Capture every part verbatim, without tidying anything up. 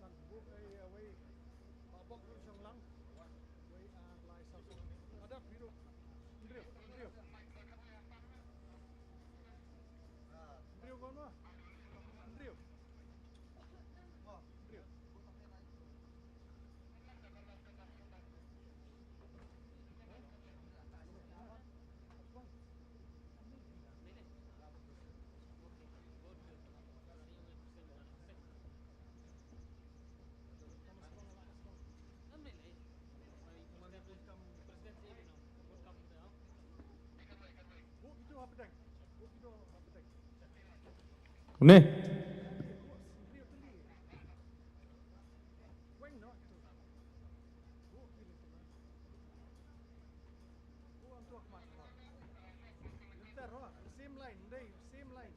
San buh ei awei. Ba bok ruh shong lang. Wei ar lai saw saw. Adak biru. Andrew, Andrew. Andrew kon wa. Andrew. Andrew. Une. Same line, Dave, same line.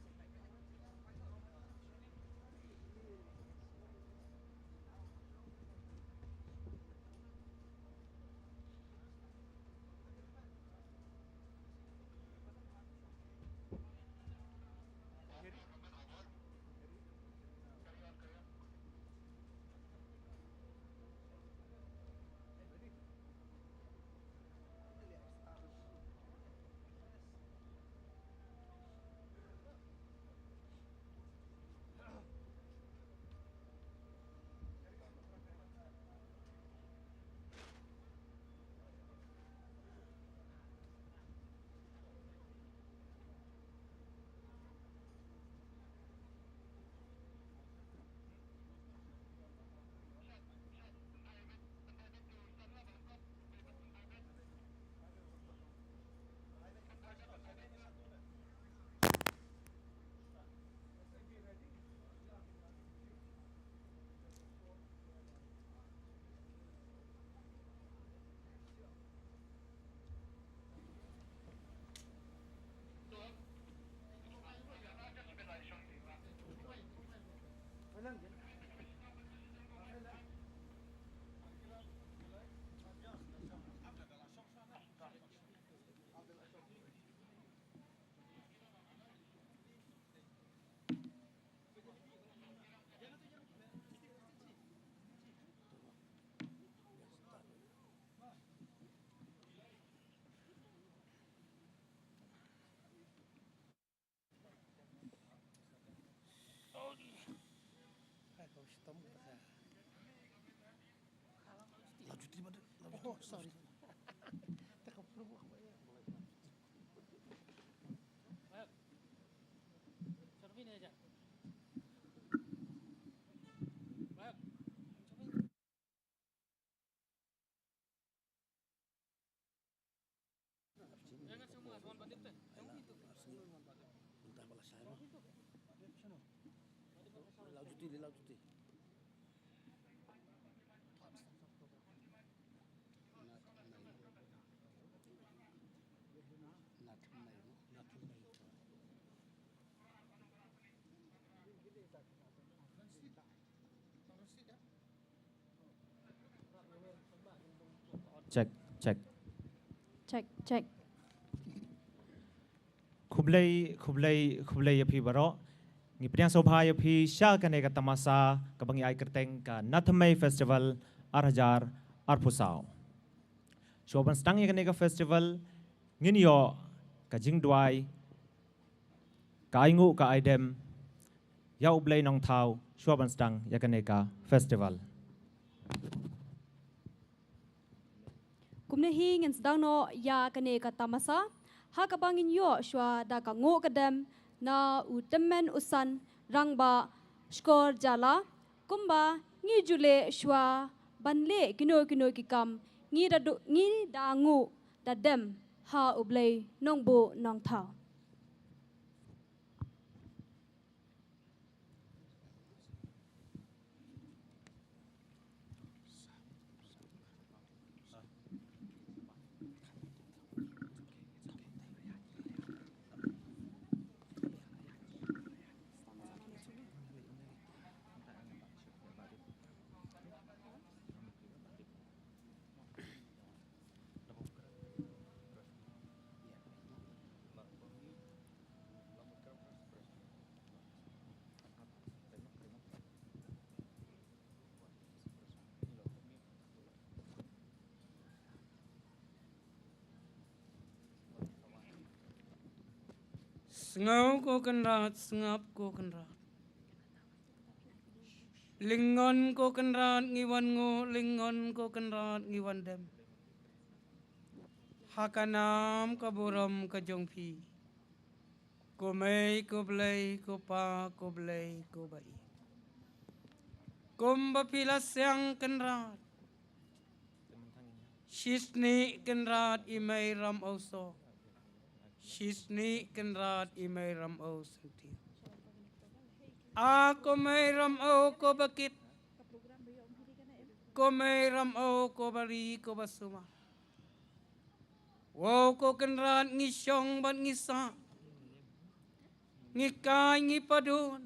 Oh, sorry. Check, check. Check, check. Khublei, khublei, khublei ïa phi baroh. Ngi pdiang sngewbha ïa phi sha kane ka tamasa kaba ngi ai kyrteng ka Nathymmai Festival ar hajar arphew saw. Shuwa ban sdang ïa kane ka festival, ngin ïoh ka jingduwai, ka ainguh, ka aidem ïa U Blei Nongthaw shuwa ban sdang ïa kane ka festival. Kumne hi ngin sdang noh ïa kane ka tamasa ha kaba ngin ïoh shuwa da ka nguh ka dem na u tymmen u san rangbah Shkor Jala. Kumba ngi ju leh shuwa ban leh kino kino ki kam, ngi da du-, ngi da nguh da dem ha U Blei Nongbuh Nongthaw. Sngew ko Kynrad, sngap ko Kynrad. Lyngngoh ko Kynrad ngi wan nguh, lyngngoh ko Kynrad ngi wan dem. Ha ka nam ka burom ka jong phi. Ko mei, ko Blei, ko pa, ko Blei, ko ba-ïeit. Kumba phi la seng Kynrad. Shisngi Kynrad i mei Ramew Soh. Shisngi Kynrad i mei Ramew Syntiew. A ko mei Ramew ko ba kit. Ko mei Ramew ko ba ri ko ba sumar. Wow ko Kynrad ngi shong bad ngi sah. Ngi kai ngi padun.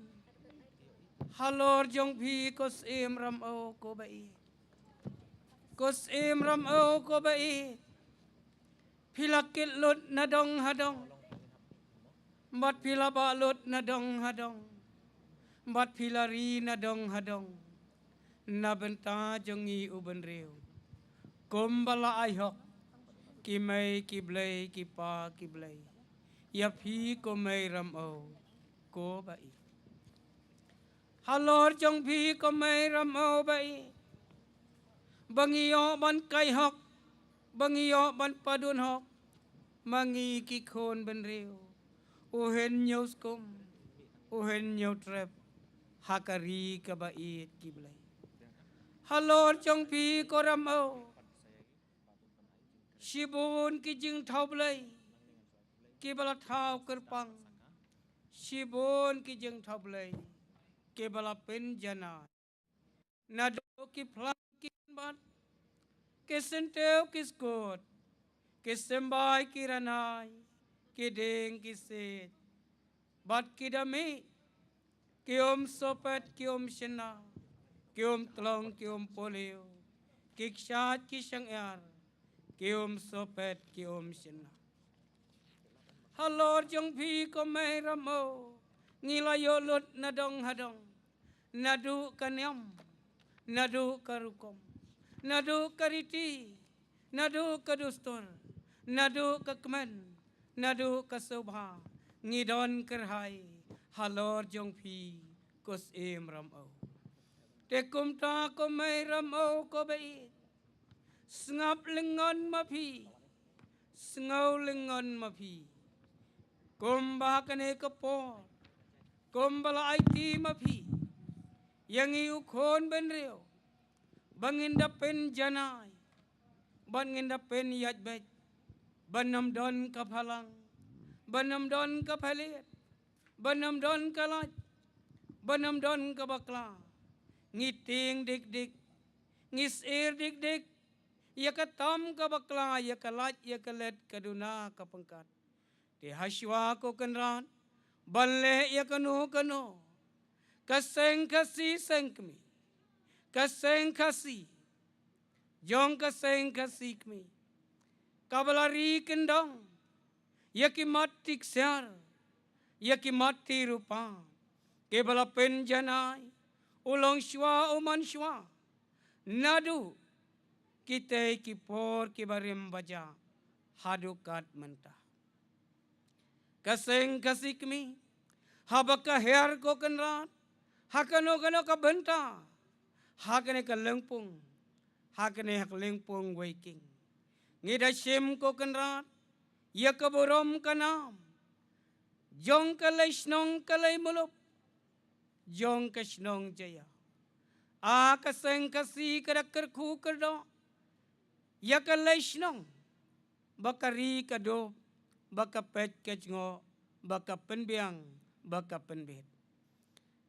Halor jong phi ko Syiem Ramew ko ba-ïeit. Ko Syiem Ramew ko ba-ïeit. Phi la kit lut na dong ha dong. Bad phi la bah lut na dong ha dong. Bad phi la ri na dong ha dong. Na bynta jong ngi u bynriew. Kumba la ai hok. Ki mei ki Blei ki pa ki Blei. Ïa phi ko mei Ramew ko ba-ïeit. Halor jong phi ko mei Ramew ba-ïeit. Ba ngi ïoh ban kai hok. Ba ngi ïoh ban padun hok. Ma ngi ki khun bynriew. U hynñiew skum. U hynñiew trep. Ha ka ri ka ba-ïeit ki Blei. Halor jong phi ko Ramew. Shibun ki jingthaw Blei. Ki ba la thaw kyrpang. Shibun ki jingthaw Blei. Ki ba la pynjanai. Naduh ki phlang ki bat, ki syntiew ki skud, ki symbai ki ranai, ki dieng ki siej, bad ki da mih, ki um sohpet ki um shynna, ki um tlong ki um polio, ki kshaid ki shang-iar, ki um sohpet ki um shynna. Halor jong phi ko mei Ramew, ngi la ïoh lut na dong ha dong. Naduh ka niam, naduh ka rukom, naduh ka riti, naduh ka dustur, naduh ka kmen, naduh ka sngewbha, ngi don kyrhai halor jong phi ko Syiem Ramew. Te kumta ko mei Ramew ko ba-ïeit, sngap lyngngoh ma phi, sngew lyngngoh ma phi. Kumba kane ka por, kumba la aiti ma phi ïa ngi u khun bynriew, ba ngin da pynjanai, ba ngin da pynïaid beit, ban ym don ka phalang, ban ym don ka phalit, Ban ym don ka lait, ban ym don ka bakla. Ngi tieng dik dik, ngi syier dik dik ïa ka tam ka bakla, ïa ka lait, ïa ka let, ka duna ka pangkat. Te hashwa ko Kynrad ban leh ïa kano kano, ka seng Khasi seng kmie, ka seng Khasi jong ka seng Khasi kmie, kaba la ri kyndong ïa ki mat ti ksiar, ïa ki mat ti rupa, kiba la pynjanai u longshuwa u mansuwa naduh kitei ki por kiba rim ba jah haduh kat mynta. Ka seng Khasi kmie, haba ka hiar ko Kynrad ha kano kano ka bynta, ha kane ka lyngpung, ha kane ha ka lyngpung Weiking, ngi da shim ko Kynrad ïa ka burom ka nam jong ka lei shnong ka lei muluk, jong ka shnong Jaiaw. A ka seng Khasi ka da kyrkhu kyrdoh ïa ka lei shnong ba ka ri ka dup, ba ka peit ka jngoh, ba ka pynbiang, ba ka pynbit.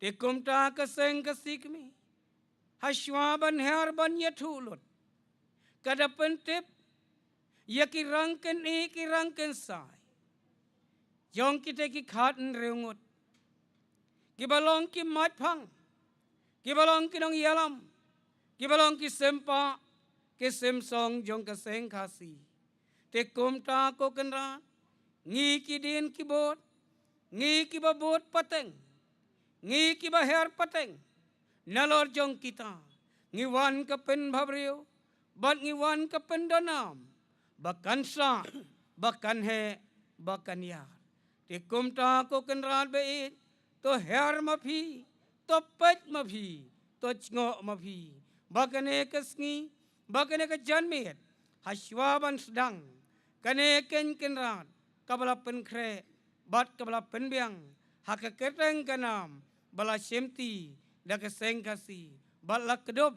Te kumta ka seng Khasi kmie, hashwa ban hiar ban ïathuh lut, ka da pyntip ïa ki rangkynrad, ki rangkynsai jong kitei ki khathynriew ngut, kiba long ki maitphang, kiba long ki nongïalam, kiba long ki sympa, ki symsong jong ka seng Khasi. Te kumta ko Kynrad, ngi ki dien ki bud, ngi kiba bud pateng, ngi kiba hiar pateng, nalor jong kita, ngi wan ka pynbhabriew, bad ngi wan ka pyndonnam, ba kan sah, ba kan heh, ba kan ïar. Te kumta ko Kynrad ba ïeit, to hiar ma phi, to peit ma phi, to jngoh ma phi, ba kane ka sngi, ba kane ka janmiet, hashwa ban sdang kane ka Kynrad kaba la pynkhreh bad kaba la pynbiang ha ka kyrteng ka nam ba la shimti da ka seng Khasi, bad la kdup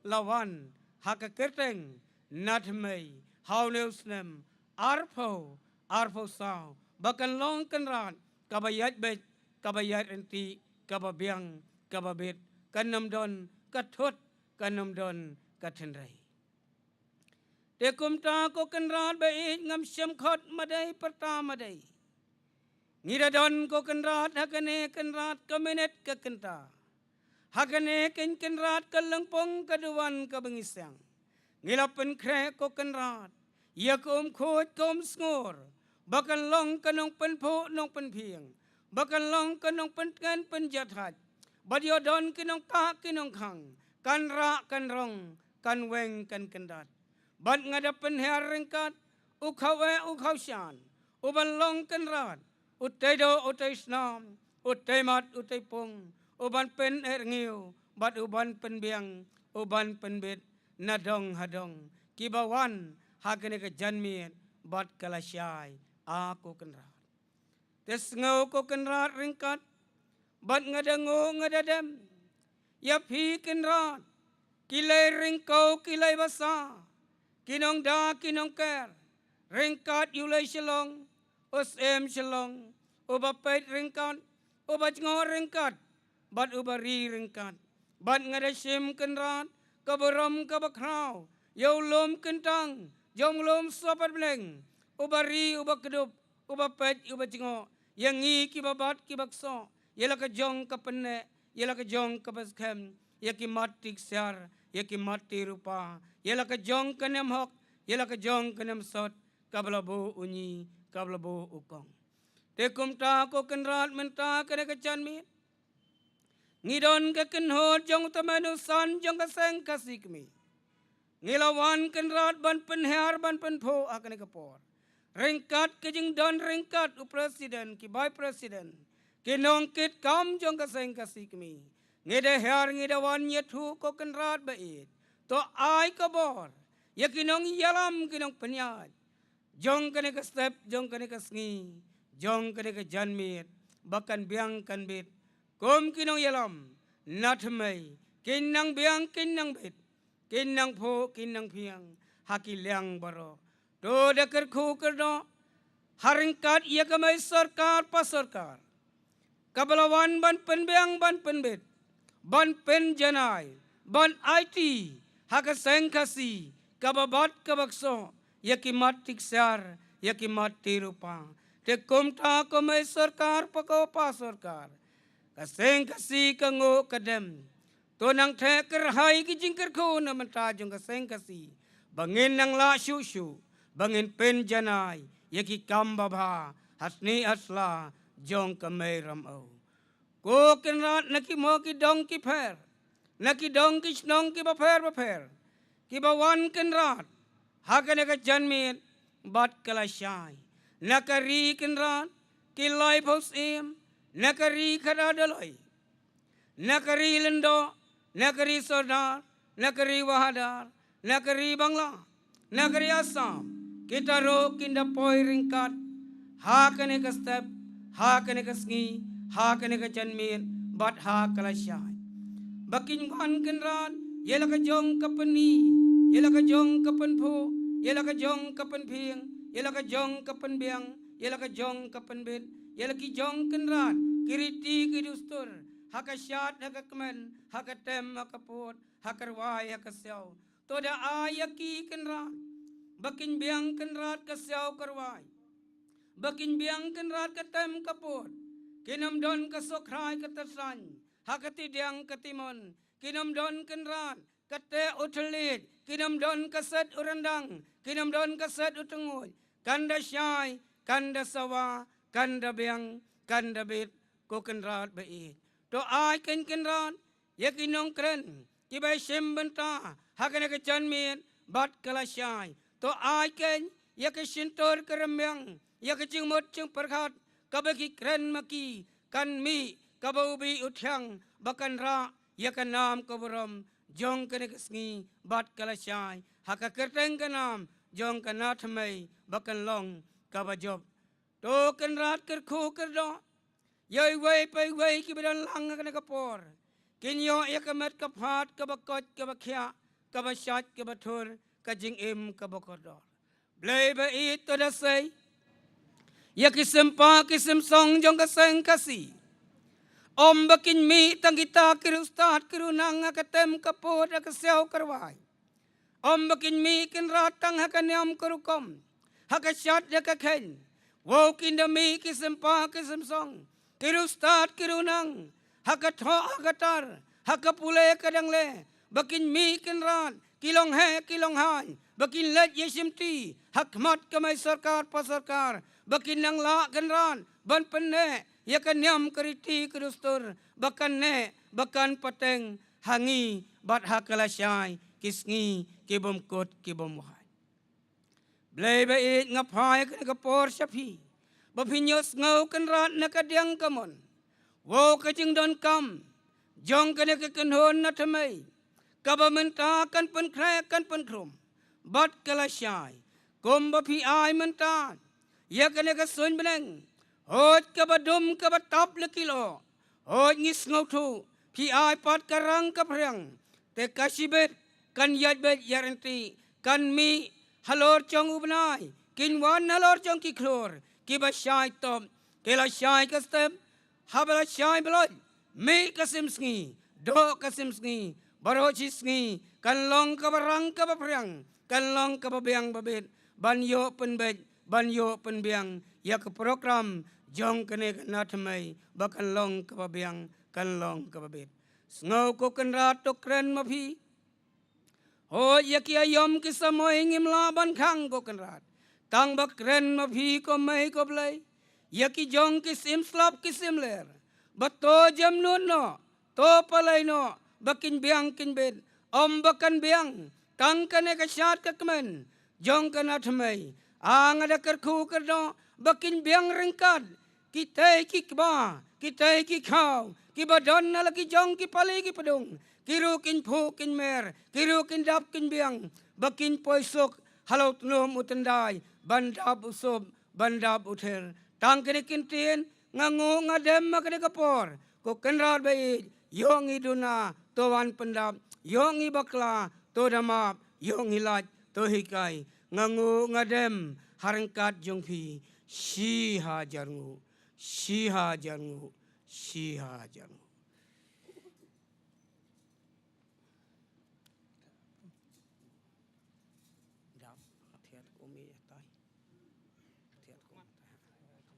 la wan ha ka kyrteng na thymmei ha une u snem arphew arphew saw, ba kan long Kynrad kaba ïaid beit, kaba ïaid ryntih, kaba biang, kaba bit, kan ym don ka thut, kan ym don ka thynrei. Te kumta ko Kynrad ba ïeit, ngam shym khot madei pyrta madei. Ngi da don ko Kynrad ha kane Kynrad ka minit ka kynta, ha kane ka Kynrad ka lyngpung ka duwan kaba ngi seng. Ngi la pynkhreh ko Kynrad ïa ka umkhuid ka umsngur, ba kan long ka nongpynphuh nongpynphieng, ba kan long ka nongpyntngen pynjahthait, bad ïoh don ki nongkah ki nongkhang, kan rah kan rong, kan weng kan kyndat. Bad nga da pynhiar ryngkat u khaweh u khawshan, u ban long Kynrad, u tei doh u tei snam, u tei mat u tei pung, u ban pyneh rngiew, bad u ban pynbiang, u ban pynbit, na dong ha dong, kiba wan ha kane ka janmiet bad ka lashai, a ko Kynrad. Te sngew ko Kynrad ryngkat, bad nga da nguh nga da dem ïa phi Kynrad, ki lei ryngkew ki lei basa, ki nongda ki nongker, ryngkat ïa u lei Shillong, u syiem Shillong, uba peit ryngkat, uba jngoh ryngkat, bad uba ri ryngkat. Bad nga da shim Kynrad ka burom kaba khraw ïa u lum kyntang jong u lum Sohpetbleng, uba ri uba kdup, uba peit uba jngoh ïa ngi kiba bat kiba ksoh, ïa la ka jong ka pynneh, ïa la ka jong ka pynskhem, ïa ki mat ti ksiar, ïa ki mat ti rupa, ïa la ka jong ka nemhok, ïa la ka jong ka nemsot, kaba la buh u ñi, kaba la buh u kong. Te kumta ko Kynrad mynta kane ka janmiet, ngi don ka kynhun jong u tymmen u san jong ka seng Khasi kmie. Ngi la wan Kynrad ban pynhiar ban pynphuh ha kane ka por, ryngkat ka jingdon ryngkat u president, ki vice president, ki nongkitkam jong ka seng Khasi kmie. Ngi da hiar ngi da wan ïathuh ko Kynrad ba ïeit, to ai ka bor ïa ki nongïalam ki nongpynïaid jong kane ka step, jong kane ka sngi, jong kane ka janmiet, ba kan biang kan bit, kum ki nongïalam na thymmei, kin nang biang kin nang bit, kin nang phuh kin nang phiang ha ki liang baroh. To da kyrkhu kyrdoh ha ryngkat ïa ka mei sorkar pa sorkar, kaba la wan ban pynbiang, ban pynbit, ban pynjanai, ban aiti ha ka seng Khasi kaba bat kaba ksoh ïa ki mat ti ksiar, ïa ki mat ti rupa. Te kumta ko mei sorkar bad ko pa sorkar, ka seng Khasi ka nguh ka dem. To nang theh kyrhai ki jingkyrkhu na bynta jong ka seng Khasi, ba ngin nang lah shuh shuh ba ngin pynjanai ïa ki kam babha ha snieh ha sla jong ka mei Ramew. Ko Kynrad, na ki mo ki dong ki pher, na ki dong ki shnong kiba pher bapher, kiba wan Kynrad ha kane ka janmiet bad ka lashai. Na ka ri Kynrad ki laiphew syiem, na ka ri Khadar Doloi, na ka ri Lyngdoh, na ka ri Sordar, na ka ri Wahadar, na ka ri Bangla, na ka ri Assam, kita ruh kin da poi ryngkat ha kane ka step, ha kane ka sngi, ha kane ka janmiet bad ha ka lashai. Ba kin wan Kynrad ïa la ka jong ka pynï, ïa la ka jong ka pynphuh, ïa la ka jong ka pynphieng, ïa la ka jong ka pynbiang, ïa la ka jong ka pynbit, ïa la ki jong Kynrad ki riti ki dustur, ha ka shad ha ka kmen, ha ka tem ha ka pud, ha ka rwai ha ka siaw. To da ai ïa ki Kynrad ba kin biang Kynrad ka siaw ka rwai, ba kin biang Kynrad ka tem ka pud. Kin ym don ka sohkhrai ka tasan ha ka tidiang ka timon. Kin ym don Kynrad ka teh u thylliej, kin ym don ka set u ryndang, kin ym don ka set u tynguid. Kan da shai, kan da sawa, kan da biang, kan da bit, ko Kynrad ba ïeit. To ai kein Kynrad ïa ki nongkren kiba shim bynta ha kane ka janmiet bad ka lashai. To ai kein ïa ka shyntur ka rymbiang, ïa ka jingmut jingpyrkhat kaba ki kren ma ki, kan mih kaba u bih u thiang, ba kan rah ïa ka nam ka burom jong kane ka sngi bad ka lashai ha ka kyrteng ka nam jong ka nathymmai, ba kan long kaba jop. To Kynrad kyrkhu kyrdoh ïa iwei pa iwei kiba don lang ha kane ka por. Kin ïoh ïa ka met ka phad kaba koit kaba khiah, kaba shait kaba thur, ka jingim kaba kordor. Blei ba ïeit, to da sei ïa ki sympa ki symsong jong ka seng Khasi. Ym ba kin mih tang kita ki riewstad ki riewstad ha ka tem ka pud, ha ka siaw ka rwai. Ym ba kin mih Kynrad tang ha ka niam ka rukom, ha ka shad ha ka kheiñ. Wow, kin da mih ki sympa ki symsong, ki riewstad ki riewstad, ha ka thoh ha ka tar, ha ka pule ka dangle, ba kin mih Kynrad ki longheh ki longhaiñ, ba kin leit ïashimti ha khmat ka mei sorkar pa sorkar, ba kin nang lah Kynrad ban pynneh ïa ka niam ka riti ka dustur, ba kan neh ba kan pateng ha ngi bad ha ka lashai ki sngi ki bym kut ki bym wai. Blei ba ïeit, nga phai ha kane ka por sha phi ba phin ïohsngew Kynrad na ka diang ka mon. Wow, ka jingdonkam jong kane ka kynhun nathymmai, kaba mynta kan pynkhreh kan pynkhrum bad ka lashai. Kumba phi ai mynta ïa kane ka suiñ bneng, hooid kaba dum kaba tap la ki lyoh, hooid ngi sngewthuh phi ai pat ka rang ka phriang. Te ka shibit kan ïaid beit ïaid ryntih, kan mih halor jong u bnai, kin wan halor jong ki khlur kiba shai top. Te la shai ka step, haba la shai bloit, mih ka sim sngi, doh ka sim sngi, baroh shi sngi kan long kaba rang kaba phriang, kan long kaba biang ba bit, ban ïoh pynbeit, ban ïoh pynbiang ïa ka program jong kane ka nathymmai, ba kan long kaba biang, kan long kaba bit. Sngew ko Kynrad, to kren ma phi. Hooid, ïa ki aïom ki samoi ngim lah ban khang ko Kynrad, tang ba kren ma phi ko mei ko Blei ïa ki jong ki syiem slap ki syiem ler, ba to jem nud noh, to palei noh, ba kin biang kin bit. Ym ba kan biang tang kane ka shad ka kmen jong ka nathymmai. Nga da kyrkhu kyrdoh ba kin biang ryngkat kitei ki kba, kitei ki khaw, kiba don na la ki jong ki pali ki pdung, ki ruh kin phuh kin mer, ki ruh kin dap kin biang, ba kin poi suk halor u tnum u tyndai ban dap u sup, ban dap u ther. Tang kine ki ktien, nga nguh nga dem ha kane ka por, ko Kynrad ba ïeit, ïoh ngi duna, to wan pyndap, ïoh ngi bakla, to da map, ïoh ngi lait, to hikai. Nga nguh nga dem ha ryngkat jong phi. Shi hajar nguh, shi hajar nguh, Shi ha jang. Dap, thiat kum i tai. Thiat kum tai.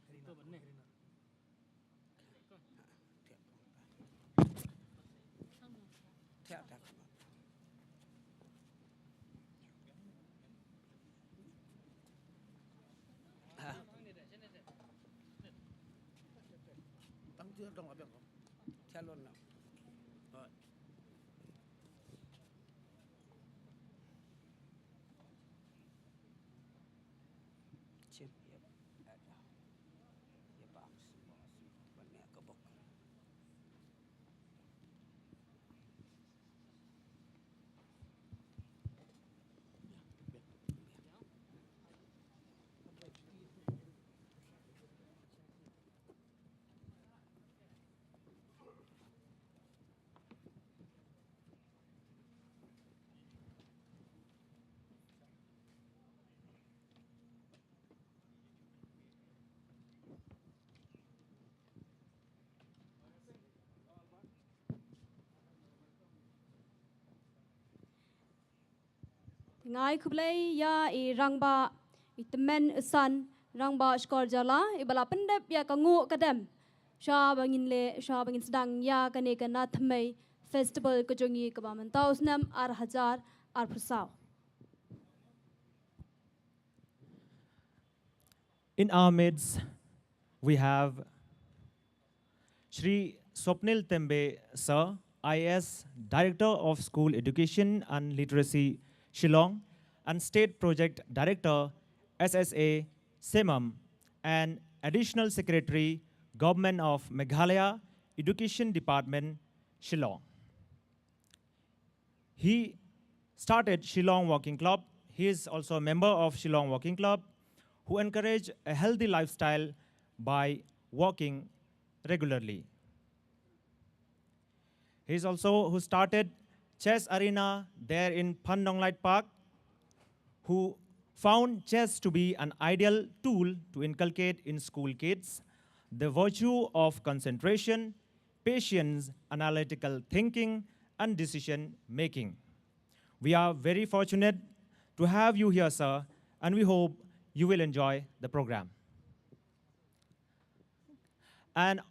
Thiat kum tai. Thiat, thiat kum tai. Nga ai khublei ïa i Rangbah, i tymmen i san, Rangbah Shkor Jylla, iba la pyndep ïa ka nguh ka dem. Shwa ba ngin leh, shwa ba ngin sdang ïa kane ka Nathmei Festival ka jong ngi kaba mynta u snem ar hajar arphew saw. In our midst, we have Shri Swapnil Tembe, Sir, I A S, Director of School Education and Literacy, Shillong, and State Project Director, S S A, Semam, and Additional Secretary, Government of Meghalaya, Education Department, Shillong. He started Shillong Walking Club. He is also a member of Shillong Walking Club, who encourage a healthy lifestyle by walking regularly. He is also who started Chess Arena there in Phan Nonglait Park, who found chess to be an ideal tool to inculcate in school kids the virtue of concentration, patience, analytical thinking, and decision making. We are very fortunate to have you here, sir, and we hope you will enjoy the program. And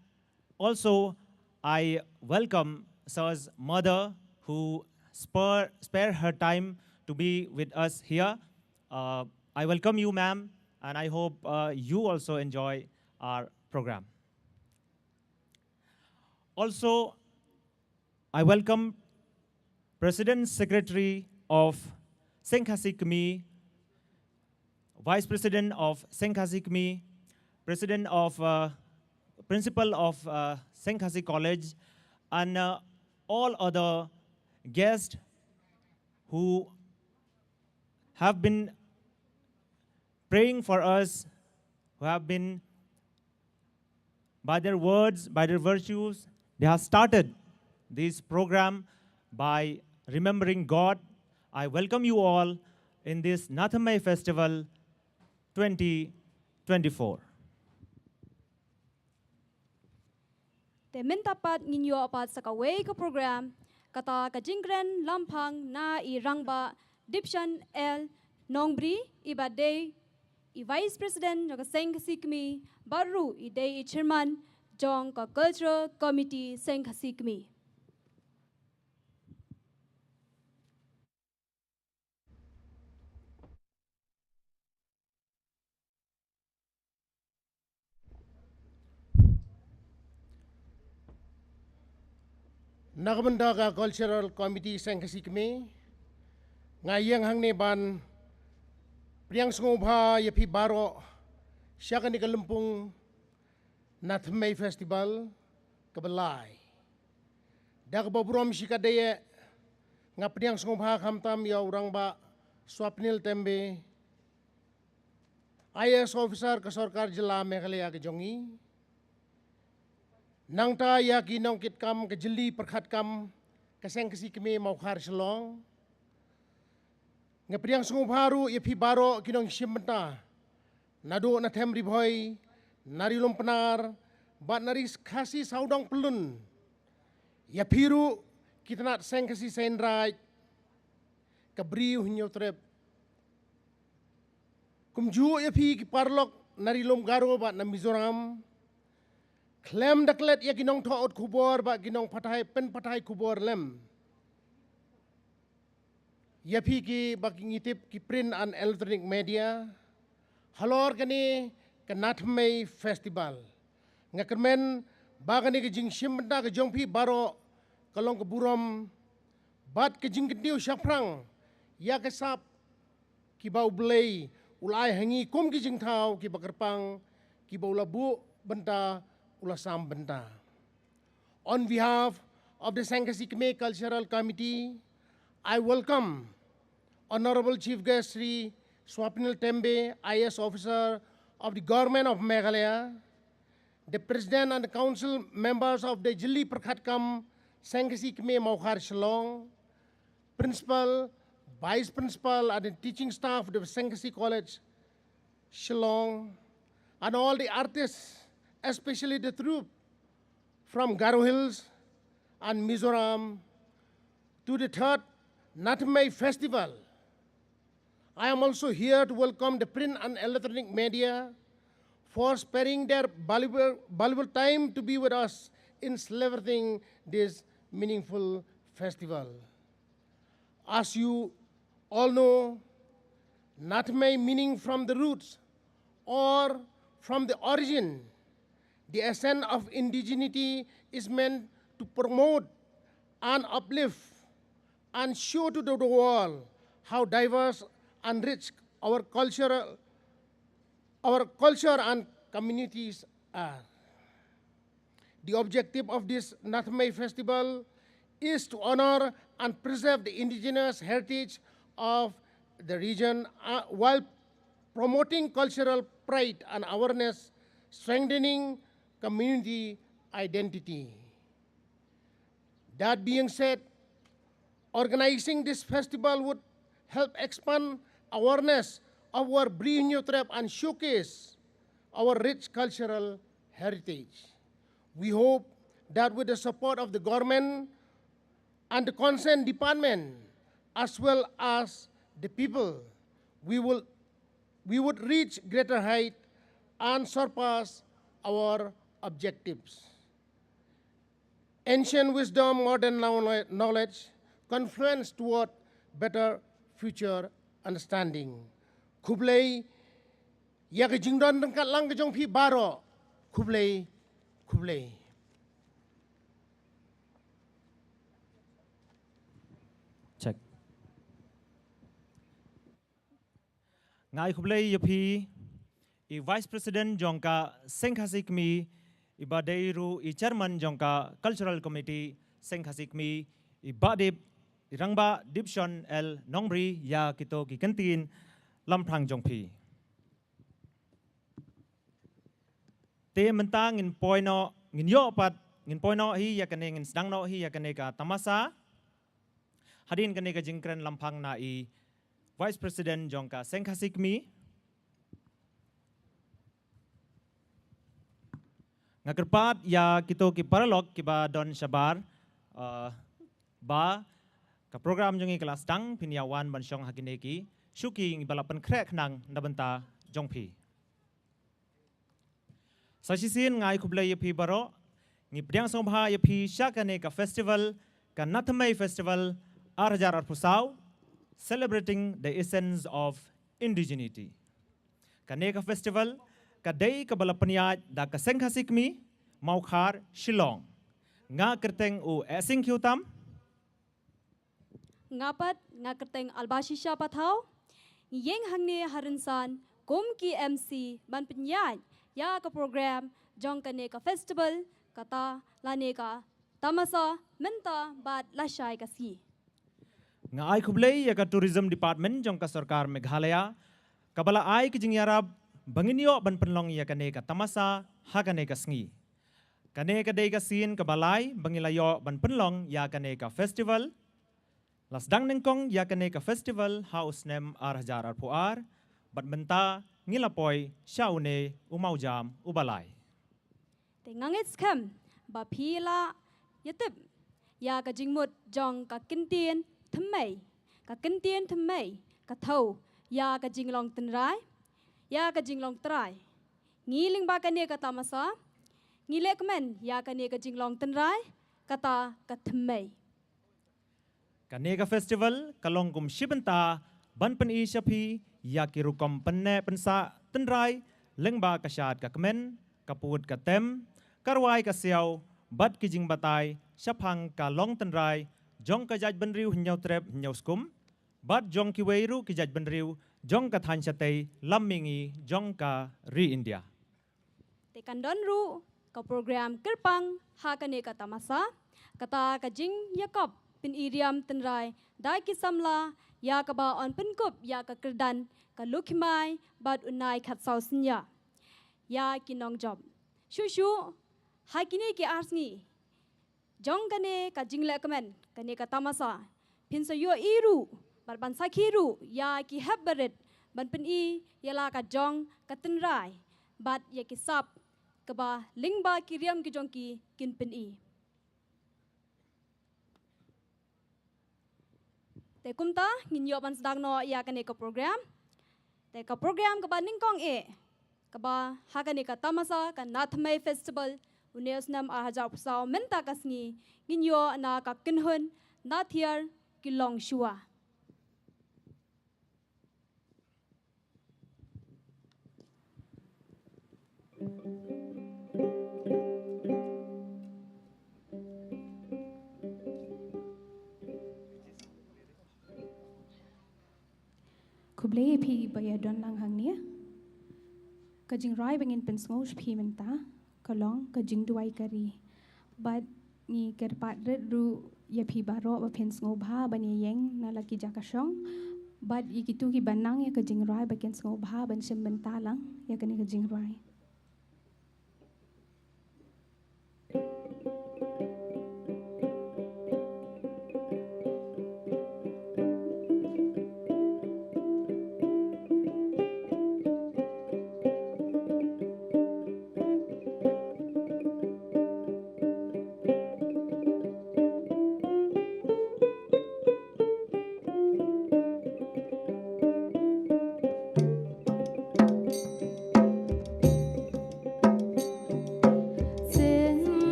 also, I welcome Sir's mother, who spare, spare her time to be with us here. Uh, I welcome you, ma'am, and I hope, uh, you also enjoy our program. Also, I welcome President Secretary of Seng Khasi Kmie, Vice President of Seng Khasi Kmie, President of, uh, Principal of, uh, Seng Khasi College, and, uh, all other guests who have been praying for us, who have been, by their words, by their virtues, they have started this program by remembering God. I welcome you all in this Nathamai Festival twenty twenty-four. Te mynta pat ngin ïoh pat sa kawei ka program, kata ka jingkren lampang na i Rangbah Dipshan L Nongbri, iba dei i Vice President jong ka Seng Khasi Kmie, bad ruh i dei i Chairman jong ka Cultural Committee Seng Khasi Kmie. Na ka bynta ka Cultural Committee Seng Khasi Kmie, nga ïeng hangne ban pdiang sngewbha ïa phi baroh sha kane ka lympung Nathamai Festival kaba lai. Da kaba burom shikatdei, nga pdiang sngewbha khamtam ïa u Rangbah Swapnil Tembe, I A S officer ka Sorkar Jylla Meghalaya ka jong ngi. Nangta ïa ki nongkitkam ka jylli pyrkhat kam ka Seng Khasi Kmie Mawkhar Shillong. Nga pdiang sngewbha ruh ïa phi baroh ki nongshim bynta, naduh na Them Ri Bhoi, na Ri Lum Pnar, bad na ri Khasi sawdong pyllun. Ïa phi ruh ki tnat Seng Khasi Seng Raij, ka Bri u Hynñiewtrep. Kumjuh ïa phi ki paralok na ri lum Garo bad na Mizoram. Khlem da klet ïa ki nongthoh khubor bad ki nongpathai pynpathai khubor lem. Ïa phi kiba ngi tip ki print and electronic media, halor kane ka Nathymmai Festival, nga kyrmen ba kane ka jingshim bynta ka jong phi baroh ka long ka burom bad ka jingkyntiew shaphrang ïa ka sap kiba U Blei u la ai ha ngi kum ki jingthaw kiba kyrpang, kiba u la buh bynta, u la sam bynta. On behalf of the Seng Khasi Kmie Cultural Committee, I welcome Honorable Chief Guest Shri Swapnil Tembe, I A S officer of the Government of Meghalaya, the President and the Council members of the Jylliew Pyrkhat Kam Seng Khasi Kmie Mawkhar Shillong, Principal, Vice Principal and the teaching staff of the Seng Khasi College, Shillong, and all the artists, especially the troupe from Garo Hills and Mizoram, to the third Nathymmai Festival. I am also here to welcome the print and electronic media for sparing their valuable, valuable time to be with us in celebrating this meaningful festival. As you all know, Nathymmai meaning from the roots or from the origin, the essence of indigeneity is meant to promote and uplift and show to the world how diverse and rich our cultural, our culture and communities are. The objective of this Nathymmai festival is to honor and preserve the indigenous heritage of the region, uh, while promoting cultural pride and awareness, strengthening community identity. That being said, organizing this festival would help expand awareness of our Bri Hynñiewtrep and showcase our rich cultural heritage. We hope that with the support of the government and the concerned department, as well as the people, we will, we would reach greater height and surpass our objectives. Ancient wisdom, modern knowl-, knowledge, confluence toward better future understanding. Khublei ïa ka jingdon ryngkat lang ka jong phi baroh. Khublei, khublei. Check. Nga ai khublei ïa phi, i Vice President jong ka Seng Khasi Kmie, i ba dei ruh i Chairman jong ka Cultural Committee Seng Khasi Kmie, i Bahdip, i Rangbah Dipson L Nongbri, ïa kito ki kyntien lamphrang jong phi. Te mynta ngin poi noh, ngin ïoh pat, ngin poi noh hi ïa kane, ngin sdang noh hi ïa kane ka tamasa. Hadien kane ka jingkren lamphrang na i Vice President jong ka Seng Khasi Kmie. Nga kyrpad ïa kito ki paralok kiba don shabar, eh, ba ka program jong ngi ka la sdang, phin ïa wan ban shong ha kine ki shuki ngi ba la pynkhreh khnang na bynta jong phi. Sa shisien nga ai khublei ïa phi baroh, ngi pdiang sngewbha ïa phi sha kane ka festival, ka Nathymmai Festival ar hajar arphew saw, celebrating the essence of indigeneity. Kane ka festival ka dei kaba la pynïaid da ka Seng Khasi Kmie Mawkhar Shillong. Nga kyrteng u Esing Khiewtam. Nga pat nga kyrteng Albashisha Pathaw. Ngi ïeng hangne ha rynsan kum ki M C ban pynïaid ïa ka program jong kane ka festival, kata lane ka tamasa mynta bad lashai ka sngi. Nga ai khublei ïa ka Tourism Department jong ka Sorkar Meghalaya, kaba la ai ka jingïarap ba ngin ïoh ban pynlong ïa kane ka tamasa ha kane ka sngi. Kane ka dei ka sien kaba lai ba ngi la ïoh ban pynlong ïa kane ka festival. La sdang nyngkong ïa kane ka festival ha u snem ar hajar arphew ar, bad mynta ngi la poi sha une u mawjam uba lai. Te nga ngeit skhem ba phi la ïatip ïa ka jingmut jong ka kyntien thymmei. Ka kyntien thymmei ka thew ïa ka jinglong tynrai, ïa ka jinglong trai. Ngi lyngba kane ka tamasa ngi lehkmen ïa kane ka jinglong tynrai kata ka thymmei. Kane ka festival ka long kum shi bynta ban pyni sha phi ïa ki rukom pynneh pynsah tynrai lyngba ka shad ka kmen, ka pud ka tem, ka rwai ka siaw bad ki jingbatai shaphang ka long tynrai jong ka jaitbynriew Hynñiewtrep Hynñiewskum bad jong kiwei ruh ki jaitbynriew jong ka thaiñ shatei lam mihngi jong ka ri India. Te kan don ruh ka program kyrpang ha kane ka tamasa, kata ka jingïakop pyni riam tynrai da ki samla ïa kaba yn pynkup ïa ka kyrdan ka Lukhimai bad u Nai Khatsaw Synñia ïa ki nongjop. Shuh shuh ha kine ki ar sngi jong kane ka jinglehkmen kane ka tamasa, phin sa ïohi ruh bad ban sakhi ruh ïa ki hep barit ban pyni ïa la ka jong ka tynrai bad ïa ki sap kaba lyngba ki riam ki jong ki kin pyni. Te kumta ngin ïoh ban sdang noh ïa kane ka program. Te ka program kaba nyngkong eh kaba ha kane ka tamasa ka Nahthymmai Festival une u snem ar hajar arphew saw mynta ka sngi ngin ïoh na ka kynhun Nathiar Ki Longshuwa. Khublei ïa phi ba ïa don lang hangne. Ka jingrwai ba ngin pynsngew sha phi mynta ka long ka jingduwai ka ri. Bad ngi kyrpad rit ruh ïa phi baroh ba phin sngewbha ban ïeng na la ki jaka shong bad ïa kito kiba nang ïa ka jingrwai ba kin sngewbha ban shim bynta lang ïa kane ka jingrwai.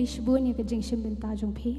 Shibun ïa ka jingshim bynta jong phi.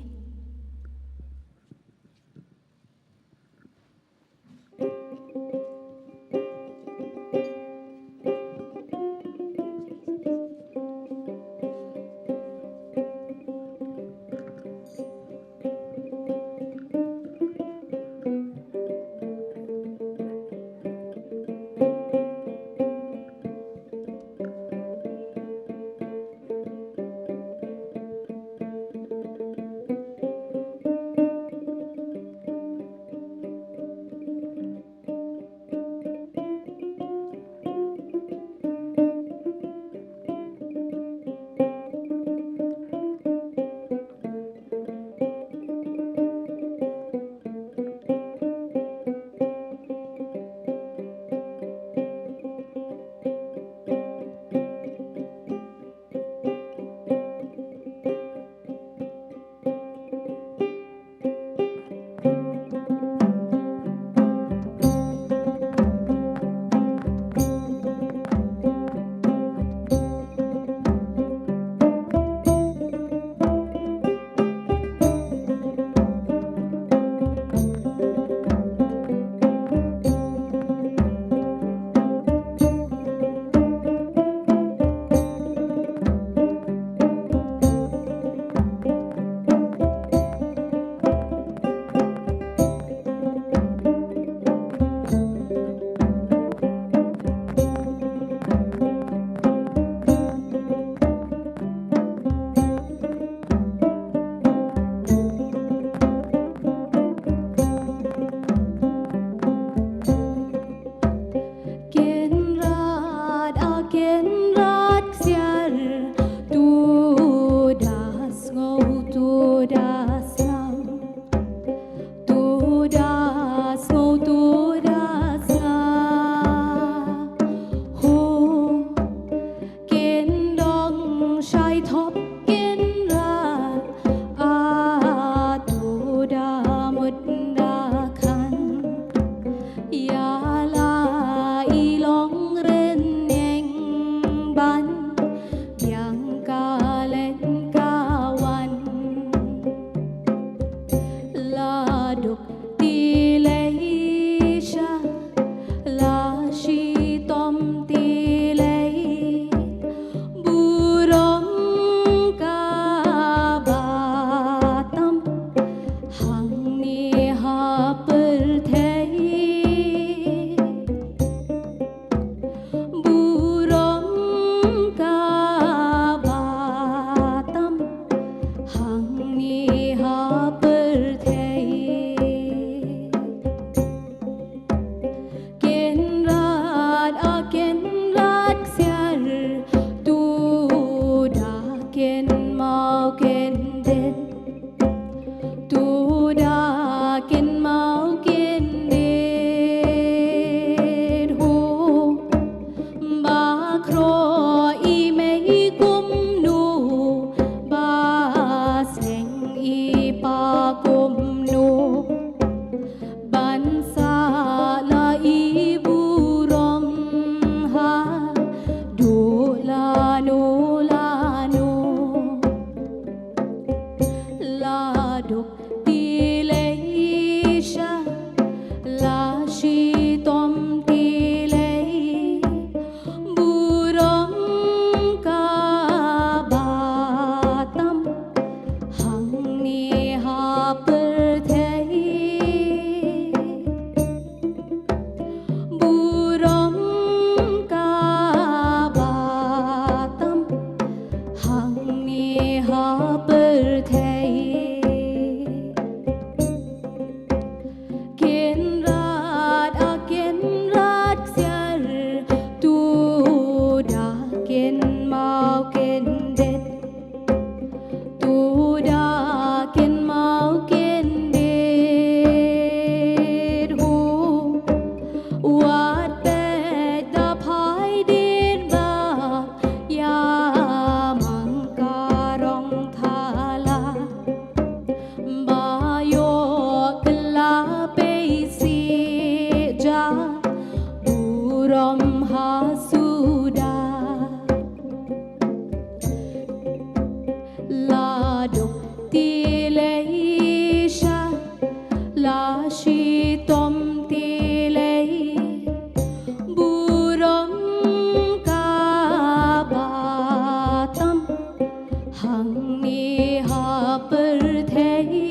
Hangne ha pyrthei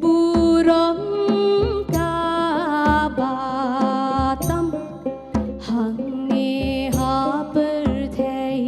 burom ka ba tam, hangne ha pyrthei.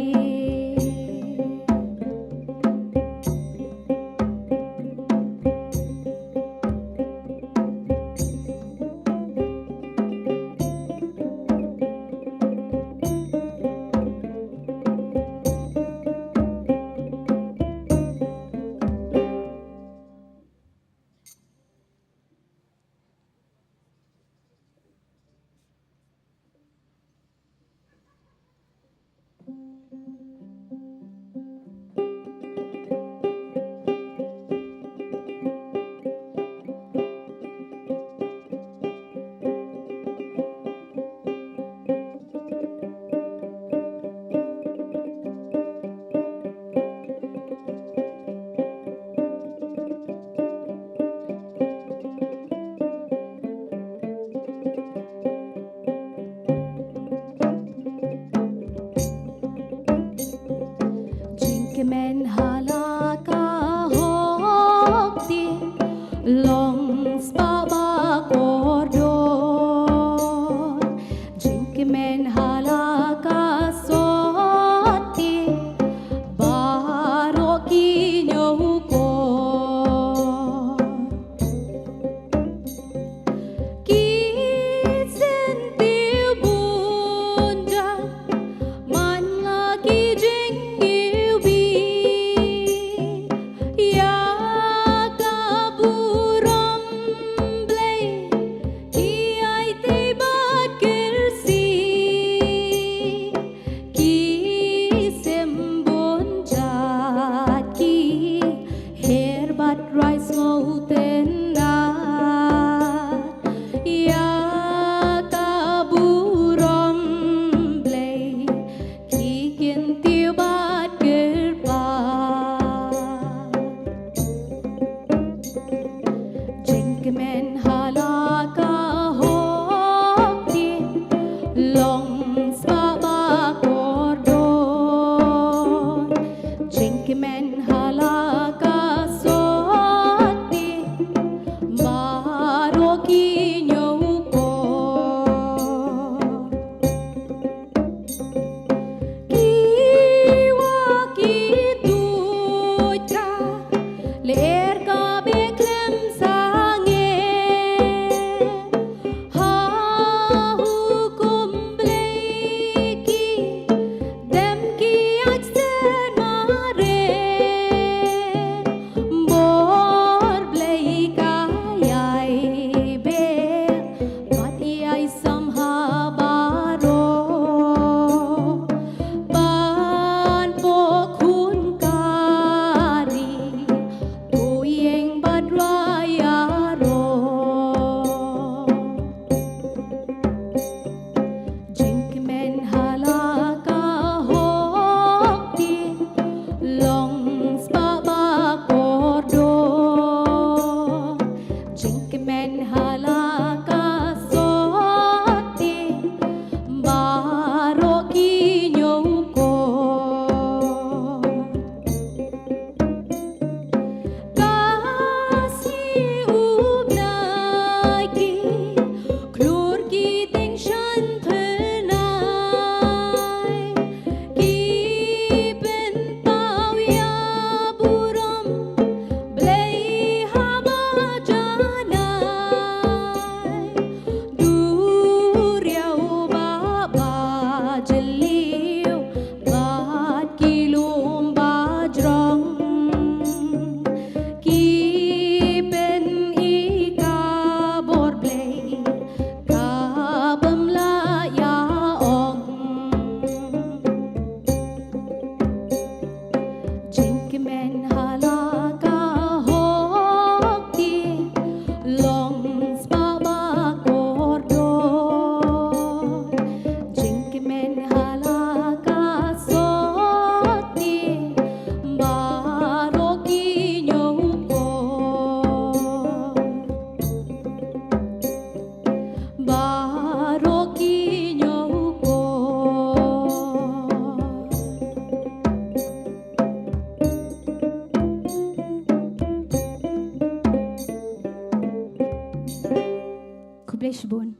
Bun.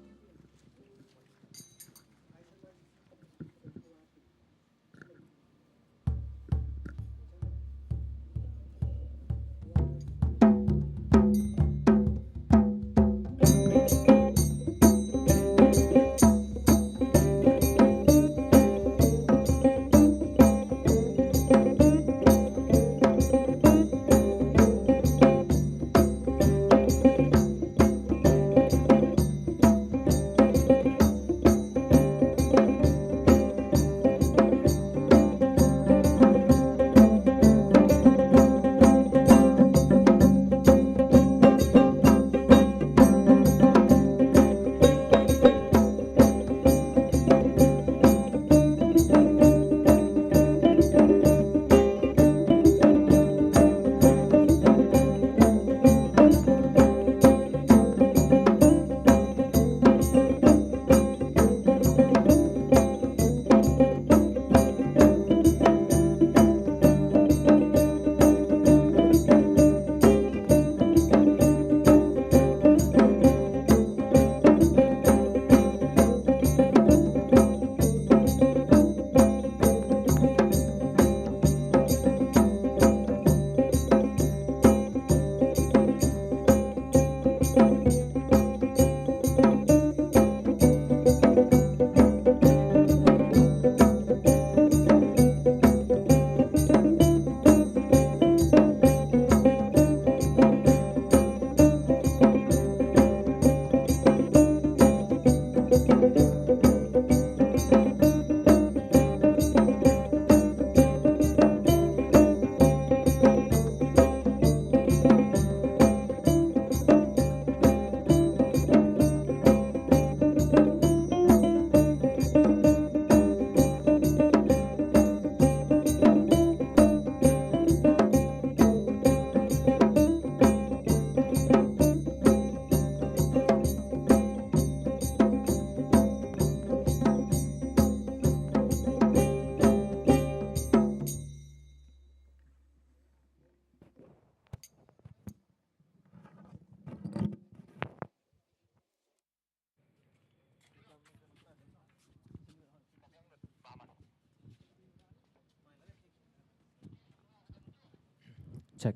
Check.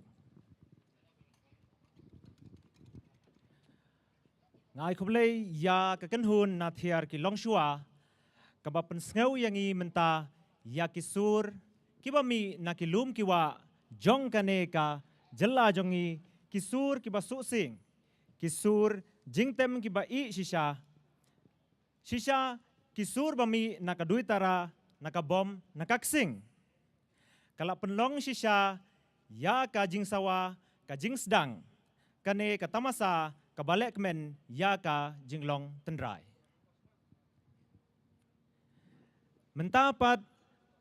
Nga ai khublei ïa ka kynhun na thiar ki longshuwa, kaba pynsngew ïa ngi mynta ïa ki sur kiba mih na ki lum ki wah jong kane ka jylla jong ngi, ki sur kiba suhsing, ki sur jingtem kiba ih shisha, shisha ki sur ba mih na ka duitara, na ka bom, na ka ksing. Ka la pynlong shisha ïa ka jingsawa, ka jingsdang, kane ka tamasa kaba lehkmen ïa ka jinglong tynrai. Mynta pat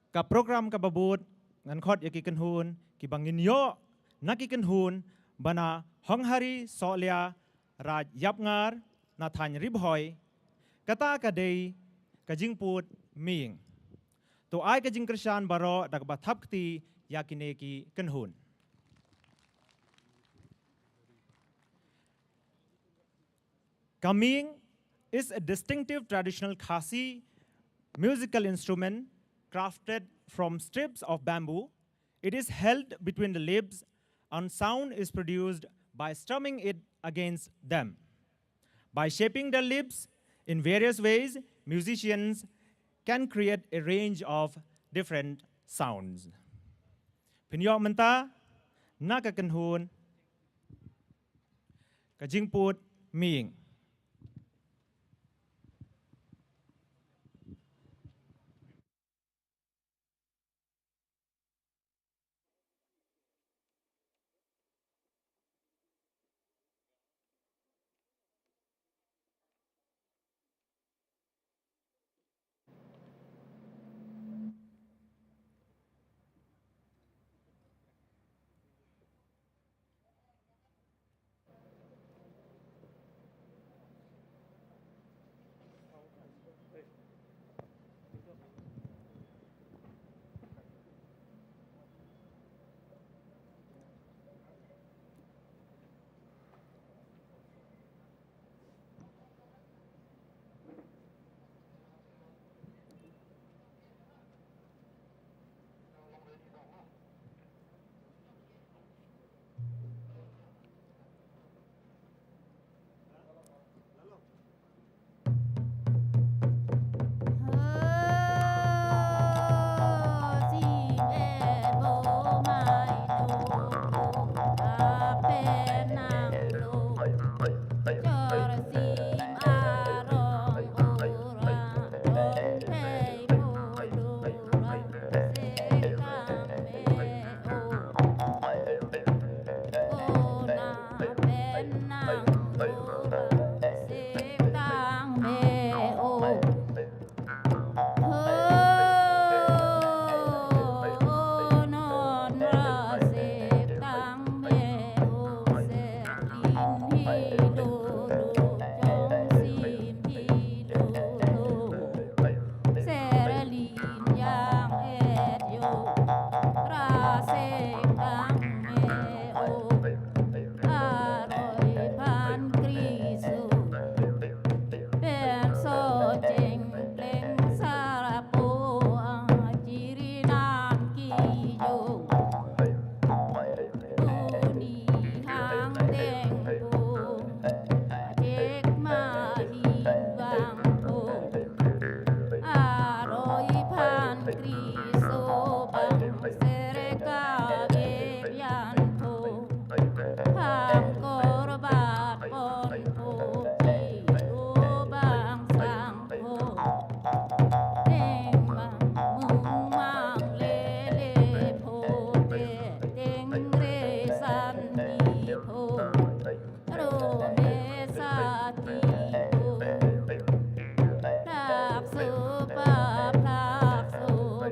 ka program kaba bud, ngan khot ïa ki kynhun kiba ngin ïoh na ki kynhun ba na Honghari Sohlia, Raid Ïapngar, na thaiñ Ri Bhoi. Kata ka dei ka jingpud Miing. To ai ka jingkyrshan baroh da kaba thap kti ïa kine ki kynhun. Ka miing is a distinctive traditional Khasi musical instrument crafted from strips of bamboo. It is held between the lips and sound is produced by strumming it against them. By shaping the lips in various ways, musicians can create a range of different sounds. Phin ïoh mynta na ka kynhun ka jingpud Miing.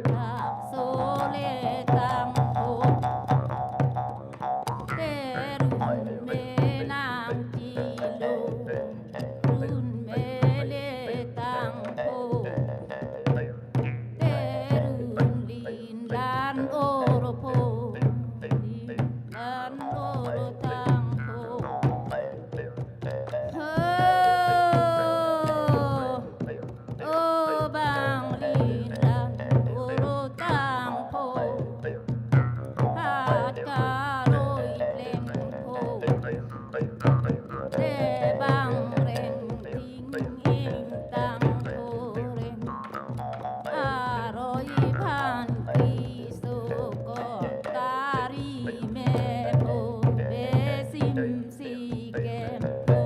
Dak so le tang pho. Te run me nang chi lo. Run me le tang pho. Te run lin lan or pho. Lin lan or tang pho. Ho. O bang lin lan or tang pho. Hat ka roi pleng pho. Te bang reng ting ing tang pho reng. A roi phan Khristo ko ta ri me pho be sim si kem pho.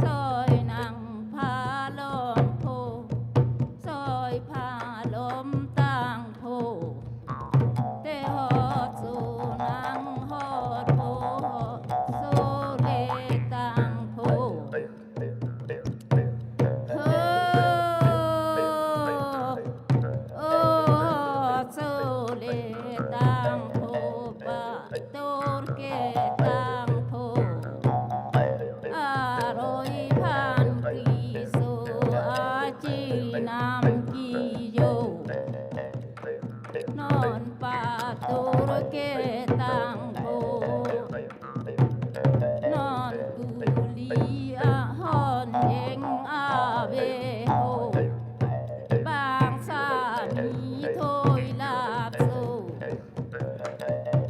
Soi nang pha lom pho. Soi pha lom tang pho. Te hot so nang hot pho hot so le tang pho. Ho. O hot so le tang pho ba tor ke tang pho. A roi phan Khristo a chi nam ki yo. Non pa tor ke tang pho. Non kuli a hon jeng a ve ho. Bang sa mi thoi lap so.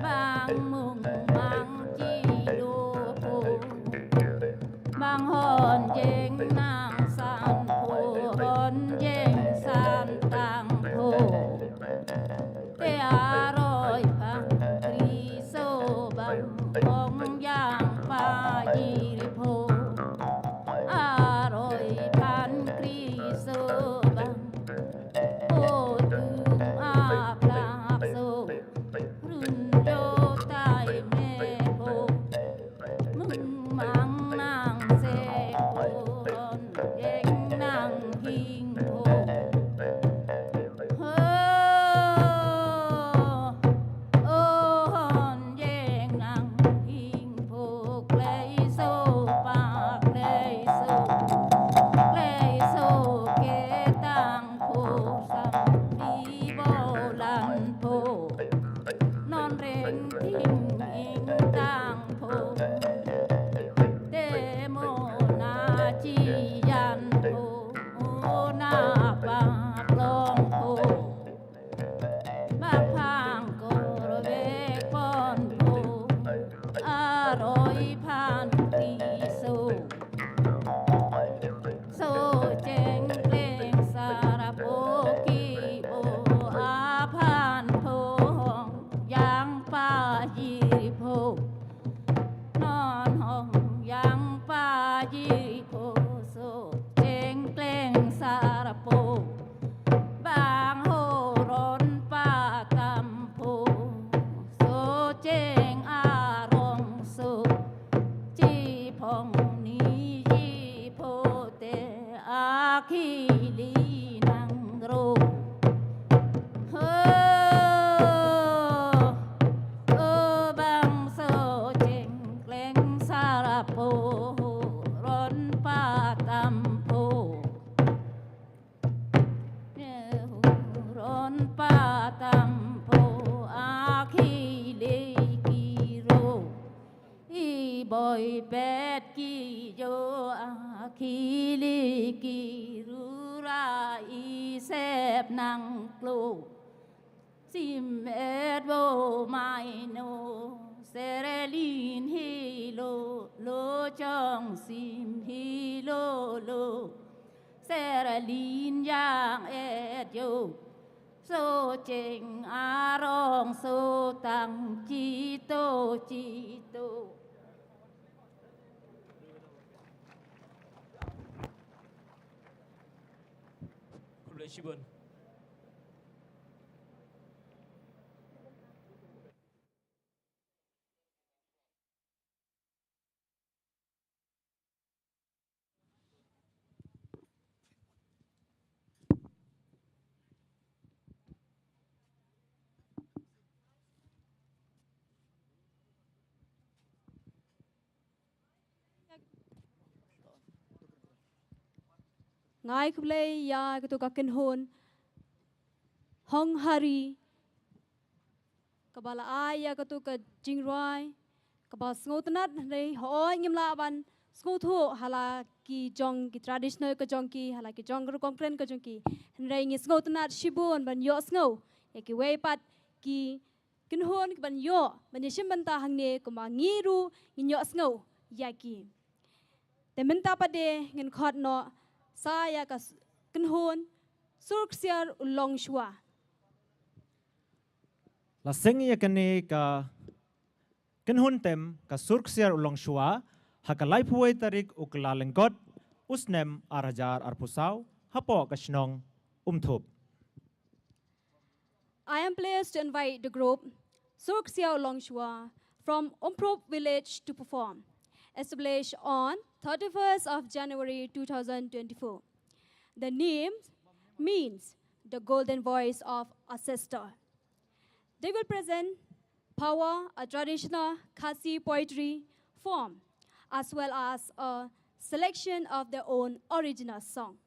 Bang mung mang chi lo pho. Bang hon jeng nang san pho, hon jeng san tang pho. Te a roi phan Khristo bang ong yang pa jir pho. A roi phan Khristo bang pho tum a plak so. Run jo tai me pho. Mung mang nang se pho, hon jeng nang hing pho. Ho. O hon jeng nang hing pho, klei so pa klei so. Klei so ke tang pho, sam ri bo lan pho. Non reng ting ing tang pho. Te mo na chi yan pho, mo na pa plong pho. Ba phang kor ve pon pho. A roi phan Khristo. So cheng kleng sar pho ki bo a phan pho hong yang pa ji pho. Non hong yang pa ji pho so cheng kleng sar pho. Bang ho ron pa tam pho. So cheng a rong so. Chi phong ni ji pho te a khi li nang ro. Ho, o bang so cheng kleng sar pho, ron pa tam pho. Ron pa tam pho a khi li ki ro. I boi pet ki jo a khi li ki ru ra i sep nang klo. Sim et bo mai no serelin hi lo lo chong sim hi lo lo. Serelin yang et yo. So cheng arong so tang chi to chi to. Khublei shibun. Nga ai khublei ïa katu ka kynhun Hong Hari kaba la ai ïa katu ka jingrwai kaba sngewtynnat, hynrei hooid ngim lah ban sngewthuh ha la ki jong ki traditional ka jong ki, ha la ki jong ka rukom kren ka jong ki. Hynrei ngi sngewtynnat shibun ban ïohsngew ïa kiwei pat ki kynhun kiban ïoh ban ïashim bynta hangne, kumba ngi ruh ngin ïohsngew ïa ki. Te mynta pat de ngin khot noh sa ïa ka s-, kynhun Sur Ksiar U Longshuwa. La seng ïa kane ka kynhun tem ka Sur Ksiar U Longshuwa ha ka laiphew wei tarik u Kyllalyngkot u snem ar hajar arphew saw hapoh ka shnong Umthup. I am pleased to invite the group Sur Ksiar U Longshuwa from Umthup village to perform. Established on thirty-first of January two thousand twenty-four. The name means the golden voice of ancestor. They will present Phawa, a traditional Khasi poetry form, as well as a selection of their own original song.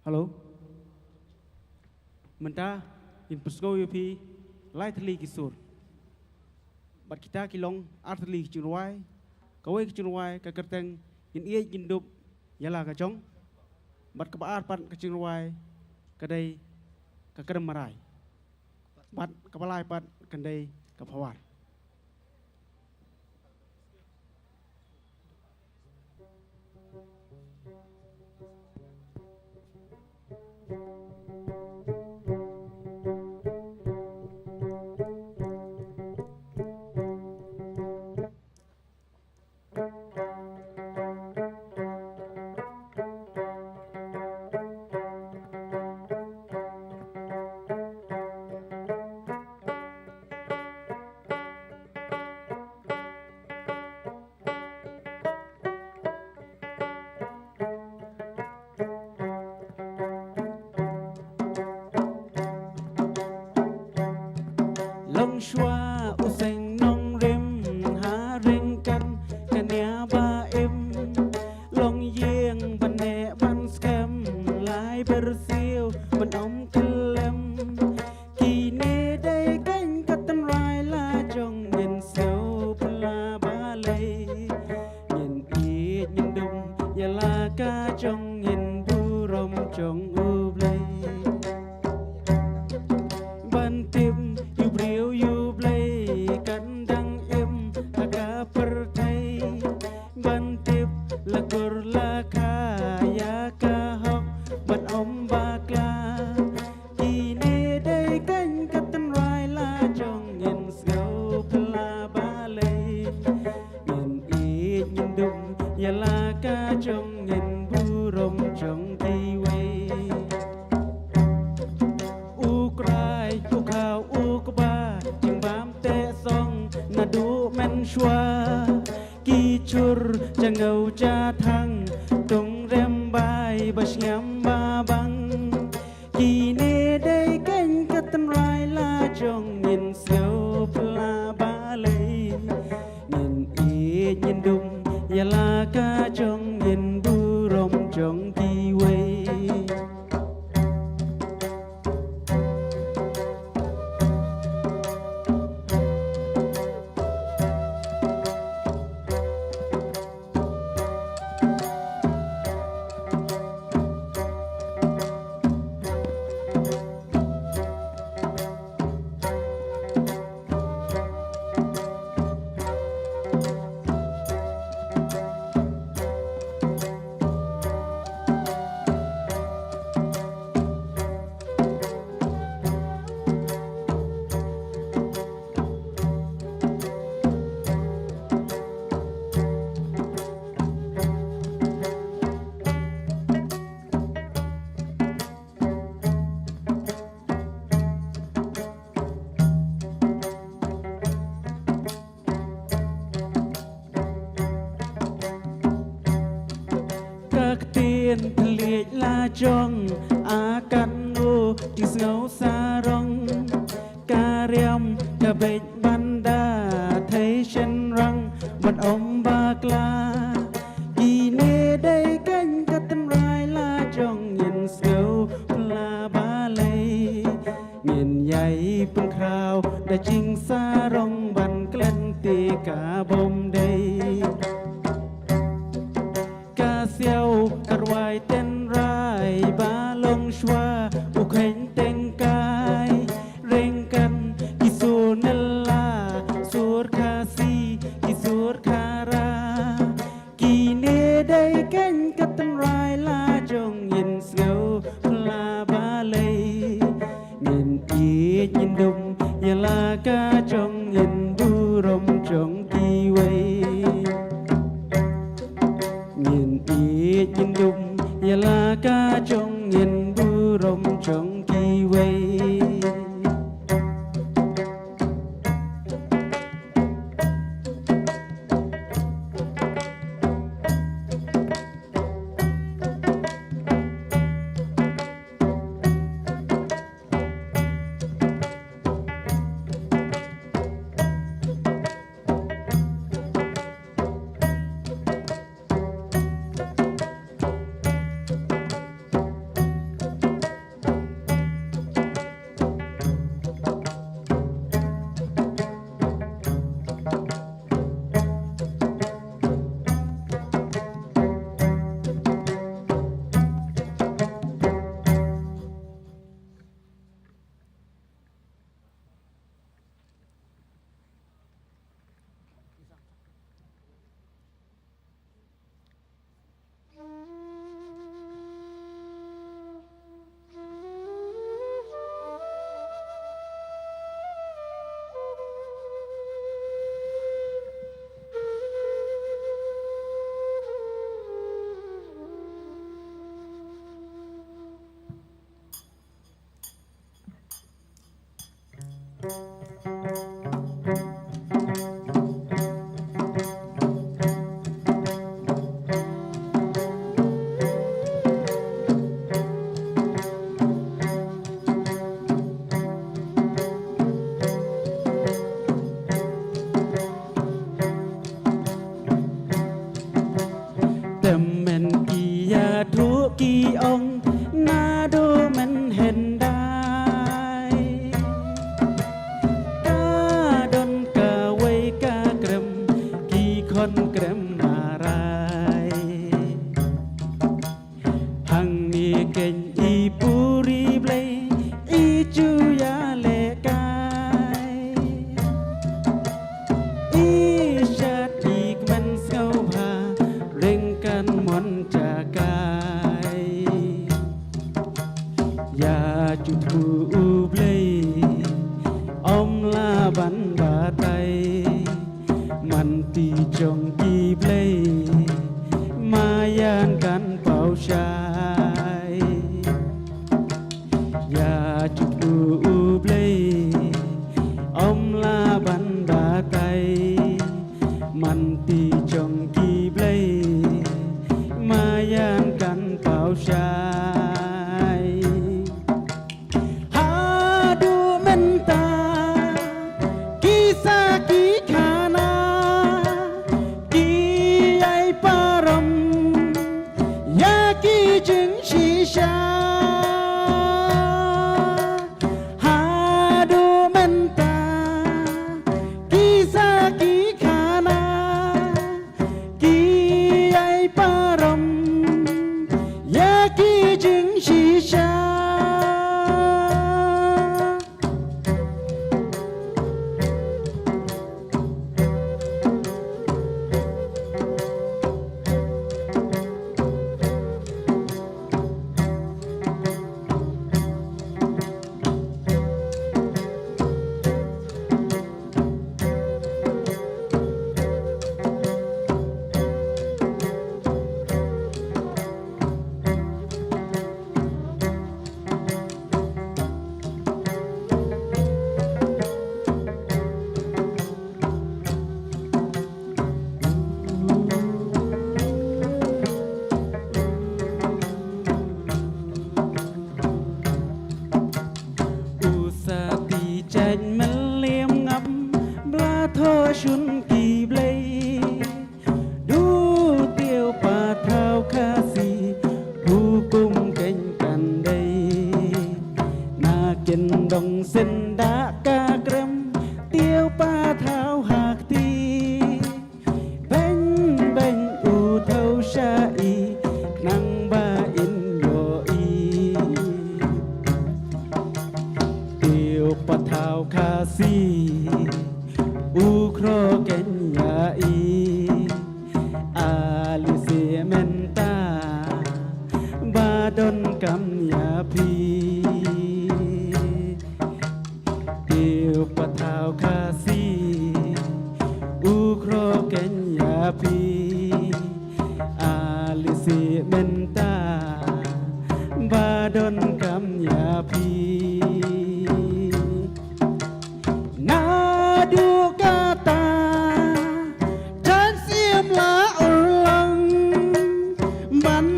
Hello. Mynta ngin pynsngew ïa phi lai tylli ki sur. Bad kita ki long ar tylli ki jingrwai. Kawei ka jingrwai ka kyrteng Ngin Ïeit Ngin Dup Ïa La Ka Jong. Bad kaba ar pat ka jingrwai ka dei Ka Kyrmarai. Bad kaba lai pat kan dei Ka Phawar. Long shuwa u seng nongrim ha ryngkat ka nia ba im. Long ïing ban neh ban skhem lai byrsiew ban ym khyllem. Kine dei keiñ ka tynrai la jong ngin sngewphylla balei. Ngin ïeit ngin dum ïa la ka jong ngin burom jong U Blei. Ban tip ïa u briew ïa U Blei kan dang im ha ka pyrthei. Ban tip la kur la kha ïa ka hok ban ym bakla. Kine dei keiñ ka tynrai la jong ngin sngewphylla balei. Ngin ïeit ngin dum ïa la ka jong ngin burom jong kiwei. U Krai u khaw u kba jingbam te song naduh mynshuwa. Ki jhur jngew jathang tung rem bai ba shngiam ba bang. Kine dei keiñ ka tynrai la jong ngin sngewphylla balei. Ngin ïeit ngin dum ïa la ka jong ngin burom jong kiwei. Ka ktien thylliej la jong a kan u ti sngew sarong. Ka riam ka beit ban da thei shynrang ban ym bakla. Kine dei keiñ ka tynrai la jong ngin sngewphylla balei. Ngin ïai pynkhraw da jingsarong ban klet te ka bym dei. Ka siaw ka rwai tynrai ba long shuwa u kheiñ teng kai. Ryngkat ki sur nylla, sur Khasi, ki sur Khara. Kine dei keiñ ka tynrai la jong ngin sngewphylla balei. Ngin ïeit ngin dum ïa la ka jong ngin burom jong kiwei. Ngin ïeit ngin dum ïa la ka jong ngin burom jong kiwei. Jut u Blei, ym lah ban batai, man ti jong ki blei, ma ïan kan paw shai. Ïa jut u Blei, ym lah ban batai, man ti jong ki blei, ma ïan kan paw shai. Haduh mynta ki sakhi khana ki ai parom ïa ki jingshisha. Haduh mynta ki sakhi khana ki ai parom ïa ki jingshisha. U sa ti jait mylliem ngam bla thoh shun ki blei. Du tiew pathaw Khasi, hukum keiñ kan dei. Na kyndong syndah ka krem, tiew pathaw ha kti. Beiñ beiñ u thew sha i, khnang ba in ïohi. Tiew pathaw Khasi, u khroh keiñ ïa i. A lehse mynta ba donkam ïa phi. Tiew pathaw Khasi, u khroh keiñ ïa phi. A lehse mynta ba donkam ïa phi. Naduh kata, jan siem la urlong ban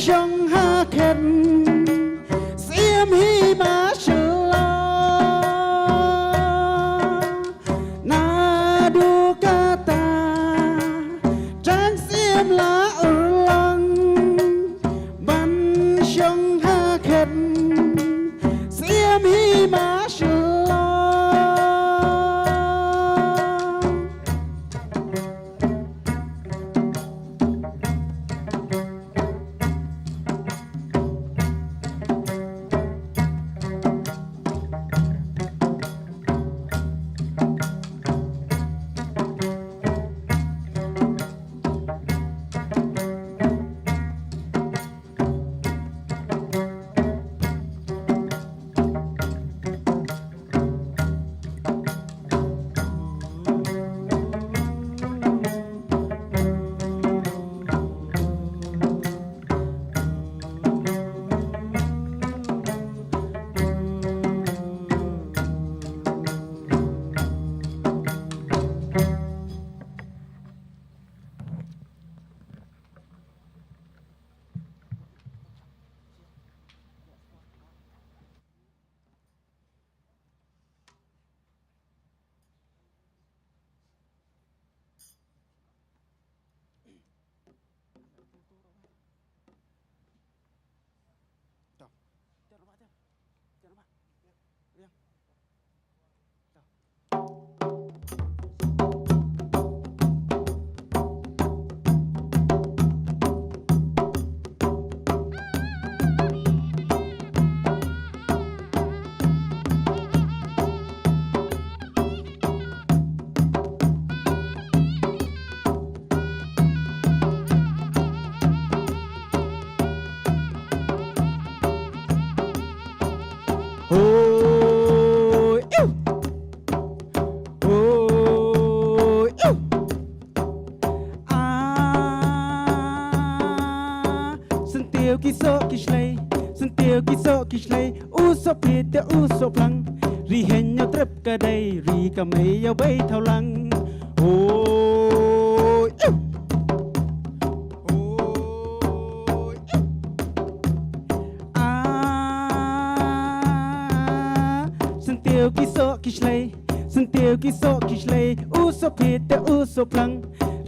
shong ha khet, siem hi ma shalor. Naduh kata, jan siem la urlong ban shong ha khet, siem hi ma shalor. Phi te u soh phlang, ri hynñiew trep ka dei, ri kamei ïa wei thaw lang. Hoi, eh. Hoi, eh. Ah, syntiew ki soh ki shlei, syntiew ki soh ki shlei, u soh phi te u soh phlang,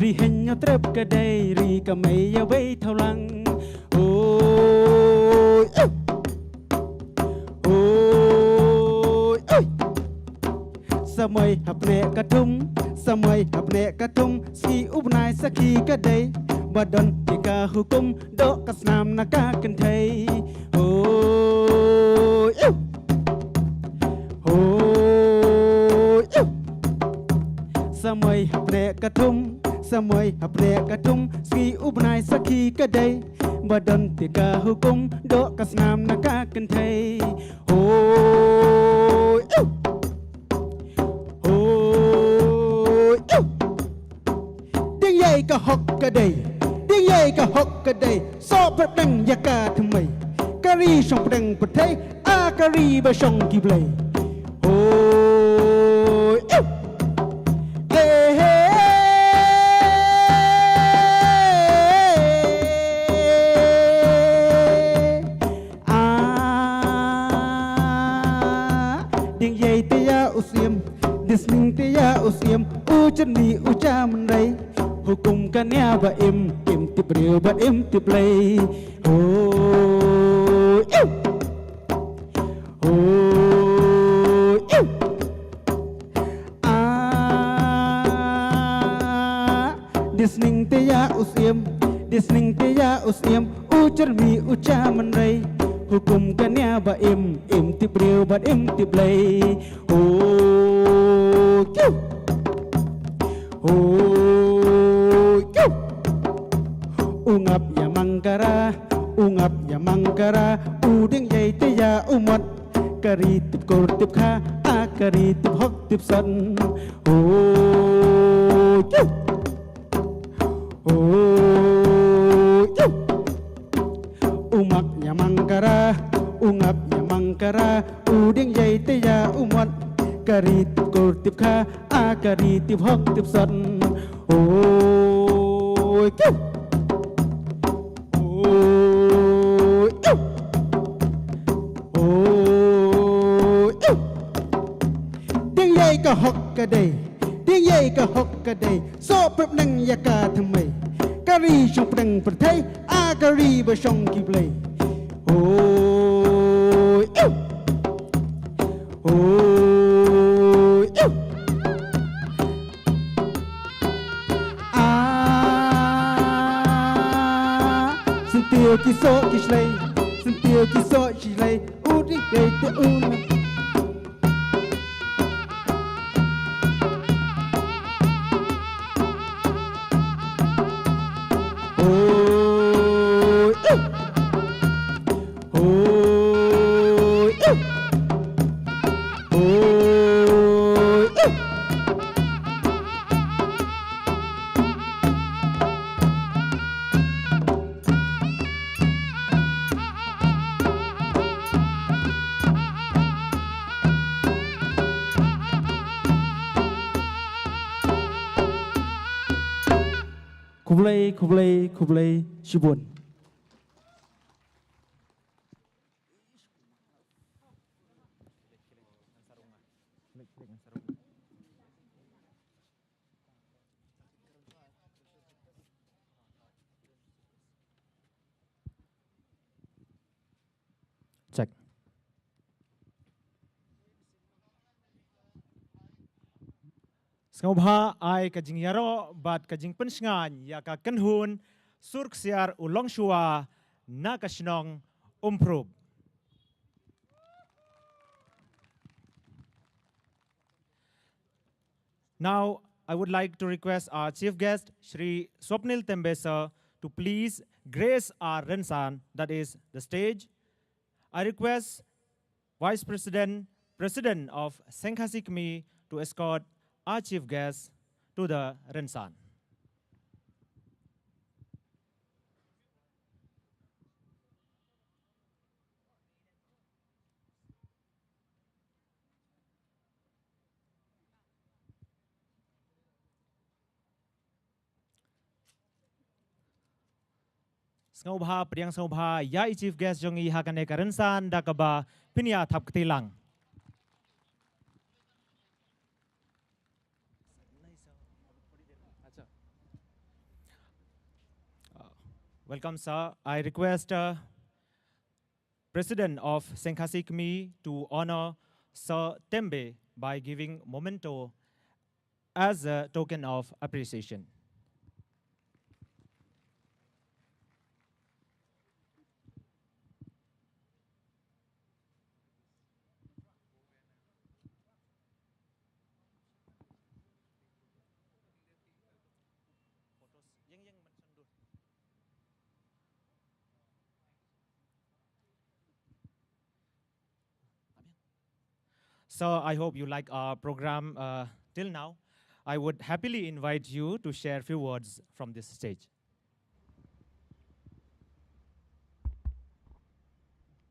ri hynñiew trep ka dei, ri kamei ïa wei thaw lang. Hoi, eh. Hoi, eh. Samoi hapneh ka thum, samoi hapneh ka thum, sngi u bnai sakhi ka dei, ba don te ka hukum, doh ka snam na ka kynthei. Hoi, eh. Hoi, eh. Samoi hapneh ka thum, samoi hapneh ka thum, sngi u bnai sakhi ka dei, ba don te ka hukum, doh ka snam na ka kynthei. Hoi, eh. Hoi, eh. Ding ïai ka hok ka dei, ding ïai ka hok ka dei, soh pdeng ïa ka thymmei. Ka ri shong pdeng pyrthei, a ka ri ba shong ki blei. Hoi, eh. Eh, eh, eh. Ah, ding ïai te ïa u siem, disning te ïa u siem, u chyrni u cha mynrei. Hukum ka nia ba im, im tip briew bad im tip Blei. Hoi, iu. Hoi, iu. Ah, disning te ïa u siem, disning te ïa u siem, u chyrmi u cha mynrei. Hukum ka nia ba im, im tip briew bad im tip Blei. Hoi, kiu. Hoi, kiu. U ngap ïa Mangkara, u ngap ïa Mangkara, u ding ïai te ïa u mot. Ka ri tip kur tip kha, a ka ri tip hok tip san. Hoi, kiu. Hoi, kiu. U mak ïa Mangkara, u ngap ïa Mangkara, u ding ïai te ïa u mot. Ka ri tip kur tip kha, a ka ri tip hok tip san. Hoi, kiu. Hoi, iu. Hoi, iu. Ding ïai ka hok ka dei, ding ïai ka hok ka dei. Soh pep neng ïa ka thymmei. Ka ri shong pdeng pyrthei, a ka ri ba shong ki Blei. Hoi, iu. Hoi, iu. Ah, syntiew ki soh ki shlei, syntiew ki soh ki shlei, u ding ïai te u na. Hoi, iu. Hoi, iu. Hoi, iu. Khublei, khublei, khublei shibun. Check. Sngewbha ai ka jingïaroh bad ka jingpynshngaiñ ïa ka kynhun sur ksiar u longshuwa na ka shnong Umphrup. Now, I would like to request our chief guest, Shri Swapnil Tembe sir, to please grace our Rynsan, that is the stage. I request Vice President, President of Seng Khasi Kmie, to escort our chief guest to the Rynsan. sngewbha pdiang sngewbha ïa i chief guest jong ngi ha kane ka rynsan da kaba pynïathap kti lang. Uh, welcome, sir. I request uh, President of Seng Khasi Kmie to honor Sir Tembe by giving memento as a token of appreciation. So I hope you like our program uh, till now. I would happily invite you to share few words from this stage.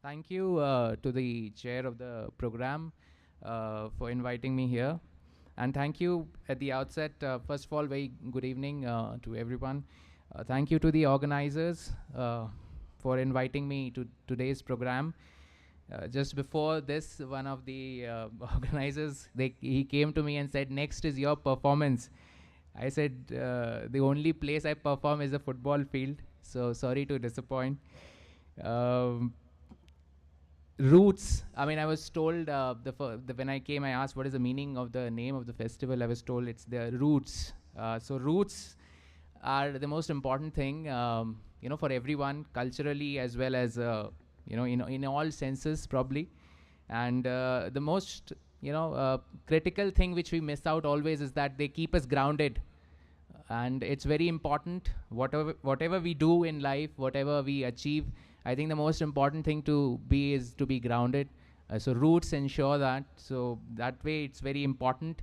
Thank you uh, to the chair of the program uh, for inviting me here. And thank you at the outset, uh, first of all, very good evening uh, to everyone. Uh, thank you to the organizers uh, for inviting me to today's program. Uh, just before this, one of the uh, organizers, they, he came to me and said, "Next is your performance." I said, uh, "The only place I perform is a football field, so sorry to disappoint." Um, roots. I mean, I was told uh, the, fir- the when I came, I asked what is the meaning of the name of the festival. I was told it's the roots. Uh, so roots are the most important thing, um, you know, for everyone culturally as well as uh, you know, in in all senses probably. And uh, the most, you know, uh, critical thing which we miss out always is that they keep us grounded, and it's very important. Whatever whatever we do in life, whatever we achieve, I think the most important thing to be is to be grounded. Uh, so roots ensure that. So that way, it's very important.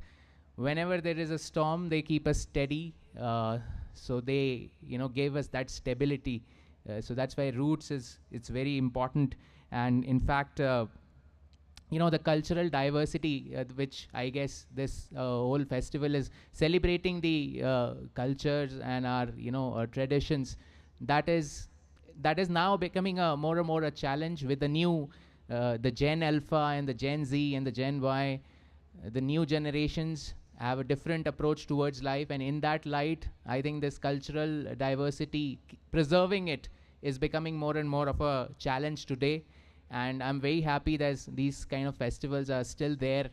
Whenever there is a storm, they keep us steady. Uh, so they, you know, gave us that stability. Uh, so that's why roots is, it's very important. And in fact, uh, you know, the cultural diversity, uh, which I guess this uh, whole festival is celebrating, the uh, cultures and our, you know, uh, traditions, that is that is now becoming a more and more a challenge with the new, uh, the Gen Alpha and the Gen Z and the Gen Y. Uh, the new generations have a different approach towards life, and in that light, I think this cultural diversity, k- preserving it, is becoming more and more of a challenge today. And I'm very happy that these kind of festivals are still there,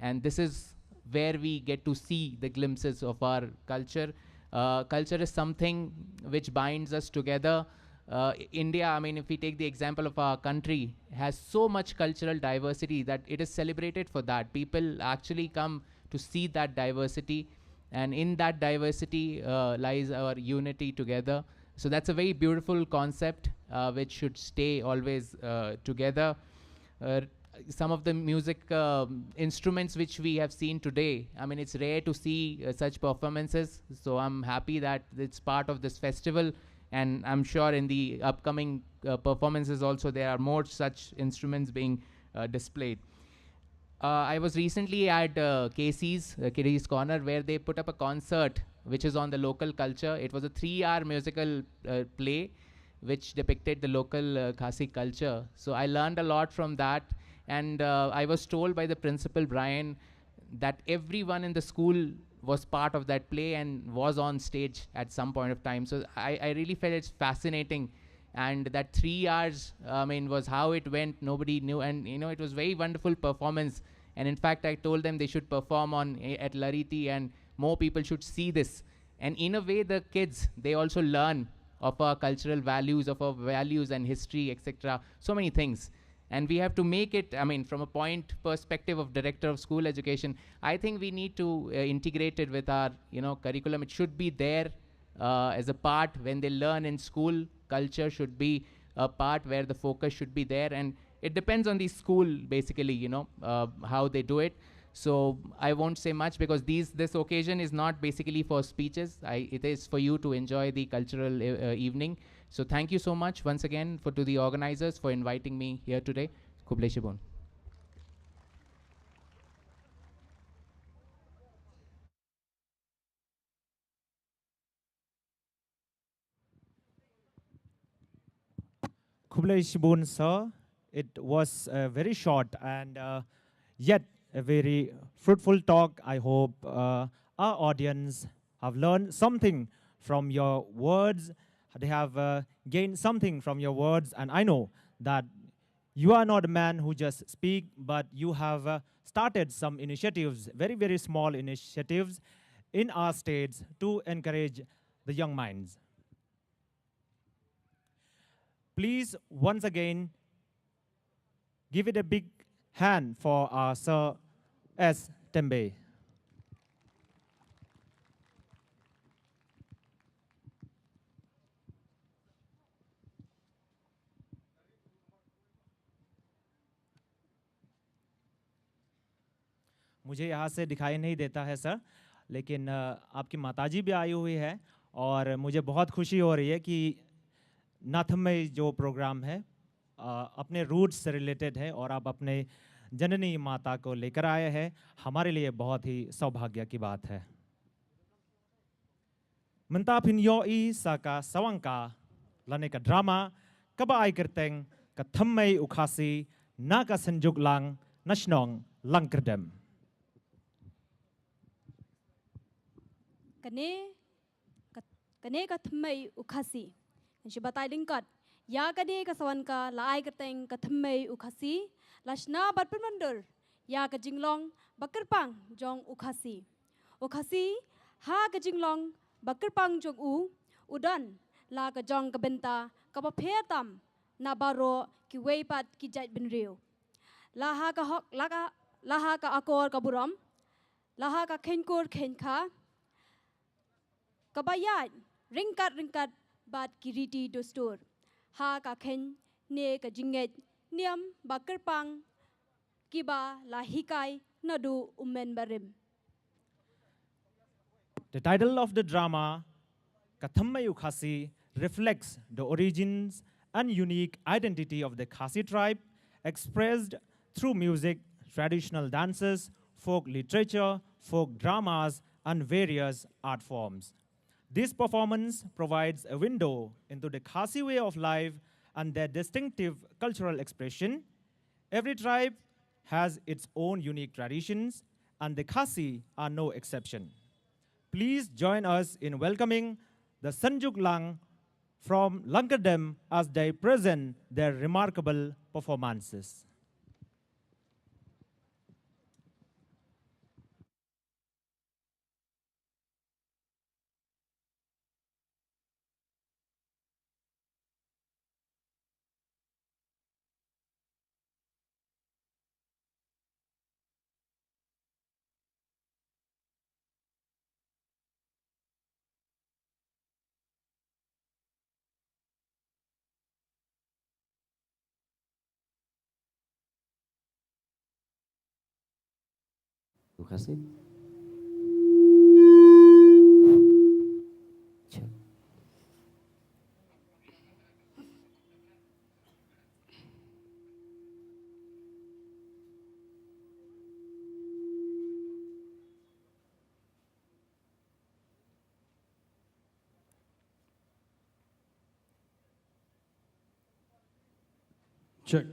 and this is where we get to see the glimpses of our culture. Uh, culture is something which binds us together. Uh, India, I mean, if we take the example of our country, has so much cultural diversity that it is celebrated for that. People actually come to see that diversity, and in that diversity uh, lies our unity together. So that's a very beautiful concept uh, which should stay always uh, together. Uh, some of the music um, instruments which we have seen today, I mean, it's rare to see uh, such performances. So I'm happy that it's part of this festival, and I'm sure in the upcoming uh, performances also there are more such instruments being uh, displayed. Uh, I was recently at uh, Casey's, uh, Kitty's Corner, where they put up a concert which is on the local culture. It was a three hour musical uh, play which depicted the local uh, Khasi culture. So I learned a lot from that. And uh, I was told by the principal, Brian, that everyone in the school was part of that play and was on stage at some point of time. So I, I really felt it's fascinating. And that three hours, I mean, was how it went. Nobody knew. And, you know, it was very wonderful performance. And in fact, I told them they should perform on at Lariti and more people should see this. And in a way, the kids, they also learn of our cultural values, of our values and history, et cetera. So many things. And we have to make it, I mean, from a point perspective of director of school education, I think we need to uh, integrate it with our, you know, curriculum. It should be there uh, as a part when they learn in school. Culture should be a part where the focus should be there, and it depends on the school, basically, you know, uh, how they do it. So I won't say much because these this occasion is not basically for speeches. I, it is for you to enjoy the cultural uh, uh, evening. So thank you so much once again for to the organizers for inviting me here today. Khublei shibun. Khublei shibun, sir. It was, uh, very short and, uh, yet a very fruitful talk. I hope, uh, our audience have learned something from your words. They have, uh, gained something from your words, and I know that you are not a man who just speak, but you have, uh, started some initiatives, very, very small initiatives in our states to encourage the young minds. Please, once again, give it a big hand for our Sir S Tembe. मुझे यहाँ से दिखाई नहीं देता है, सर, लेकिन, अ, आपकी माताजी भी आई हुई है और मुझे बहुत खुशी हो रही है कि नाथमई जो प्रोग्राम है, अ, अपने रूट्स से रिलेटेड है और आप अपने जननी माता को लेकर आए हैं, हमारे लिए बहुत ही सौभाग्य की बात है। Mynta phin ïohi sa ka sawang ka lane ka drama kaba ai kyrteng Ka Thymmei U Khasi na ka Synjuk Lang na shnong Langkyrdem. Kane ka, kane ka thymmei u Khasi. Ngan shu batai lyngkot. Ïa kane ka sawang ka la ai kyrteng Ka Thymmei U Khasi, la shna bad pynmyndur ïa ka jinglong ba kyrpang jong u Khasi. U Khasi, ha ka jinglong ba kyrpang jong u, u don la ka jong ka bynta kaba pher tam na baroh kiwei pat ki jait bynriew. La ha ka hok, la ka, la ha ka akor ka burom, la ha ka kheiñkur kheiñkha, kaba ïaid ryngkat ryngkat bad ki riti dustur, ha ka kheiñ ne ka jingngeit niam ba kyrpang kiba la hikai naduh u mynbarim. The title of the drama, Ka Thymmei U Khasi, reflects the origins and unique identity of the Khasi tribe, expressed through music, traditional dances, folk literature, folk dramas, and various art forms. This performance provides a window into the Khasi way of life and their distinctive cultural expression. Every tribe has its own unique traditions, and the Khasi are no exception. Please join us in welcoming the Synjuk Lang from Langkyrdem as they present their remarkable performances. Terima kasih. Check.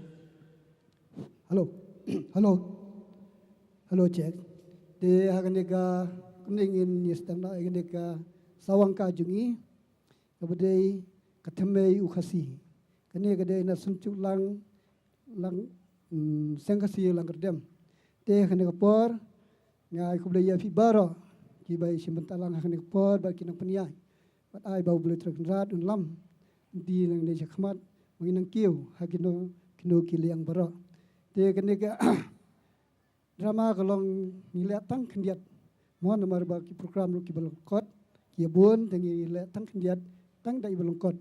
Hello. Hello. Hello, check. Te ha kane ka, kumne ngin ïa sdang noh ïa kane ka sawang ka jong ngi, kaba dei Ka Thymmei U Khasi. Kane ka dei na Synjuk Lang, Lang, mm, Seng Khasi Langkyrdem. Te ha kane ka por, nga ai khublei ïa phi baroh kiba ïashim bynta lang ha kane ka por bad ki nongpynïaid. Bad ai ba U Blei Trai Kynrad un lam lynti nangne shakhmat, ba ngin nang kiew ha kino kino ki liang baroh. Te kane ka drama ka long ngi leh tang khyndiat. Mo, namar ba ki program ruh kiba lyngkot ki ïa bun, te ngi leh tang khyndiat, tang da iba lyngkot.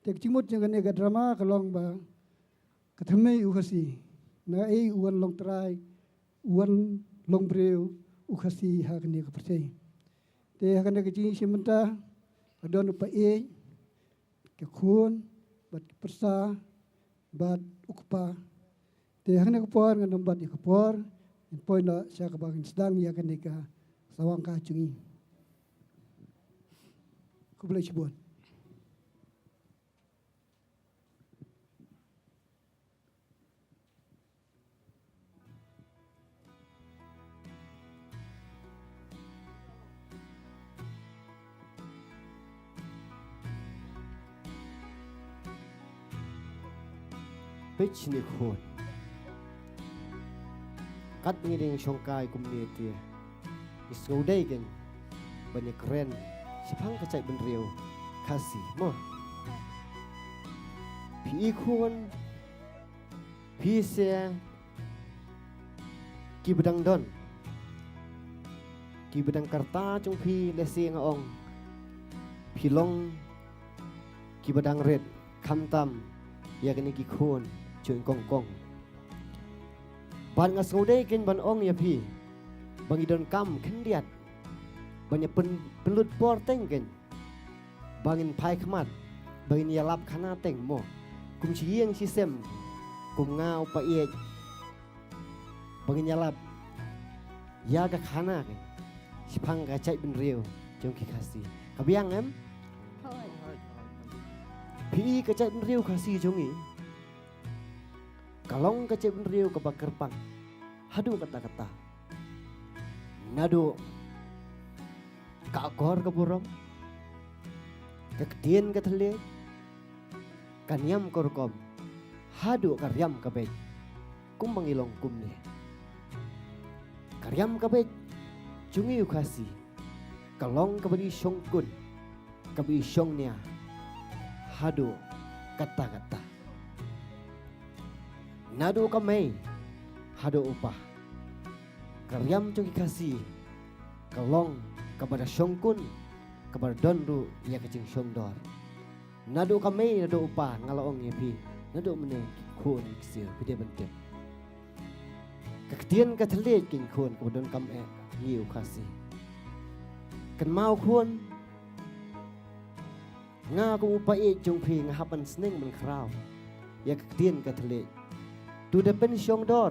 Te ka jingmut jong kane ka drama ka long ba Ka Thymmei U Khasi, naei u wan long trai, u wan long briew u Khasi ha kane ka pyrthei. Te ha kane ka jingïashim bynta ka don u paid, ka khun, bad ka pyrsa, bad u kpa. Te ha kane ka por ngan ym bat ïa ka por, ngan poi noh sha kaba ngin sdang ïa kane ka sawang ka jong ngi. Khublei shibun. Peit shane khun. Katba ngi dang shongkai kumne te, ngi sngewdei kein ban ïakren shaphang ka jaitbynriew Khasi mo. Phi i khun, phi sa kiba dang don, kiba dang ka rta jong phi, lehse nga ong phi long kiba dang rit, khamtam ïa kine ki khun jong i Kongkong. Bad nga sngewdei kein ban ong ïa phi ba ngi donkam khyndiat ban ïa pyn-, pynlut por teng kein, ba ngin phai khmat, ba ngin ïalap khana teng mo, kum shi ïing shi sem, kum nga u Paieit, ba ngin ïalap ïa ka khana kein shaphang ka jaitbynriew jong ki Khasi. Ka biang em? Hooid. Phi i ka jaitbynriew Khasi jong ngi ka long ka jaitbynriew kaba kyrpang haduh katta katta. Naduh ka akor ka burom, ka ktien ka thylliej, ka niam ka rukom, haduh ka riam ka beit. Kumba ngi long kumne, ka riam ka beit jong ngi u Khasi ka long kaba i shongkun, kaba i shongnia haduh katta katta. Naduh ka mei haduh u pa, ka riam jong ki Khasi ka long kaba da shongkun, kaba da don ruh ïa ka jingshongdor. Naduh ka mei naduh u pa, nga la ong ïa phi, naduh mynne ki khun ki ksiew, phi dei ban tip. Ka ktien ka thylliej kein khun kaba donkam eh ngi u Khasi. Kynmaw khun, nga kum u Paieit jong phi nga hap ban sneng ban khraw ïa ka ktien ka thylliej. To da pynshongdor,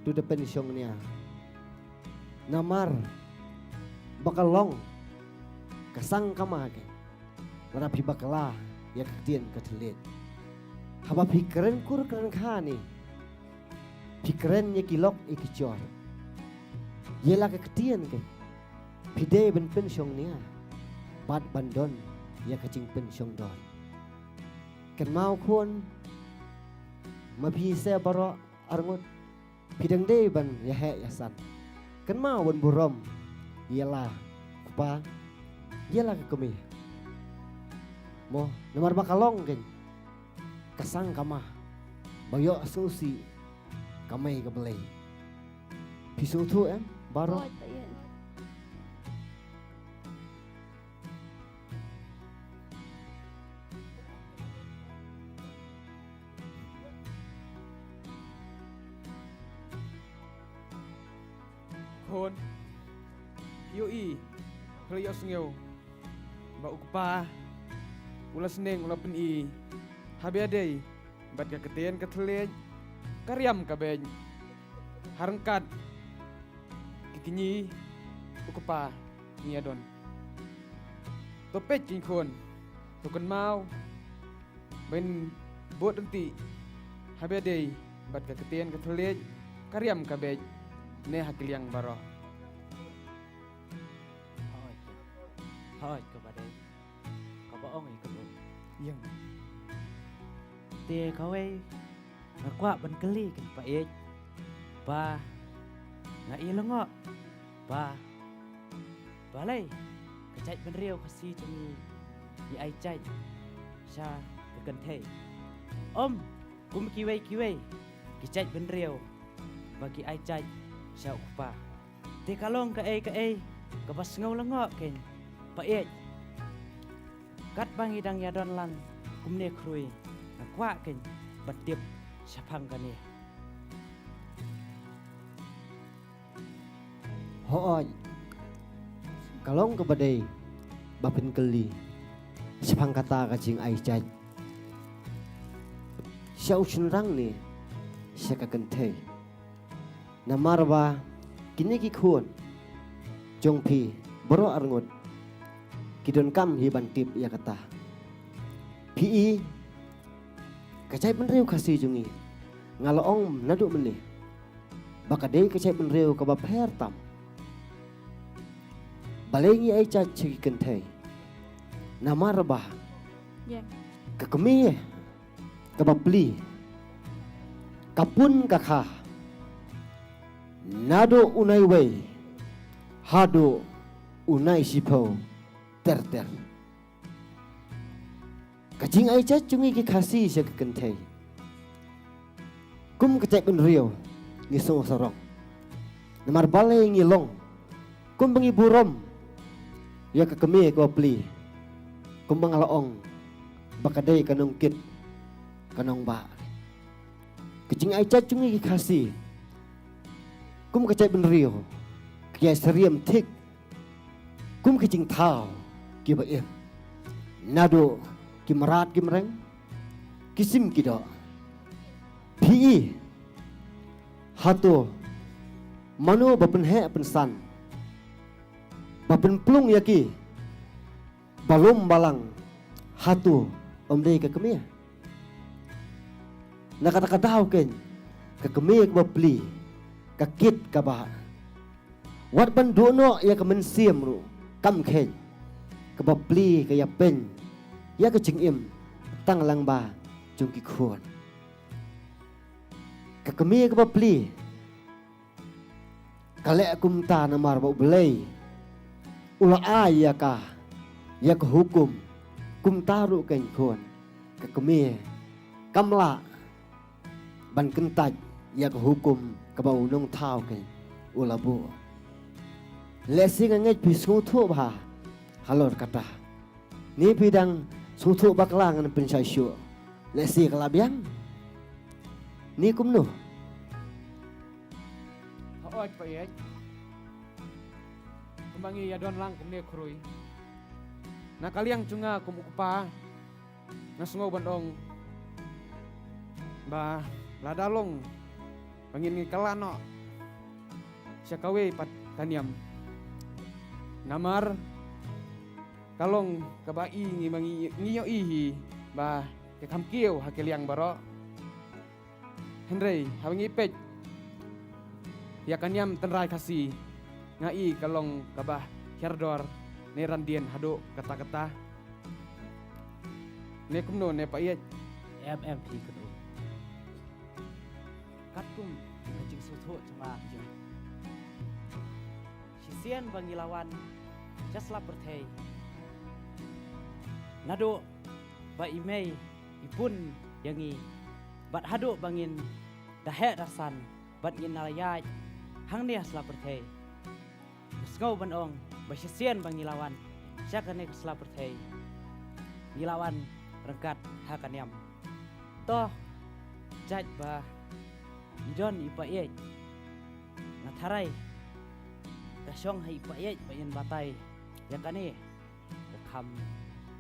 to da pynshongnia. Namar ba ka long ka sang ka ma kein lada phi bakla ïa ka ktien ka thylliej. Haba phi kren kur kren kha ne, phi kren ïa ki lok ïa ki jor, ïa la ka ktien kein phi dei ban pynshongnia bad ban don ïa ka jingpynshongdor. Kynmaw khun, ma phi sa baroh arngut, phi dang dei ban ïaheh ïasan. Kynmaw ban burom ïa la u kpa, ïa la ka kmie mo, namar ba ka long kein ka sang ka ma ba ïoh sngewsih ka mei ka Blei. Phi sngewthuh em baroh? Hooid, Paieit. Khun, ïohi, phi la ïohsngew ba u kpa u la sneng u la pyni, haba ïadei bad ka ktien ka thylliej, ka riam ka beit. Ha ryngkat ki kñi u kpa ngi ïa don. To peit kein khun, to kynmaw ban bud ryntih haba ïadei bad ka ktien ka thylliej, ka riam ka beit ne ha ki liang baroh. Hooid, hooid, kaba dei kaba ong i kaba ong. Ïeng. Te kawei nga kwah ban kylli kein Paieit, ba nga i lyngngoh ba balei ka jaitbynriew Khasi jong ngi ngi ai jait sha ka kynthei, em kum kiwei kiwei ki jaitbynriew ba ki ai jait sha u kpa. Te ka long kaei kaei kaba sngew lyngngoh kein Paieit. Katba ngi dang ïa don lang kumne khrui, nga kwah kein ban tip shaphang kane. Hooid, ka long kaba dei ba phin kylli shaphang kata ka jingai jait sha u shynrang ne sha ka kynthei. Namar ba kine ki khun jong phi baroh arngut ki donkam hi ban tip ïa kata. Phi i, ka jaitbynriew Khasi jong ngi, nga la ong naduh mynne ba ka dei ka jaitbynriew kaba pher tam. Balei ngi ai jait sha ki kynthei? Namar ba ka kmie kaba pli Ka pun ka kha. Naduh u nai wei haduh u nai shiphew ter ter. Ka jingai jait jong ngi ki Khasi sha ka kynthei, kum ka jaitbynriew ngi sngew sarong. Namar balei ngi long kumba ngi burom ïa ka kmie kaba pli, kumba nga la ong ba ka dei ka nongkit ka nongbah. Ka jingai jait jong ngi ki Khasi kum ka jaitbynriew ka ïai syriem thik kum ki jingthaw kiba im. Naduh ki mrad ki mreng, ki sim ki doh. Phi i, hato mano ba pynheh pynsan, ba pynplung ïa ki ba lum ba lang, hato ym dei ka kmie? Na kata ka daw keiñ, ka kmie kaba pli, ka kit kaba, wat ban duh noh ïa ka mynsiem ruh kam kheiñ, kaba pli ka ïapeiñ ïa ka jingim tang lang ba jong ki khun. Ka kmie kaba pli ka leh kumta namar ba U Blei u la ai ïa ka, ïa ka hukum. Kumta ruh keiñ khun, ka kmie kam lah ban kyntait ïa ka hukum kaba u nongthaw keiñ u la buh. Lehse nga ngeit phi sngewthuh bha halor kata. Ni phi dang sngewthuh bakla ngan pynshai shuh. Lehse ka la biang. Ni kumno? Hooid pa ïeit. Kumba ngi ïa don lang kumne khrui, na ka liang jong nga kum u kpa, nga sngew ban ong ba lada long ba ngin ngi kylla noh sha kawei pat ka niam. Namar ka long kaba i ngi ma ngi, ngi ïohi hi ba ka kham kiew ha ki liang baroh. Hynrei haba ngi peit ïa ka niam tynrai Khasi, nga i ka long kaba hiar dor ne randien haduh katta katta. Ne kumno ne pa ïeit? Em em phi kyntu. Katkum ka jingsngewthuh jong nga, jong shisien ba ngi la wan sha sla pyrthei, naduh ba i mei i pun ïa ngi bad haduh ba ngin da heh da san bad ngin da la ïaid hangne ha sla pyrthei. Nga sngew ban ong ba shisien ba ngi la wan sha kane ka sla pyrthei, ngi la wan ryngkat ha ka niam. To jait ba ngi don i pa ïeit, nga tharai ka shong ha i pa ïeit ba in batai ïa kane. Ka kham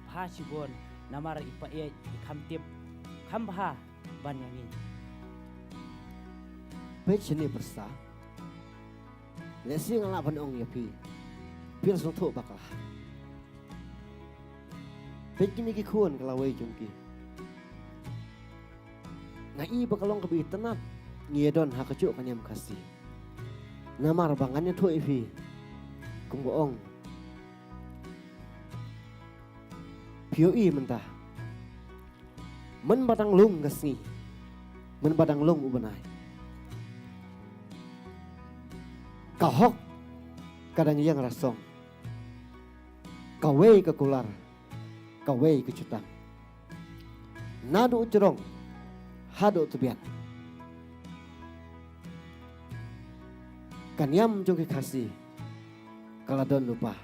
bha shibun namar i pa ïeit i kham tip kham bha ban ïa ngi. Peit shane pyrsa. Lehse nga lah ban ong ïa phi, phi la sngewthuh bakla. Peit kine ki khun ka lawei jong ki. Nga i ba ka long kaba itynnad ngi ïa don ha kajuh ka niam Khasi. Namar ba ngan ïathuh ïa phi, kum ba ong, phi ïohi mynta, mynba dang lung ka sngi, mynba dang lung u bnai, ka hok ka dang ïeng rasong. Kawei ka kular, kawei ka jutang. Naduh jrong haduh tbian, ka niam jong ki Khasi ka la don lypa.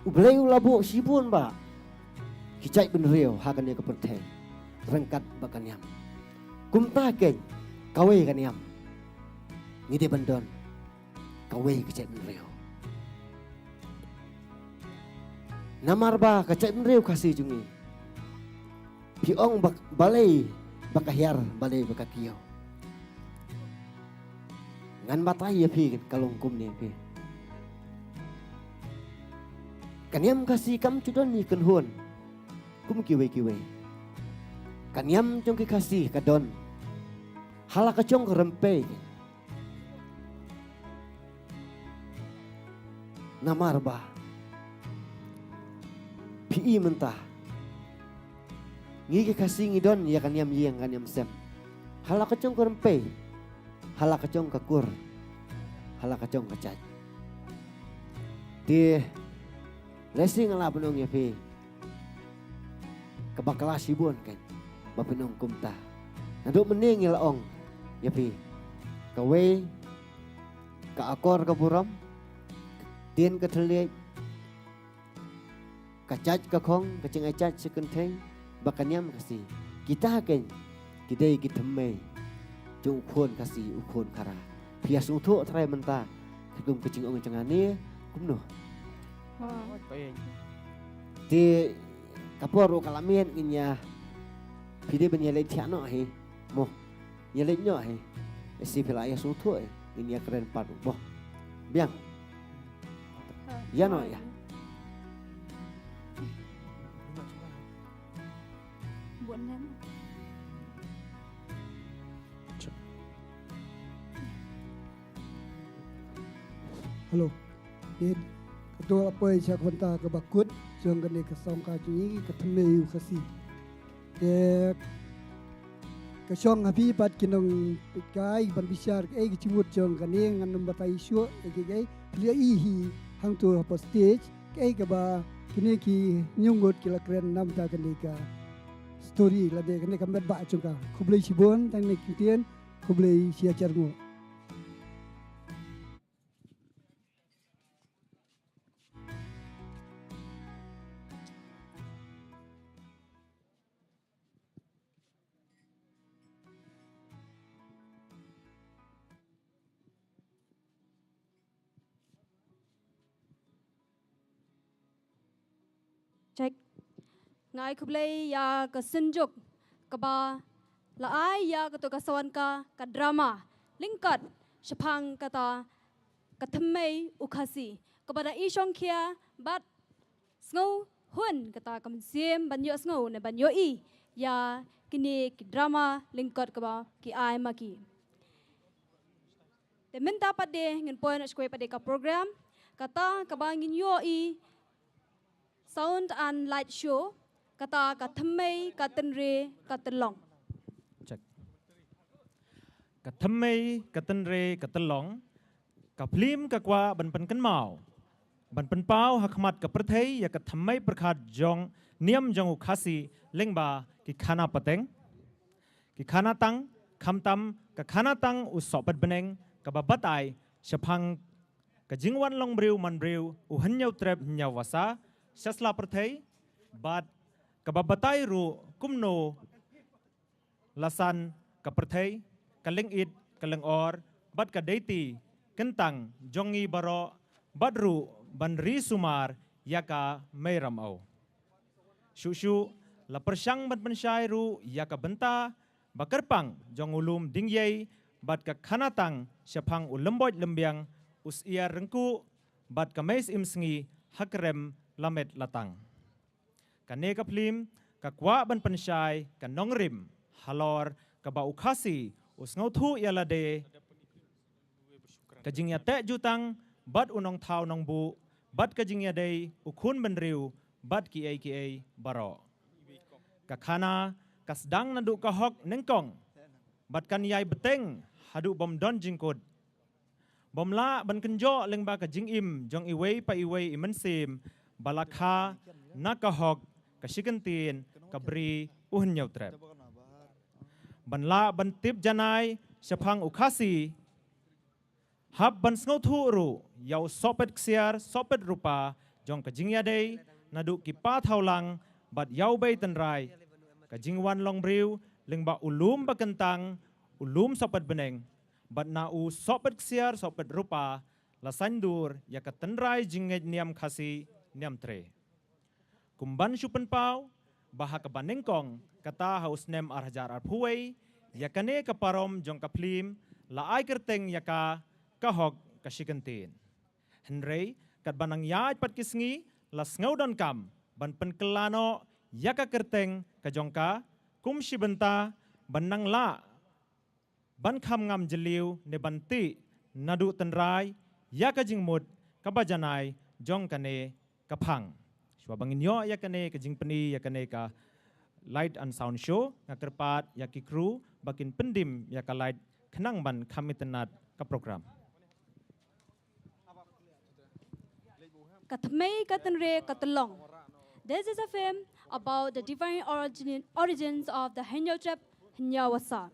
U Blei u la buh shibun bah ki jaitbynriew ha kane ka pyrthei ryngkat bad ka niam. Kumta keiñ, kawei ka niam ngi dei ban don kawei ka jaitbynriew. Namar ba ka jaitbynriew Khasi jong ngi, phi ong ba, balei ba ka hiar, balei ba ka kiew. Ngan batai ïa phi, ka long kumne phi. Ka niam Khasi kam ju don ïa kynhun kum kiwei kiwei. Ka niam jong ki Khasi ka don ha la ka jong ka rympei. Namar ba phi i mynta, ngi ki Khasi ngi don ïa ka niam ïing ka niam sem. Ha la ka jong ka rympei, ha la ka jong ka kur, ha la ka jong ka jait. Te lehse nga lah ban ong ïa phi, kaba khlaiñ shibun kein ba phin ong kumta. Naduh mynne ngi la ong ïa phi, kawei ka akor ka burom, ktien ka thylliej, ka jait ka khong, ka jingai jait shi kynthei, bad ka niam Khasi. Kita kein ki dei ki thymmei jong u khun Khasi, u khun Khara. Phi ïa sngewthuh trai mynta, katkum ka jingong jong nga ne kumno? Te ka por ruh ka la miet, ngin ïa, phi dei ban ïa leit thiah noh hi mo. Ïa leit noh hi. Lehse phi la ïa sngewthuh hi. Ngin ïa kren pat ruh mo. Biang. Ïa noh ïa. Hello. Te kato la poi sha ka bynta kaba kut jong kane ka song ka jong ngi, ka thymmei u Khasi. Te ka shong ha phi pat ki nongpeit kai ban bishar kaei ka jingmut jong kane, ngan ym batai shuh kaei kaei. Phi la ïohi hangto hapoh stage kaei kaba kine ki hynñiew ngut ki la kren na bynta kane ka story lane kane ka metbah jong ka. Khublei shibun, tang ne ktien, khublei shi hajar nguh. Check. Nga ai khublei ïa ka Synjuk kaba la ai ïa kato ka sawdong ka, ka drama lyngkot shaphang kata ka thymmei u Khasi kaba da i shongkhia bad sngewhun kata ka mynsiem ban ïohsngew ne ban ïohi ïa kine ki drama lyngkot kaba ki ai ma ki. Te mynta pat de ngin poi noh sha kawei pat de ka program, kata kaba ngin ïohi sound and light show, kata ka thymmei ka tynrai ka tynlong. Check. Ka thymmei ka tynrai ka tynlong, ka phlim ka kwah ban pynkynmaw, ban pynpaw ha khmat ka pyrthei ïa ka thymmei pyrkhat jong niam jong u Khasi lyngba ki khana pateng, ki khana tang, khamtam ka khana tang u sohpet bneng kaba batai shaphang ka jingwan long briew man briew u Hynñiewtrep Hynñiewbasa sha sla pyrthei, bad kaba batai ruh kumno la san ka pyrthei, ka lyngit, ka lyngor, bad ka deiti kyntang jong ngi baroh, bad ruh ban ri sumar ïa ka Mei Ramew. Shuh shuh la pyrshang ban pynshai ruh ïa ka bynta ba kyrpang jong u lum Dingiei bad ka khana tang shaphang u Lymboit Lymbiang, u Syiar Ryngkuh bad ka Mei Syiemsngi ha krem Lamet Latang. Kane ka phlim ka kwah ban pynshai ka nongrim halor kaba u Khasi u sngewthuh ïa lade, ka jingïateh jutang bad u nongthaw nongbuh, bad ka jingïadei u khun bynriew bad kiei kiei baroh. Ka khana ka sdang naduh ka hok nyngkong bad kan ïai bteng haduh bym don jingkut. Bym lah ban kynjoh lyngba ka jingim jong iwei pa iwei i mynsiem ba la kha na ka hok, ka shikyntien, ka bri u Hynñiewtrep. Ban lah ban tip janai shaphang u Khasi, hap ban sngewthuh ruh ïa u sohpet ksiar sohpet rupa jong ka jingïadei naduh ki pa Thawlang bad ïa u Bei Tynrai, ka jingwan long briew lyngba u lum ba kyntang, u lum sohpet bneng, bad na u sohpet ksiar sohpet rupa la saiñdur ïa ka tynrai jingngeit niam Khasi niam Tre. Kum ban shu pynpaw ba ha kaba nyngkong kata ha u snem ar hajar arphew wei, ïa kane ka parom jong ka phlim la ai kyrteng ïa ka Ka Hok Ka Shikyntien. Hynrei katba nang ïaid pat ki sngi la sngew donkam ban pynkylla noh ïa ka kyrteng ka jong ka kum shi bynta ban nang lah ban kham ngam jylliew ne ban tih naduh tynrai ïa ka jingmut kaba janai jong kane ka phang. Shuwa ba ngin ïoh ïa kane ka jingpyni ïa kane ka Light and Sound Show, nga kyrpad ïa ki crew ba kin pyndim ïa ka light khnang ban kham itynnad ka program. Ka Thymmei ka Tynrai ka Tyllong. This is a film about the divine origin, origins of the Hynñiewtrep Hynñiewasa,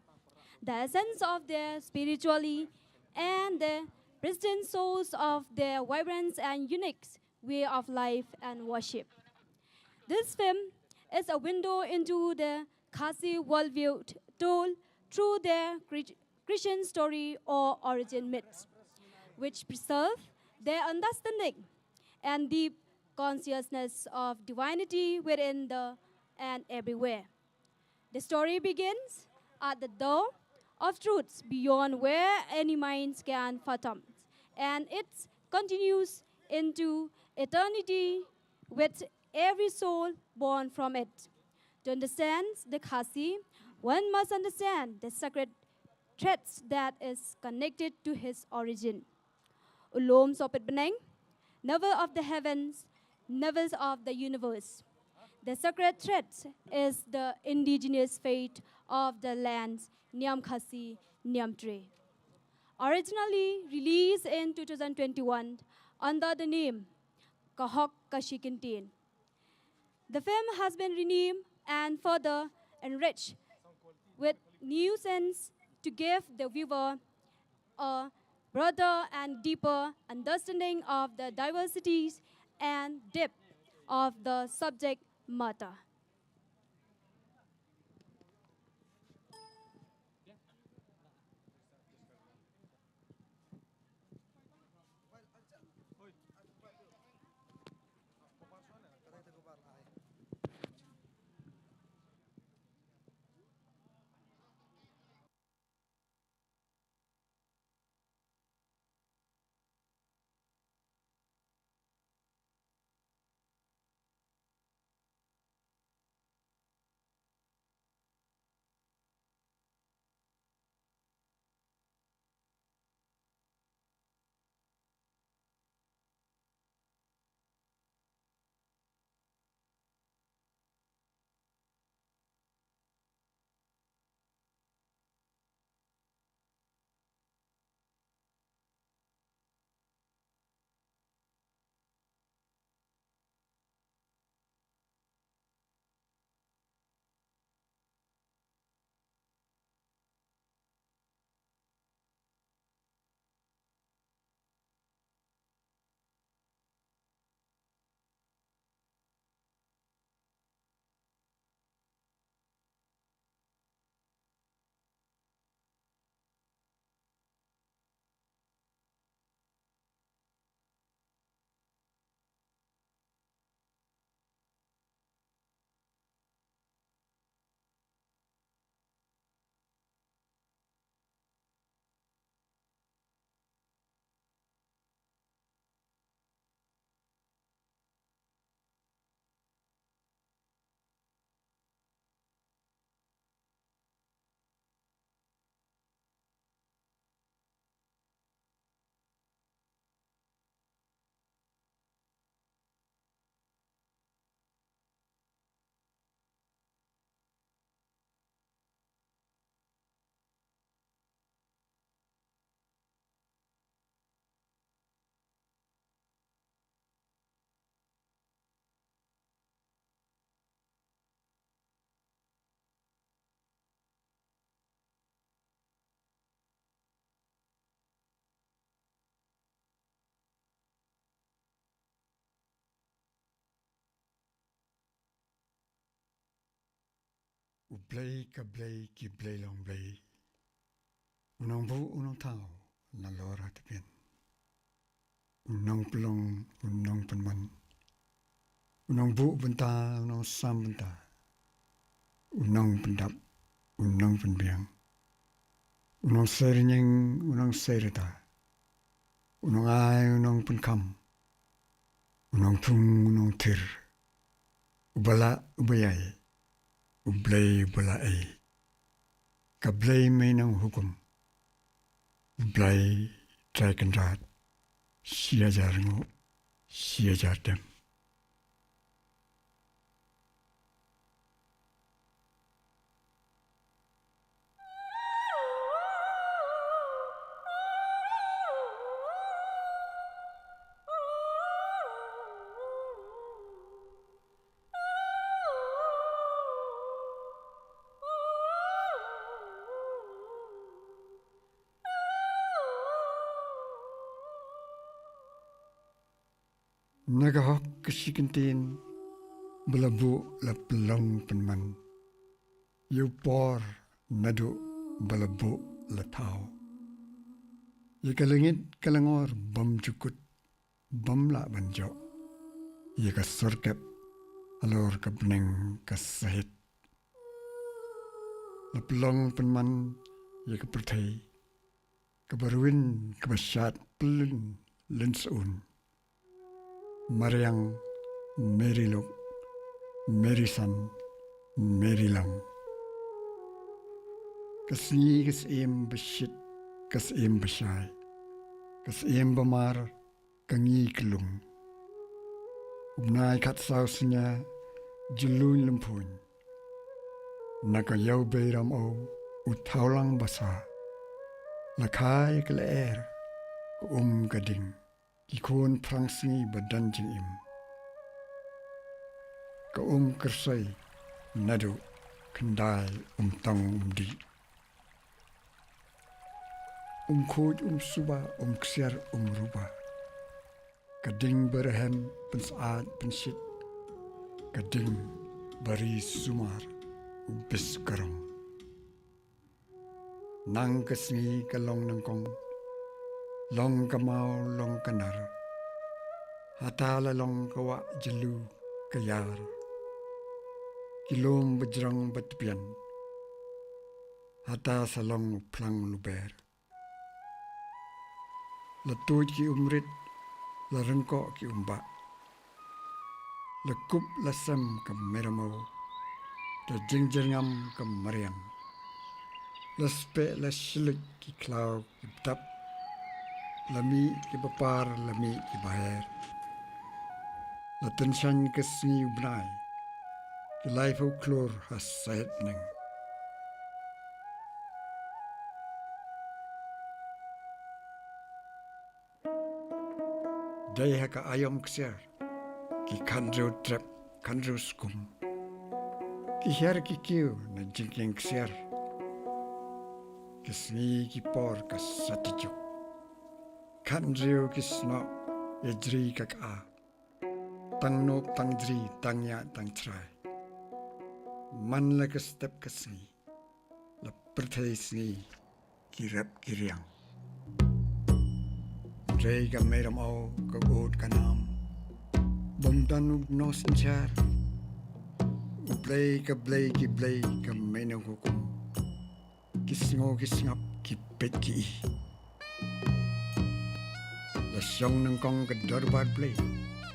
the essence of their spirituality and the present source of their vibrance and unique way of life and worship. This film is a window into the Khasi worldview t-, told through their Chri-, Christian story or origin myths, which preserve their understanding and deep consciousness of divinity within the and everywhere. The story begins at the door of truths beyond where any minds can fathom, and it continues into eternity with every soul born from it. To understand the Khasi, one must understand the sacred threads that is connected to his origin. U lum sohpet bneng, navel of the heavens, navels of the universe. The sacred thread is the indigenous faith of the lands Niam Khasi, Niam Trai. Originally released in two thousand twenty-one under the name Ka Hok Ka Shi Kyntien, the film has been renamed and further enriched with new scenes to give the viewer a broader and deeper understanding of the diversities and depth of the subject matter. U Blei ka Blei ki Blei long Blei. U nongbuh u nongthaw nalor ha tbian. U nongpynlong u nongpynman. U nongbuh bynta u nongsam bynta. U nongpyndap u nongpynbiang. U nongsei rynïeng u nongsei rta. U nongai u nongpynkham. U nongthung u nongthir. Uba lah uba ïai. U Blei uba la ei. Ka Blei mei nonghukum. U Blei Trai Kynrad. Shi hajar nguh, shi hajar dem. Na ka hok ka shi kyntien ba la buh la pynlong pynman, ïa u por naduh ba la buh la thaw, ïa ka lyngngoh ka lyngngor bym ju kut, bym lah ban joh, ïa ka sur kep halor ka bneng ka sahit. La pynlong pynman ïa ka pyrthei, kaba rwin kaba shad pyllun lynsaun. Mariang, Meri Lok, Meri San, Meri Long. Ka sngi ka syiem ba shit, ka syiem ba shai, ka syiem ba mar, ka ngi ka lung. U bnai khatsaw synñia jyllun lymphuiñ. Na ka ïew bei ram o u thawlang ba sah. La kha ïa ka lyer, ka um ka ding, ki khun phrang sngi ba don jingim. Ka um kyrsoi naduh khyndai um tong um dih. Um khuid um suba um ksiar um ruba. Ka ding ba rhem pynsyaid pynshit. Ka ding ba ri sumar u bis ka rong. Nang ka sngi ka long nyngkong, long ka maw long ka nar. Hata la long ka wah jylliew ka ïar. Ki lum ba jrong ba tbian. Hata sa long u phlang luber. La tuid ki umrit, la ryngkoh ki umbah. La kup la sem ka mei ramew, da jingjyrngam ka mariang. La speh la shluid ki khlaw ki btap, la mih ki bapar la mih ki baher. La tyngshaiñ ka sngi u bnai, ki laiphew klur ha sahit bneng. Dei ha ka aïom ksiar, ki khathynriew trep khathynriew skum. Ki hiar ki kiew na jingkieng ksiar. Ki sngi ki por ka sati juk. Khathynriew ki snoh ïa jri ka ka. Tang nuk tang jri tang ïa tang chrai. Man la ka step ka sngi. La pyrthei sngi ki rep ki riang. Trei ka mei ramew ka ud ka nam. Bym don u nongsynshar. U Blei ka Blei ki Blei ka mei nonghukum. Ki sngew ki sngap ki peit ki i. La shong nyngkong ka dorbar Blei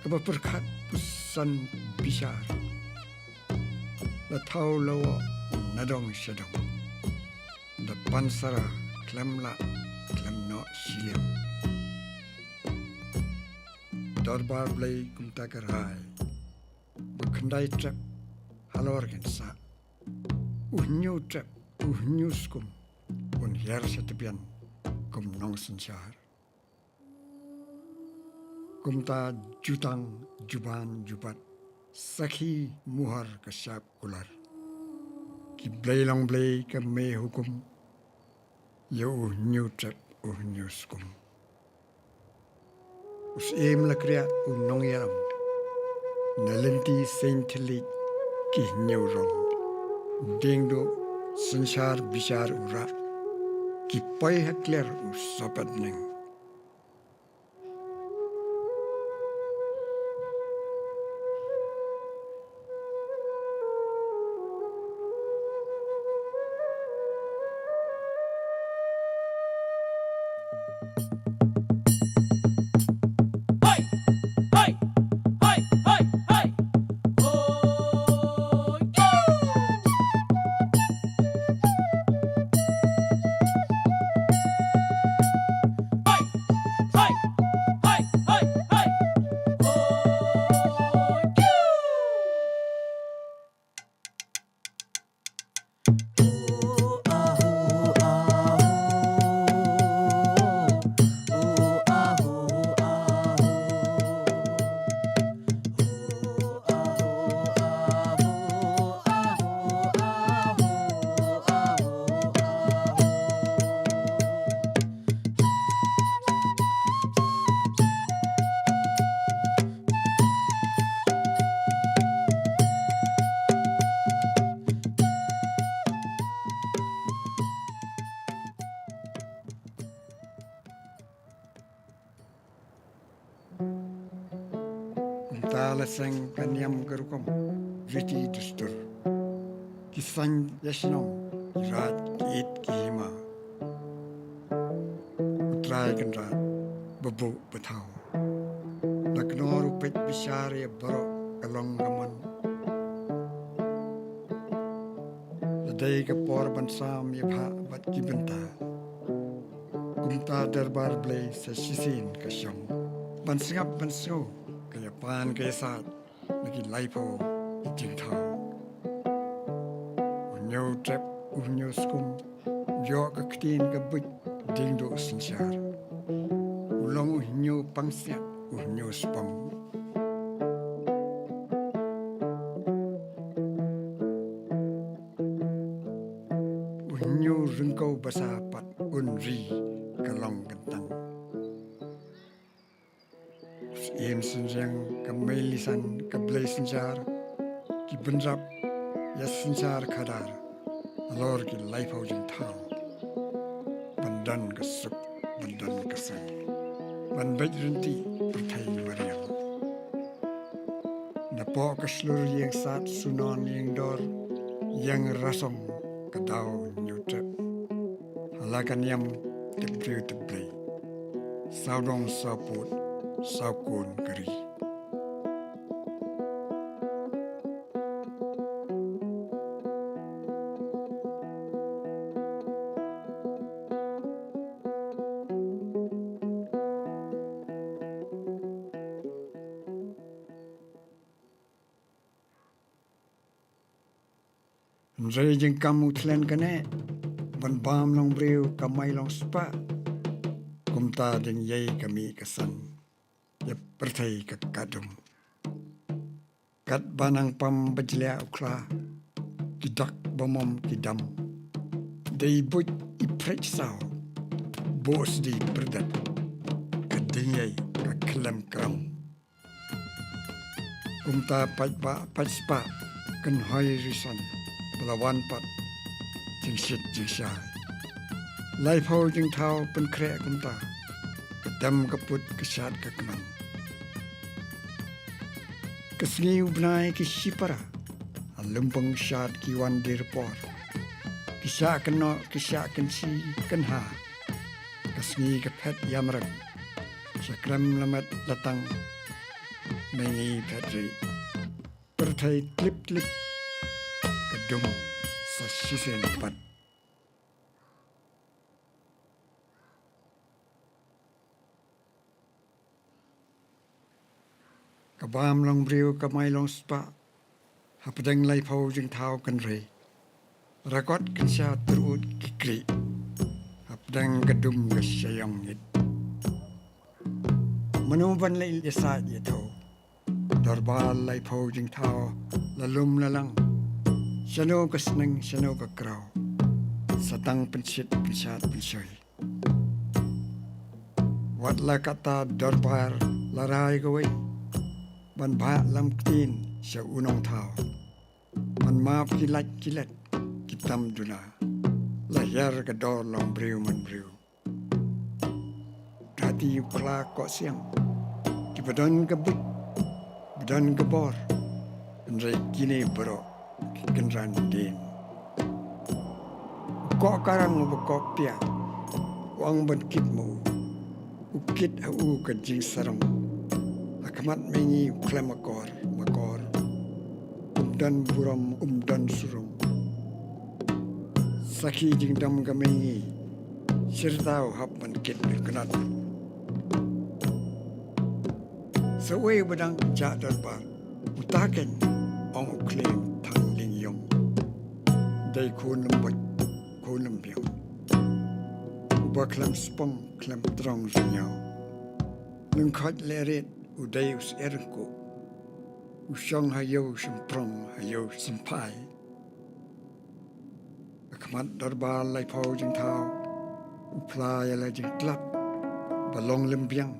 kaba pyrkhat puson bishar. La thaw la wah nadong shadong. Da pansara khlem lah khlem noh shiliang. Dorbar Blei kumta ka rai ba khyndai trep halor kan sah. U hynñiew trep u hynñiew skum un hiar sha tbian kum nongsynshar. Kumta jutang juban jubat sakhi muhar ka shap kular. Ki Blei long Blei ka mei hukum ïa u hynñiew trep u hynñiew skum. U syiem la kriah u nongïalam na lynti seng thylliej ki hynñiew rong. Dieng duh synshar bishar u rah ki poi ha kliar u sohpet bneng. Ta la seng ka niam ka rukom, riti dustur. Ki saiñ ïa shnong, ki raid ki it ki hima. U Trai Kynrad, ba buh ba thaw. Na kynor u peit bishar ïa baroh ka long ka mon. La dei ka por ban sam ïa bhah bad ki bynta. Kumta dorbar Blei sa shisien ka shong. Ban sngap ban sngew ka ïapan ka ïasaid na ki laiphew ki jingthaw. U hynñiew trep, u hynñiew skum, u ïoh ka ktien ka buit, dieng duh synshar. U long u hynñiew pangsiat, u hynñiew spong. U hynñiew ryngkew basa pat un ri ka long kyntang. Syiem synriang ka mei lisan ka blei synshar, ki bynrap ïa synshar khadar, halor ki laiphew jingthaw. Ban don ka suk, ban don ka saiñ, ban beit rynti pyrthei mariang. Napoh ka shlur ïing sad, shnong ïing dor, ïing rasong ka daw hynñiew trep. Ha la ka niam tip briew tip Blei. Saw dong saw pud, saw kun ka ri. Hynrei jingkam u thlen kane, ban bam long briew kamai long spah. Kumta dang ïai ka mih ka san ïa pyrthei ka kadum. Katba nang pam ba jliah u khla, ki dak ba mom ki dam. Dei buit i phrech saw, bok sdi pyrdat, ka ding ïai ka khlem kram. Kumta paidbah paidspah, kynhoi rison, ba la wan pat jingshit jingshai. Laiphew jingthaw pynkhreh kumta, ka dem ka put ka shad ka kmen. Ka sngi u bnai ki shipara, ha lympung shad ki wan dir por. Ki shah kynnoh ki shah kynshi kynha, ka sngi ka phet ïamrem. Sha krem lamet latang, mei ngi phet ri. Pyrthei tlip tlip, ka dum sa shisien pat. Ka bam long briew kamai long spah, hapdeng laiphew jingthaw kynrei. Rakot kynsha tyrut ki kri, hapdeng ka dum ka shayong ngit. Mano ban leit ïasaid ïathaw, dorbar laiphew jingthaw la lum la lang. Shano ka sneng shano ka kraw, sa tang pynshit pynshad pynshoi. Wat la katta dorbar la rai kawei, ban bha lam ktien sha u nongthaw. Ban map ki lait ki let ki tam duna, la hiar ka dor long briew man briew. Dati u khla koh siang, ki ba don ka buit, ba don ka bor, hynrei kine baroh ki kynran dien. U koh karang u ba koh piah, u ong ban kit ma u, u kit ha u ka jingsarong. Ha khmat mei ngi u khlem akor makor, um don burom um don surong. Sakhi jingdom ka mei ngi, shirta u hap ban kit lyngknat. Sa uwei ba dang jah dorbar, uta keiñ ong u khlieh thang lyngïong. Dei khun lymboit khun lymbiang, u ba khlem spong khlem trong rynïaw. Lyngkhoit lehriat u dei u syiar ryngkuh, u shong ha ïew shymprong ha ïew shymphai. Ha khmat dorbar laiphew jingthaw, u phla ïa la jingtlap ba long lymbiang,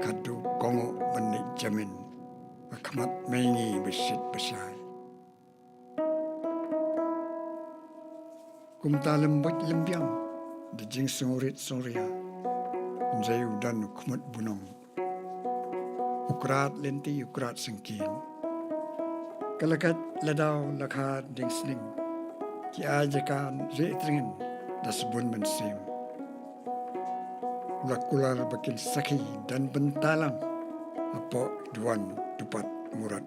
khadduh kohnguh ban leit jamin, ha khmat mei ngi ba shit ba shai. Kumta lymboit lymbiang, da jingsngewrit sngewria, hynrei u don u khmut bunong. u krat lynti u krat syngkien. Ka la kat la daw la kha ding sning, ki ai jaka rieh tyrngin da sbun mynsiem. U la kular ba kin sakhi don bynta lang hapoh duwan dupat murot.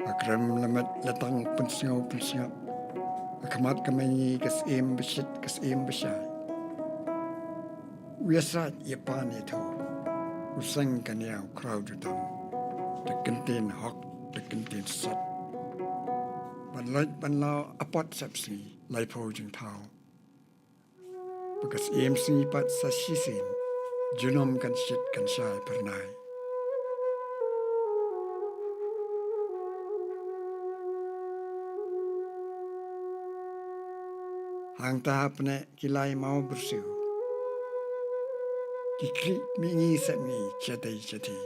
Ha krem la met la tang pynsngew pynsngap, ha khmat ka mihngi ka syiem ba shit ka syiem ba shai. U ïasait ïapan ïathuh, u seng ka niaw khraw jutang, da kyntien hok da kyntien sot. Ban loit ban law apot sep sngi, laiphew jingthaw. Ba ka syiem sngi pat sa shisien, junom kan shit kan shai phyrnai. Hangta hapdeng ki lai maw byrsiw, ki khlieh mihngi sep ngi shatei shatei.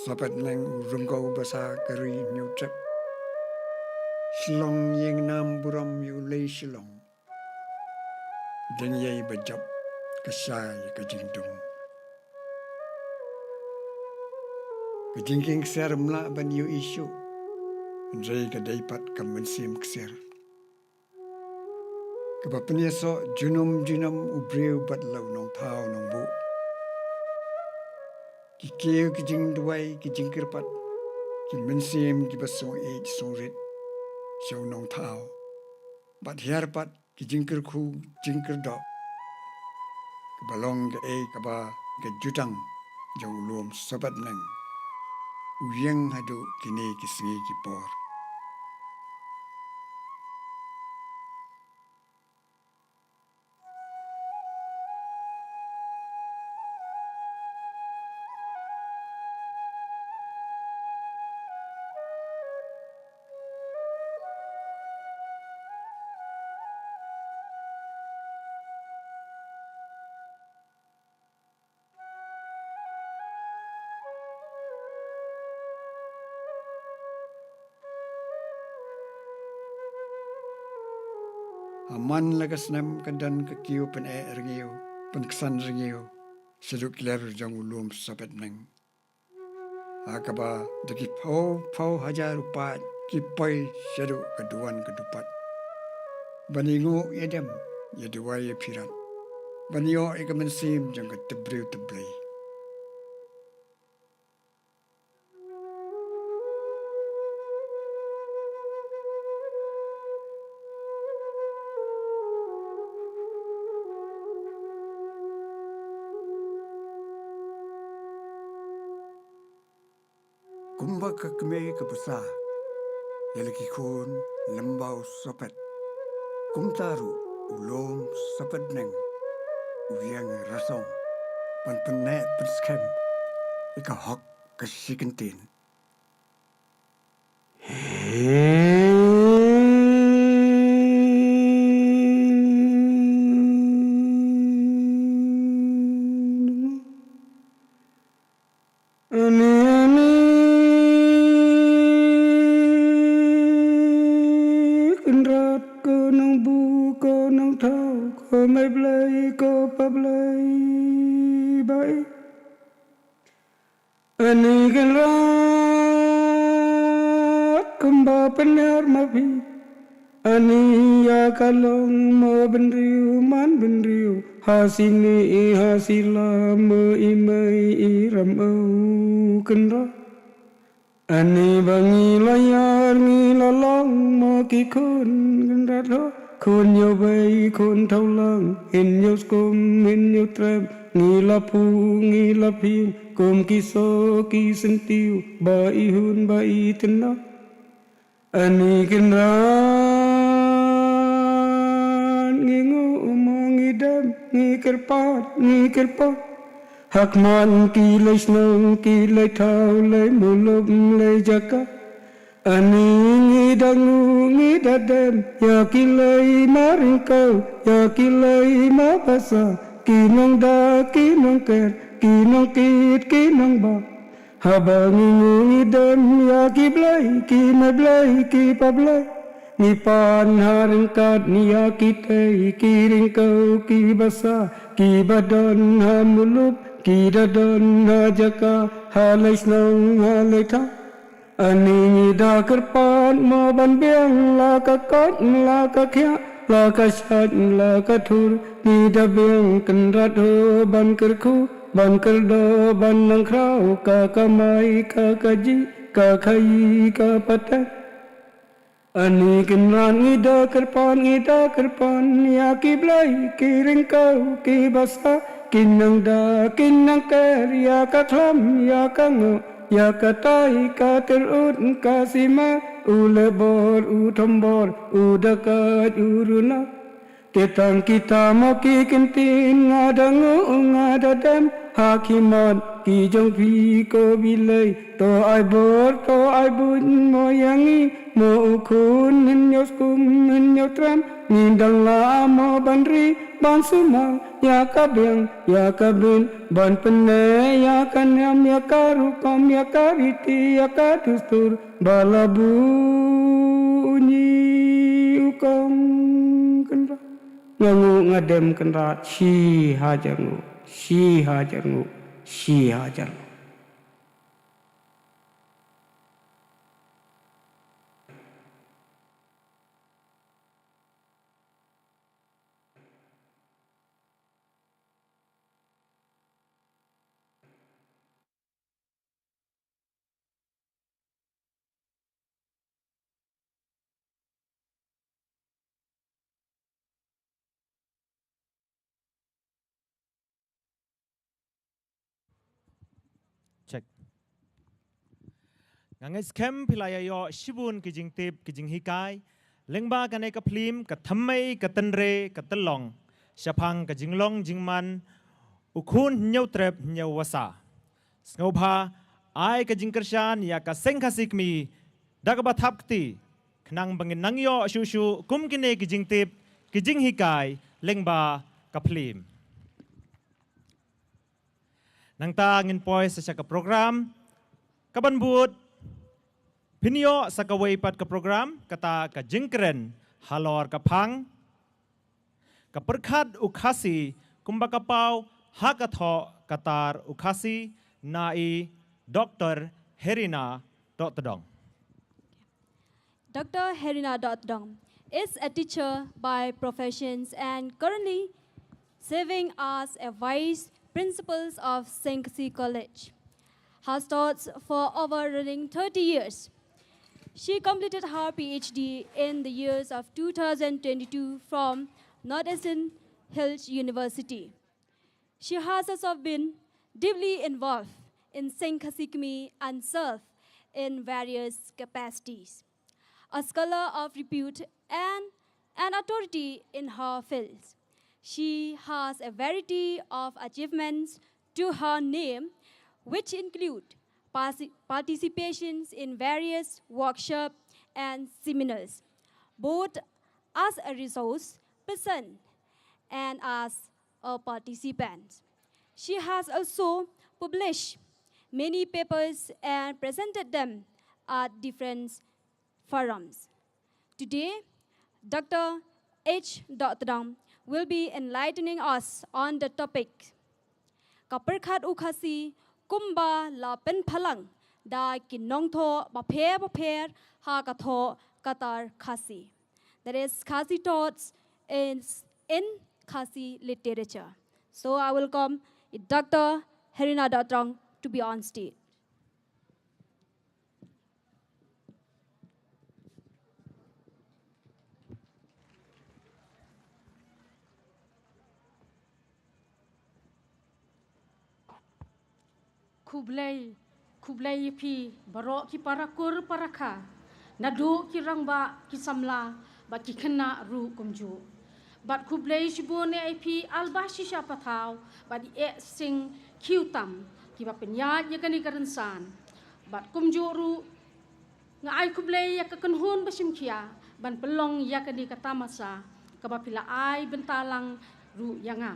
Sohpetneng u rung ka u basa ka ri hynñiew trep. Shillong ïeng nam burom ïa u lei Shillong. Dang ïai ba jop ka shai ka jingdum. Ka jingkieng ksiar ym lah ban ïohi shuh, hynrei ka dei pat ka mynsiem ksiar. Kaba pynïasoh junom junom u briew bad la u nongthaw nongbuh. Ki kiew ki jingduwai ki jingkyrpad, ki mynsiem kiba sngewsih sngewrit sha u nongthaw. Bad hiar pat ki jingkyrkhu jingkyrdoh. Kaba long kaei kaba ka jutang jong u lum Sohpetneng. U ïeng haduh kine ki sngi ki por. Ha man la ka snem ka don ka kiew pyneh rngiew, pynksan rngiew shaduh ki lyer jong u lum Sohpetneng. Ha kaba da ki phew phew hajar u paid ki poi shaduh ka duwan ka dupat. Ban ïanguh ïadem, ïaduwai ïaphirat. Ban ïoh ïa ka mynsiem jong ka tip briew tip Blei. Kumba ka kmie ka bsa ïa la ki khun lyngba u Sohpet, kumta ruh u lum Sohpetneng u ïeng rasong ban pynneh pynskhem ïa ka hok ka shi kyntien. Ani, ani, Kynrad ko nongbuh ko nongthaw ko Mei Blei ko Pa Blei ba ïeit. Ani Kynrad kumba pynhiar ma phi. Ani ïa ka long mo bynriew man bynriew, ha sini ha sila mo i mei i ram u Kynrad. Ani ba ngi la ïar ngi la long mo ki khun Kynrad ho, khun Ïewbei khun Thawlang, Hynñiewskum Hynñiewtrep, ngi la phuh ngi la phieng kum ki soh ki syntiew ba i hun ba i tynnad. Ani Kynrad ngi nguh mo ngi dem ngi kyrpad ngi kyrpad. Ha khmat ki lei shnong ki lei thaw lei muluk lei jaka. Ani ngi da nguh ngi da dem ïa ki lei maryngkew ïa ki lei mabasa, ki nongda ki nongker ki nongkit ki nongbah. Haba ngi nguh ngi dem ïa ki Blei ki Mei Blei ki Pa Blei, ngi pan ha ryngkat ïa kitei ki ryngkew ki basa kiba don ha muluk Ki da don ha jaka, ha lei shnong, ha lei thaw. Ani ngi da kyrpad mo ban biang la ka koit, la ka khiah, la ka shait, la ka thur. Ngi da biang kynrad ho ban kyrkhu, ban kyrdoh, ban nang khraw, ka kamai, ka kajih, ka khaii, ka pateng. Ani kynrad ngi da kyrpad, ngi da kyrpad ïa ki blei, ki ryngkew, ki basa, ki nang da, ki nang ker, ïa ka khlam, ïa ka ngoh, ïa ka tai, ka tyrut, ka sima, u lebor, u thombor, u dakait, u runa. Te tang kita mo ki ktien nga da nguh nga da dem ha khmat ki jong phi ko Blei. To ai bor, to ai buit mo ïa ngi, mo u khun hynñiew skum hynñiew trem. Ngin dang lah mo ban ri ban sumar ïa ka biang ïa ka bit, ban pynneh ïa ka niam ïa ka rukom ïa ka riti ïa ka dustur. Ba la buh u ñi u kong kynrad. Nga nguh nga dem kynrad, shi hajar nguh, shi hajar nguh, shi hajar nguh. Check. Nga ngeit skhem phi la ïa ïoh shibun ki jingtip, ki jinghikai lyngba kane ka phlim, Ka Thymmei Ka Tynrai Ka Tyllong, shaphang ka jinglong jingman u khun hynñiew trep hynñiew wasa. Sngewbha ai ka jingkyrshan ïa ka Seng Khasi Kmie da kaba thap kti, khnang ba ngin nang ïoh shuh shuh kum kine ki jingtip, ki jinghikai lyngba ka phlim. Nangta ngin poi sa sha ka program kaban bud. Phin ïoh sa kawei pat ka program, kata ka jingkren halor ka phang Ka Pyrkhat u Khasi kumba ka paw ha ka thoh ka tar u Khasi, na i Doctor Herina Dohtdong. Doctor Herina Dohtdong is a teacher by professions and currently serving as a vice principal of Seng Khasi College. Has taught for over running thirty years. She completed her P H D in the years of two thousand twenty-two from Northeastern Hills University. She has herself been deeply involved in Seng Khasi Kmie and served in various capacities. A scholar of repute and an authority in her field. She has a variety of achievements to her name, which include parsi-, participations in various workshops and seminars, both as a resource person and as a participant. She has also published many papers and presented them at different forums. Today, Doctor H Dohtdong will be enlightening us on the topic Ka Pyrkhat u Khasi kumba la pynphalang da ki nongthoh bapher bapher ha ka thoh ka tar Khasi. That is Khasi thoughts in, in Khasi literature. So I welcome Doctor Herina Dohtdong to be on stage. Khublei, khublei ïa phi baroh ki para kur para kha, naduh ki rangbah, ki samla bad ki khynnah ruh kumjuh. Bad khublei shibun ïa phi Alba Shisha Pathaw bad i eh Sing Khiew Tam kiba pynïaid ïa kane ka rynsan. Bad kumjuh ruh nga ai khublei ïa ka kynhun ba shim khia ban pynlong ïa kane ka tamasa kaba phi la ai bynta lang ruh ïa nga.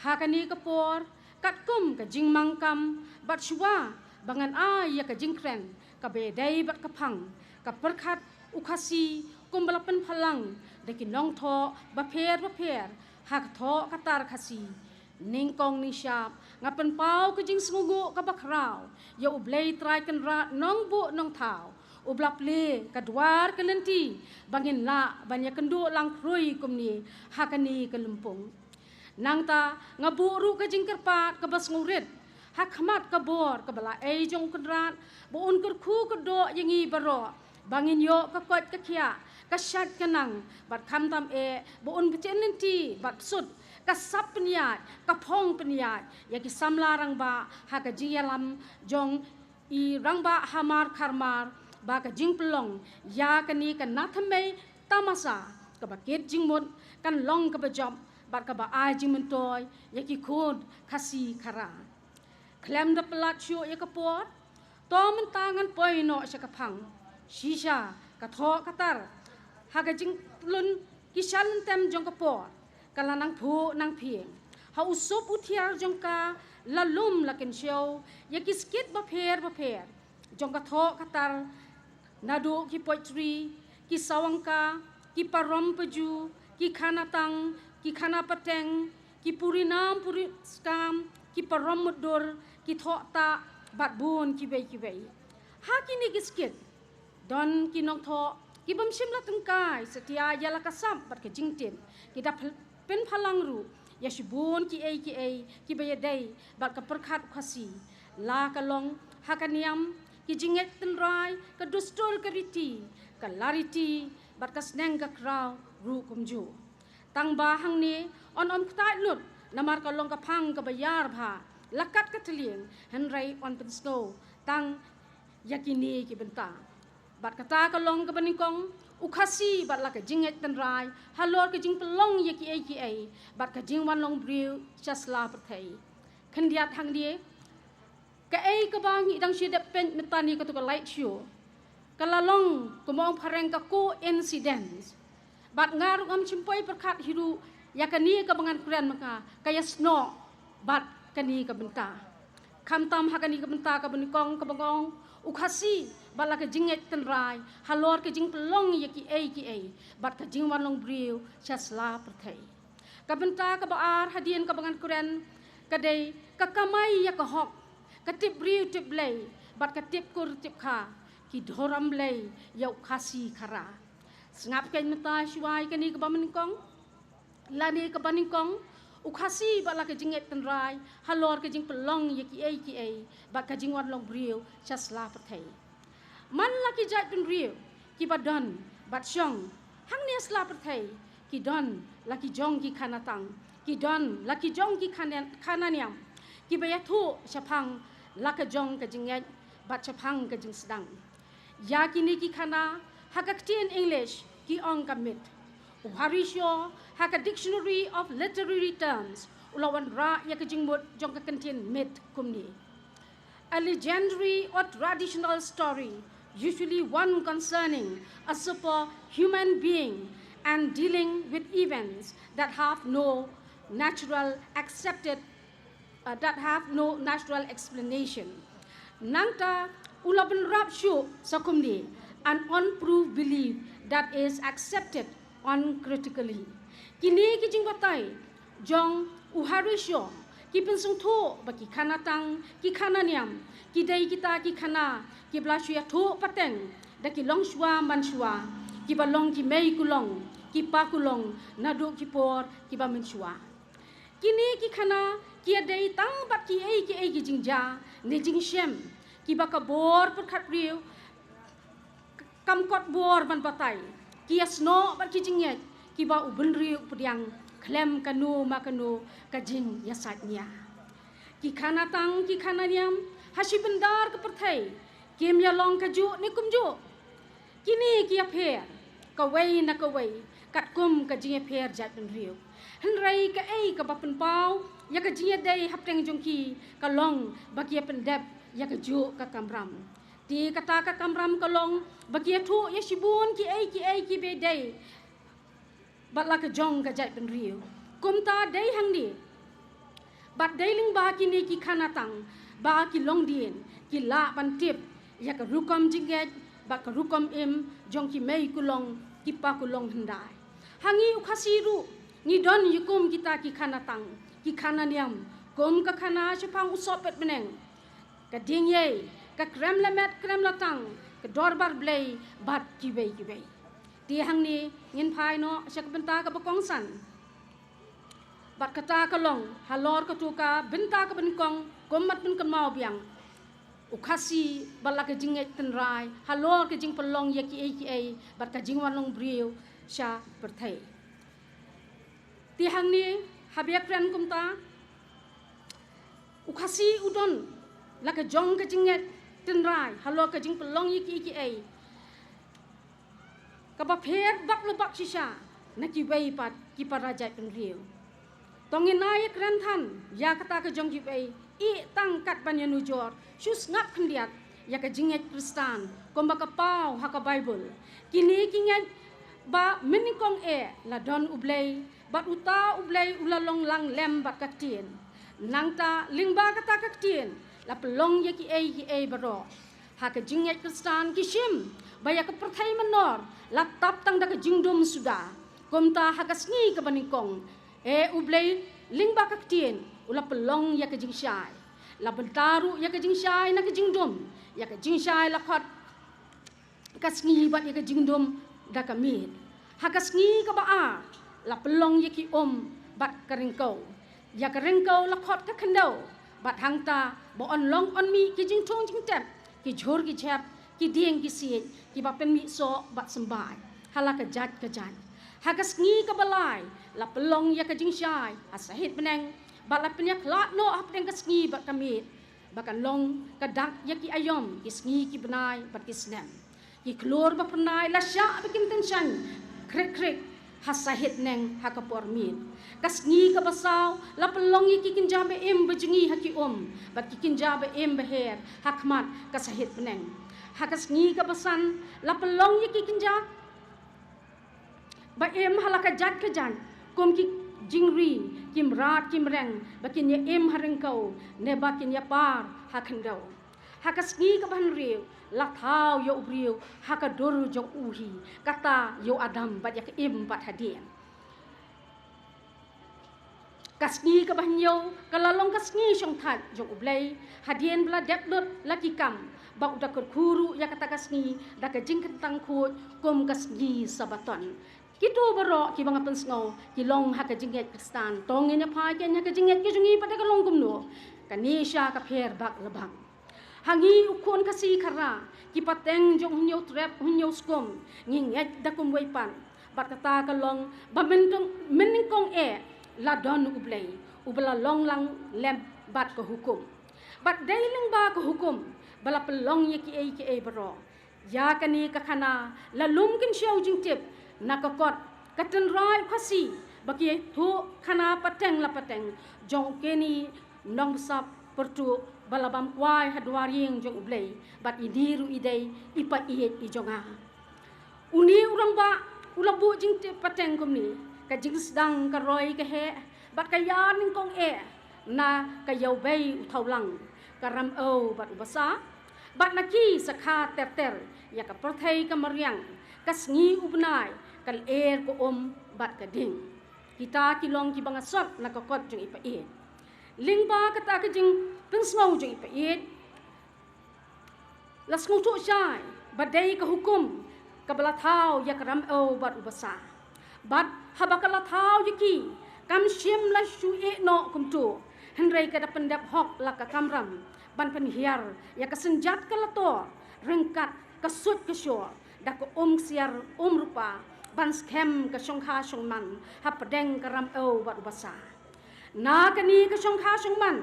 Ha kane ka por katkum ka jingmang kam bad shuwa ba ngan ai ïa ka jingkren kaba ïadei bad ka phang Ka Pyrkhat u Khasi kumba la pynphalang da ki nongthoh bapher bapher ha ka thoh ka tar Khasi. Nyngkong nyngshap, nga pynpaw ka jingsngewnguh kaba khraw ïa U Blei Trai Kynrad nongbuh nongthaw, uba la plie ka dwar ka lynti ba ngin lah ban ïakynduh lang khrui kumne ha kane ka lympung. Nangta nga buh ruh ka jingkyrpad kaba sngewrit ha khmat ka bor kaba la ei jong U Kynrad, ba un kyrkhu kyrdoh ïa ngi baroh, ba ngin ïoh ka koit ka khiah, ka shait ka nang, bad khamtam eh ba un bteng lynti bad sut ka sap pynïaid, ka phong pynïaid ïa ki samla rangbah ha ka jingïalam jong i rangbah hamar kharmar, ba ka jingpynlong ïa kane ka nathymmei tamasa kaba kit jingmut kan long kaba jop bad kaba ai jingmyntoi ïa ki khun Khasi Khara. Khlem da pyllait shuh ïa ka por, to mynta ngan poi noh sha ka phang. Shisha ka thoh ka tar ha ka jingtlun ki shalynten jong ka por ka la nang phuh nang phieng. Ha u sup u thiar jong ka la lum la kynshew ïa ki skit bapher bapher jong ka thoh ka tar, naduh ki poetry, ki sawang ka, ki parom paju, ki khana tang, ki khana pateng, ki puri nam puri skam, ki parom mutdur, ki thoh tah, bad bun kiwei kiwei. Ha kine ki skit don ki nongthoh ki bym shym la tyngkai satia ïa la ka sap bad ka jingtip, ki da pynphalang ruh ïa shibun kiei kiei kiba ïadei bad ka pyrkhat Khasi, la ka long ha ka niam, ki jingngeit tynrai, ka dustur ka riti, ka lariti bad ka sneng ka kraw ruh kumjuh. Tang ba hangne yn ym ktah lut namar ka long ka phang kaba ïar bha la kat ka thylliej, hynrei yn pynsngew tang ïa kine ki bynta. Bad kata ka long kaba nyngkong, u Khasi bad la ka jingngeit tynrai halor ka jingpynlong ïa kiei kiei bad ka jingwan long briew sha sla pyrthei. Khyndiat hangne, kaei kaba ngi dang shu dep peit mynta ne kato ka light show ka la long, kumba ong phareng, ka coincidence. Bad nga ruh ngam shym poi pyrkhat hi ruh ïa kane kaba ngan kren mynta ka ïasnoh bad kane ka bynta. Khamtam ha kane ka bynta kaba nyngkong kaba nga ong, u Khasi bad la ka jingngeit tynrai halor ka jingpynlong ïa kiei kiei bad ka jingwan long briew sha sla pyrthei. Ka bynta kaba ar hadien kaba ngan kren ka dei ka kamai ïa ka hok, ka tip briew tip Blei bad ka tip kur tip kha, ki dhoram Blei ïa u Khasi Khara. Sngap kein mynta shuwa ïa kane kaba nyngkong. Lane kaba nyngkong, u Khasi bad la ka jingngeit tynrai halor ka jingpynlong ïa kiei kiei bad ka jingwan long briew sha sla pyrthei. Man la ki jaitbynriew kiba don bad shong hangne sla pyrthei, ki don la ki jong ki khana tang, ki don la ki jong ki khana, khana niam, kiba ïathuh shaphang la ka jong ka jingngeit bad shaphang ka jingsdang. Ïa kine ki khana ha ka ktien English ki ong ka myth. U Harry Shaw ha ka Dictionary of Literary Terms u la wanrah ïa ka jingmut jong ka kyntien myth kumne: a legendary or traditional story, usually one concerning a superhuman being and dealing with events that have no natural accepted, uh, that have no natural explanation. Nangta u la bynrap shuh sa kumne: an unproved belief that is accepted uncritically. Kine ki jingbatai jong u Harry Shaw ki pynsngewthuh ba ki khana tang, ki khana niam, ki dei kita ki khana kiba la shu ïathuh pateng da ki longshuwa manshuwa, kiba long ki mei kulong, ki pa kulong naduh ki por kiba mynshuwa. Kine ki khana ki ïadei tang bad kiei kiei ki jingjia ne jingshem kiba ka bor pyrkhat briew kam kot bor ban batai, ki ïasnoh bad ki jingngeit kiba u bynriew u pdiang khlem kano ma kano ka jingïasaid nia. Ki khana tang, ki khana niam ha shi bynta ka pyrthei kim ïalong kajuh ne kumjuh. Kine ki ïapher kawei na kawei katkum ka jingïapher jaitbynriew. Hynrei kaei kaba pynpaw ïa ka jingïadei hapdeng jong ki ka long ba ki ïapyndep ïa kajuh ka kamram. Te kata ka kamram ka long ba ki ïathuh ïa shibun kiei kiei kiba dei bad la ka jong ka jaitbynriew. Kumta dei hangne bad dei lyngba kine ki khana tang ba ki longdien ki lah ban tip ïa ka rukom jingngeit bad ka rukom im jong ki mei kulong, ki pa kulong hyndai. Ha ngi u Khasi ruh ngi don ïa kum kita ki khana tang, ki khana niam, kum ka khana shaphang u sohpet bneng, ka ding ïei, ka krem lamet krem latang, ka dorbar Blei bad kiwei kiwei. Te hangne ngin phai noh sha ka bynta kaba kongsan. Bad kata ka long halor katu ka bynta kaba nyngkong, kum ban pynkynmaw biang, u Khasi bad la ka jingngeit tynrai halor ka jingpynlong ïa kiei kiei bad ka jingwan long briew sha pyrthei. Te hangne haba kren kumta, u Khasi u don la ka jong ka jingngeit tynrai halor ka jingpynlong ïa kiei kiei kaba pher bak la bak shisha na kiwei pat ki para jaitbynriew. To ngin ïa kren than ïa kata ka jong kiwei, ïeh tang kat ban ïanujor shu sngap khyndiat ïa ka jingngeit Khristan kumba ka paw ha ka Baibl. Kine ki ngeit ba mynnyngkong eh la don U Blei, bad uta U Blei u la long lang lem bad ka Ktien. Nangta lyngba kata ka Ktien la pynlong ïa kiei kiei baroh. Ha ka jingngeit Khristan ki shim ba ïa ka pyrthei mynnor la tap tang da ka jingdum suda. Kumta ha ka sngi kaba nyngkong, eh, U Blei lyngba ka Ktien u la pynlong ïa ka jingshai. La bynta ruh ïa ka jingshai na ka jingdum, ïa ka jingshai la khot ka sngi bad ïa ka jingdum da ka miet. Ha ka sngi kaba ar la pynlong ïa ki um bad ka ryngkew. Ïa ka ryngkew la khot ka khyndew. Bad hangta ba yn long yn mih ki jingthung jingtep, ki jhur ki jhep, ki dieng ki siej, kiba pynmih soh bad symbai ha la ka jait ka jait. Ha ka sngi kaba lai la pynlong ïa ka jingshai ha sahit bneng, bad la pynïakhlad noh hapdeng ka sngi bad ka miet, ba kan long ka dak ïa ki aïom, ki sngi ki bnai bad ki snem. Ki khlur ba phyrnai la shah ba kin tyngshaiñ khrik khrik ha sahit bneng ha ka por miet. Ka sngi kaba saw la pynlong ïa ki kynja ba im ba jngi ha ki um bad ki kynja ba im ba her ha khmat ka sahit bneng. Ha ka sngi kaba san la pynlong ïa ki kynja ba im ha la ka jait ka jait, kum ki jingri, ki mrad ki mreng, ba kin ïa im ha ryngkew ne ba kin ïa par ha khyndew. Ha ka sngi kaba hynriew la thaw ïa u briew ha ka dur jong u hi, kata ïa u Adam bad ïa ka Im bad hadien. Ka sngi kaba hynñiew ka la long ka sngi shongthait jong U Blei, hadien ba la dep lut la ki kam, ba u da kyrkhu ruh ïa kata ka sngi da ka jingkyntang khuid kum ka sngi Sabaton. Kito baroh kiba nga pynsngew ki long ha ka jingngeit Khristan. To ngin ïa phai kein ha ka jingngeit ka jong ngi pat da ka long kumno. Kane sha ka pher bak la bak. Ha ngi u khun Khasi Khara, ki pateng jong Hynñiewtrep Hynñiewskum, ngi ngeit da kumwei pat. Bad kata ka long ba mynnyngkong, mynnyngkong eh la don U Blei uba la long lang lem bad ka hukum. Bad dei lyngba ka hukum ba la pynlong ïa kiei kiei baroh. Ïa kane ka khana la lum kynshew jingtip na ka kot ka tynrai u Khasi ba ki thuh khana pateng la pateng jong kine nongbsap pyrtuh ba la bam kwai ha dwar ïing jong U Blei, bad ine ruh i dei i paieit i jong nga. Une u rangbah u la buh jingtip pateng kumne: ka jingsdang ka roi ka heh bad ka ïar nyngkong eh na ka ïawbei u thawlang, ka ramew bad u basa, bad na ki sa kha ter ter ïa ka pyrthei ka mariang, ka sngi u bnai, ka lyer ka um bad ka ding. Kita ki long kiba nga sot na ka kot jong i paieit. Lyngba kata ka jingpynsngew jong i paieit, la sngewthuh shai ba dei ka hukum kaba la thaw ïa ka ramew bad u basa. Bad haba ka la thaw ïa ki, kam shym la shu ïeh noh kumto, hynrei ka da pyndep hok la ka kamram ban pynhiar ïa ka synjat ka la tor ryngkat ka suit ka shor da ka um ksiar um rupa ban skhem ka shongkha shongman hapdeng ka ramew bad u basa. Na kane ka shongkha shongman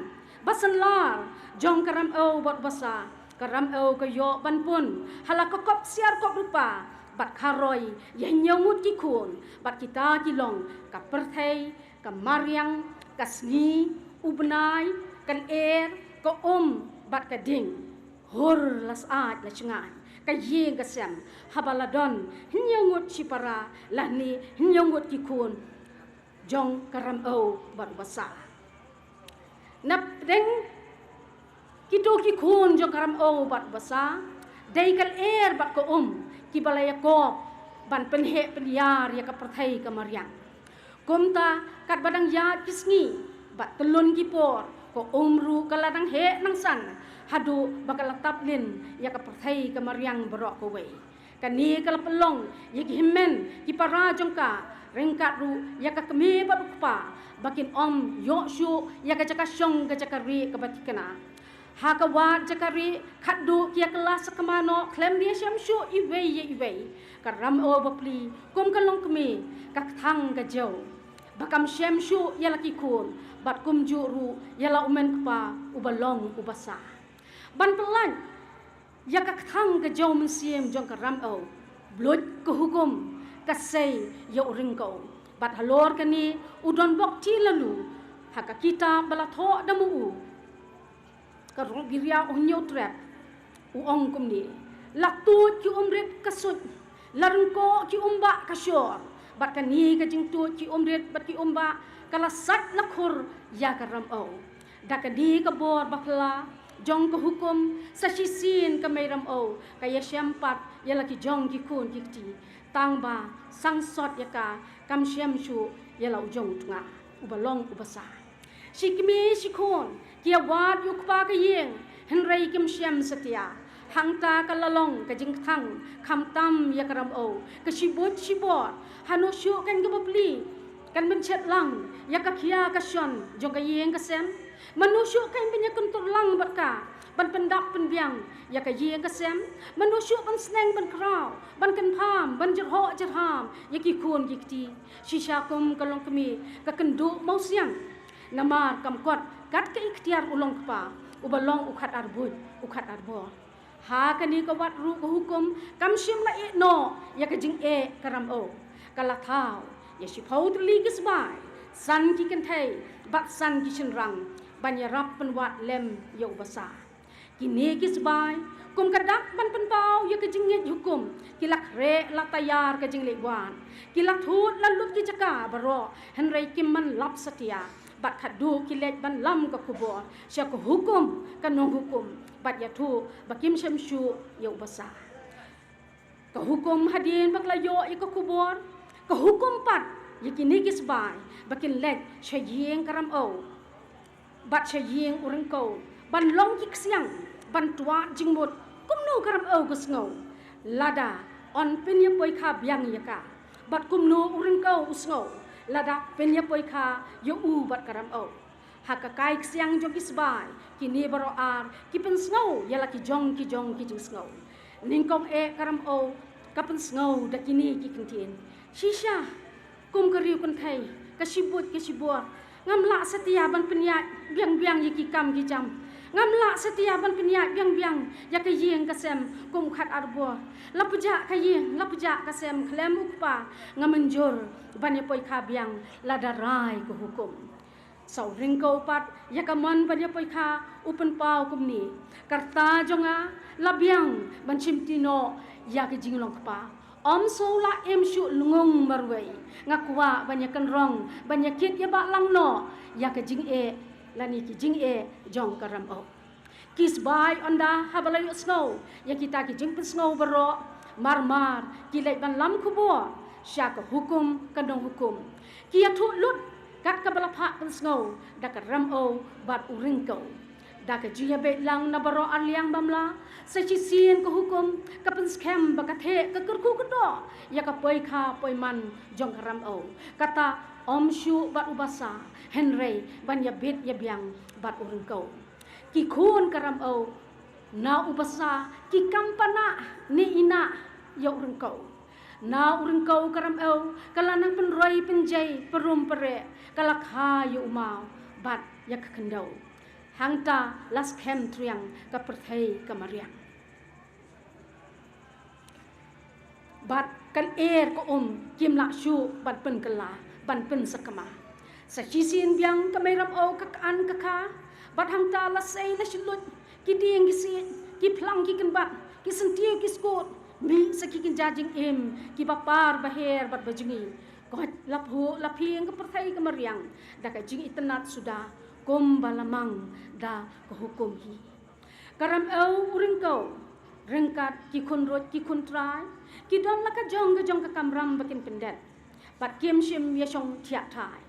ba synlar jong ka ramew bad u basa, ka ramew ka ïoh ban pun ha la ka kop ksiar kop rupa bad kharoi ïa hynñiew ngut ki khun, bad kita ki long ka pyrthei, ka mariang, ka sngi, u bnai, ka lyer, ka um bad ka ding. Hur la syaid la shngaiñ ka ïing ka sem haba la don hynñiew ngut shipara lane hynñiew ngut ki khun jong ka ramew bad u basa. Napdeng kito ki khun jong ka ramew bad u basa, dei ka lyer bad ka um kiba la ïakop ban pynheh pynïar ïa ka pyrthei ka mariang. Kumta katba dang ïaid ki sngi, Bad tylun ki por, ka um ruh ka la dang heh nang san, haduh ba ka la tap lin ïa ka pyrthei ka mariang baroh kawei. Kane ka la pynlong ïa ki hynmen ki para jong ka, ryngkat ruh ïa ka kmie bad u kpa, ba kin ym ïoh shuh ïa ka jaka shong ka jaka rieh kaba thikna. Ha ka wad jaka rieh, khatduh ki ïa kylla sakma noh khlem da ïa shem shuh iwei ïa iwei. Ka Ramew bapli, kum ka longkmie, ka kthang ka jew, ba kam shem shuh ïa la ki khun, bad kumjuh ruh ïa la u men kpa uba long uba sah. Ban pyllait ïa ka kthang ka jew mynsiem jong ka Ramew, bluit ka hukum, ka sei ïa u Ryngkew. Bad halor kane, u don bok ti lalu, ha ka kitab ba la thoh da ma u, ka Ruh Biria u Hynñiewtrep, u ong kumne: La tuid ki umrit ka suid, la ryngkoh ki umbah ka shor. Bad kane ka jingtuid ki umrit bad ki umbah, ka la sait la khur ïa ka Ramew. Da kane ka bor ba phylla jong ka hukum, sa shisien ka Mei Ramew ka ïa shem pat ïa la ki jong ki khun ki kti, tang ba sangsot ïa ka, kam shem shuh ïa la u jong u tnga uba long uba sah. Shi kmie shi khun ki ïa wad ïa u kpa ka ïing, hynrei kim shem satia. Hangta ka la long ka jingkthang khamtam ïa ka Ramew, ka shibuit shibor. Hano shuh kan ka bapli kan pynshet lang ïa ka khia ka shon jong ka ïing ka sem? Mano shuh kan pynïakyntur lang bad ka ban pyndap pynbiang ïa ka ïing ka sem? Mano shuh ban sneng ban kraw, ban kynpham, ban jyrhoh jyrham ïa ki khun ki kti? Shisha kum ka longkmie, ka kynduh mawsiang, namar kam kot kat ka iktiar u longkpa uba long u khat ar buit u khat ar bor. Ha kane ka wad ruh ka hukum kam shym la ïeh noh ïa ka jingeh ka Ramew. Ka la thaw ïa shiphew tylli ki sbai, san ki kynthei bad san ki shynrang, ban ïarap pynwad lem ïa uba sah. Kine ki sbai, kum ka dak ban pynpaw ïa ka jingngeit hukum, ki la khreh la taiar ka jingleh wan. Ki la thut la lut ki jaka baroh, hynrei kim man lap satia. Bad khatduh ki leit ban lam ka khubor sha ka hukum, ka nonghukum, bad ïathuh ba kim shem shuh ïa uba sah. Ka hukum hadien ba ka la ïoh ïa ka khubor, ka hukum pat ïa kine ki sbai ba kin leit sha ïing ka Ramew bad sha ïing u Ryngkew ban long ki ksiang ban twad jingmut. Kumno ka Ramew ka sngew lada yn pynïapoikha biang ïa ka? Bad kumno u Ryngkew u sngew lada pynïapoikha ïa u bad ka Ramew? Ha ka kai ksiang jong ki sbai, kine baroh ar ki pynsngew ïa la ki jong ki jong ki jingsngew. Nyngkong eh ka Ramew ka pynsngew da kine ki kyntien: Shisha kum ka riew kynthei, ka shibuit ka shibor, ngam lah satia ban pynïaid biang biang ïa ki kam ki jam. Ngam lah satia ban pynïaid biang biang ïa ka ïing ka sem kum khat ar bor. La pjah ka ïing, la pjah ka sem khlem u kpa, nga mynjur ban ïapoikha biang lada rai ka hukum. Sa u Ryngkew pat, ïa ka mon ban ïapoikha, u pynpaw kumne: Ka rta jong nga la biang ban shimti noh ïa ka jinglong kpa. Ym shu la im shuh lyngngung marwei. Nga kwah ban ïakynrong, ban ïakit ïabahlang noh ïa ka jingeh lane ki jingeh jong ka Ramew. Ki sbai ynda haba la ïohsngew ïa kita ki jingpynsngew baroh, mar mar ki leit ban lam khubor sha ka hukum, ka nonghukum. Ki ïathuh lut kat kaba la phah pynsngew da ka Ramew bad u Ryngkew. Da ka jingïabeit lang na baroh arliang bym lah, sa shisien ka hukum ka pynskhem ba ka theh ka kyrkhu kyrdoh ïa ka poikha poiman jong ka Ramew. Kata ym shuh bad uba sah, hynrei ban ïabit ïabiang bad u Ryngkew. Ki khun ka Ramew, na uba sah ki kam pan nah ne i nah ïa u Ryngkew. Na u Ryngkew ka Ramew ka la nang pynroi pynjai, pynrum pynreh, ka la kha ïa u maw bad ïa ka khyndew. Hangta la skhem triang ka pyrthei ka mariang. Bad ka lyer ka um kim lah shuh ban pynkylla, ban pynsakma. Sa shisien biang ka Mei Ramew ka khan ka kha, bad hangta la sei la shluit ki dieng ki siej, ki phlang ki kynbat, ki syntiew ki skud, mih sa ki kynja jingim kiba par ba her bad ba jngi. Koit la phuh la phieng ka pyrthei ka mariang da ka jingitynnad suda, kumba la mang da ka hukum hi. Ka Ramew, u Ryngkew, ryngkat ki khun ruh ki khun trai, ki don la ka jong ka jong ka kamram ba kin pyndep. Bad kim shym ïa shong thiah thai.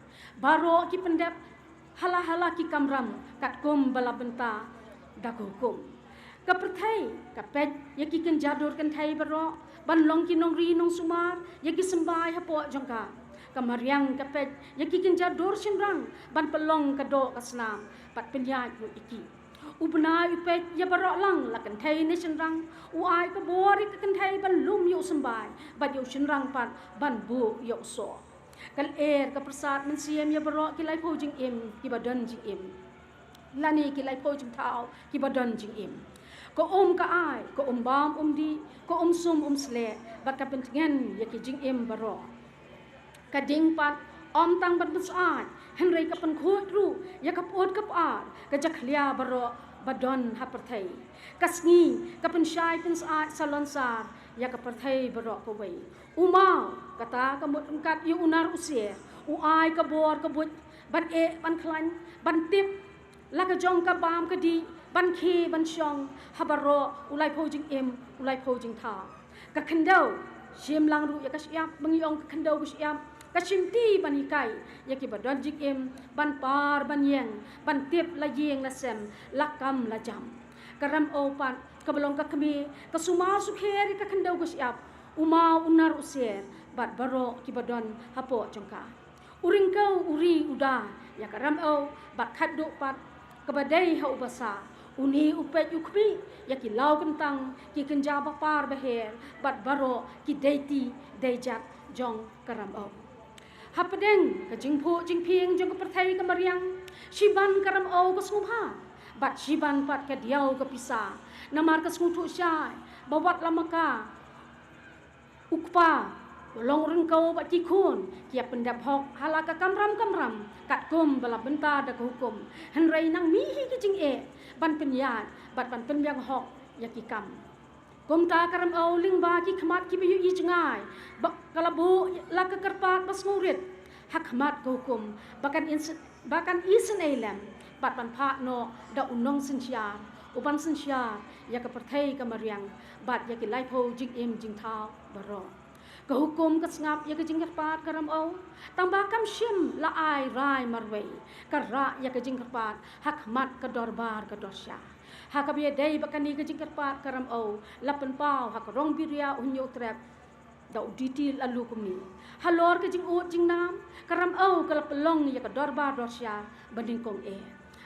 Baroh ki pyndep ha la ha la ki kamram katkum ba la bynta da ka hukum. Ka pyrthei ka peit ïa ki kynja dur kynthei baroh ban long ki nongri nongsumar ïa ki symbai hapoh jong ka. Ka mariang ka peit ïa ki kynja dur shynrang ban pynlong ka doh ka snam bad pynïaid ruh ïa ki. U bnai u peit ïa baroh lang, la kynthei ne shynrang. U ai ka bor ïa ka kynthei ban lum ïa u symbai bad ïa u shynrang pat ban buh ïa u soh. Ka lyer ka pyrsad mynsiem ïa baroh ki laiphew jingim kiba don jingim, lane ki laiphew jingthaw kiba don jingim. Ka um ka ai, ka um bam um dih, ka um sum um sleh bad ka pyntngen ïa ki jingim baroh. Ka ding pat ym tang ban pynsyaid, hynrei ka pynkhuid ruh ïa ka pyut ka pyar, ka jakhlia baroh ba don ha pyrthei. Ka sngi ka pynshai pynsyaid salonsar ïa ka pyrthei baroh kawei. U maw, kata ka mut ryngkat ïa u nar u sier, u ai ka bor ka buit ban eh ban khlaiñ, ban tip la ka jong ka bam ka dih, ban khie ban shong ha baroh u laiphew jingim, u laiphew jingthaw. Ka khyndew shim lang ruh ïa ka shyiap, ba ngi ong ka khyndew ka shyiap, ka shim ti ban hikai ïa kiba don jingim ban par ban ïeng, ban tip la ïing la sem, la kam la jam. Ka Ramew pat kaba long ka kmie ka sumar sukher ïa ka khyndew ka shyiap, u maw u nar u sier bad baroh kiba don hapoh jong ka. U ryngkew u ri u da ïa ka Ramew bad khatduh pat kaba dei ha u basa. Une u peit u khmih ïa ki law kyntang, ki kynja ba par ba her bad baroh ki dei ti dei jat jong ka Ramew. Hapdeng ka jingphuh jingphieng jong ka pyrthei ka mariang, shiban ka Ramew ka sngewbha bad shiban pat ka diaw ka pisa. Namar ka sngewthuh shai ba wat la ma ka u kpa, u long ryngkew bad ki khun, ki ïa pyndep hok ha la ka kamram kamram katkum ba la bynta da ka hukum. Hynrei nang mih hi ki jingeh ban pynïaid bad ban pynbiang hok ïa ki kam. Kumta ka Ramew lyngba ki khmat kiba ïohi jngai ba ka la buh la ka kyrpad ba sngewrit ha khmat ka hukum ba kan ins- ba kan isynei lem bad ban phah noh da u nongsynshar, u ban synshar ïa ka pyrthei ka mariang bad ïa ki laiphew jingim jingthaw baroh. Ka hukum ka sngap ïa ka jingkyrpad ka Ramew, tangba kam shym la ai rai marwei, ka rah ïa ka jingkyrpad ha khmat ka dorbar ka dorsha. Ha kaba ïadei bad kane ka jingkyrpad ka Ramew, la pynpaw ha ka rong biria u Hynñiewtrep da u D T Lalukmie. Halor ka jingud jingnam, ka Ramew ka la pynlong ïa ka dorbar dorsha ba nyngkong eh.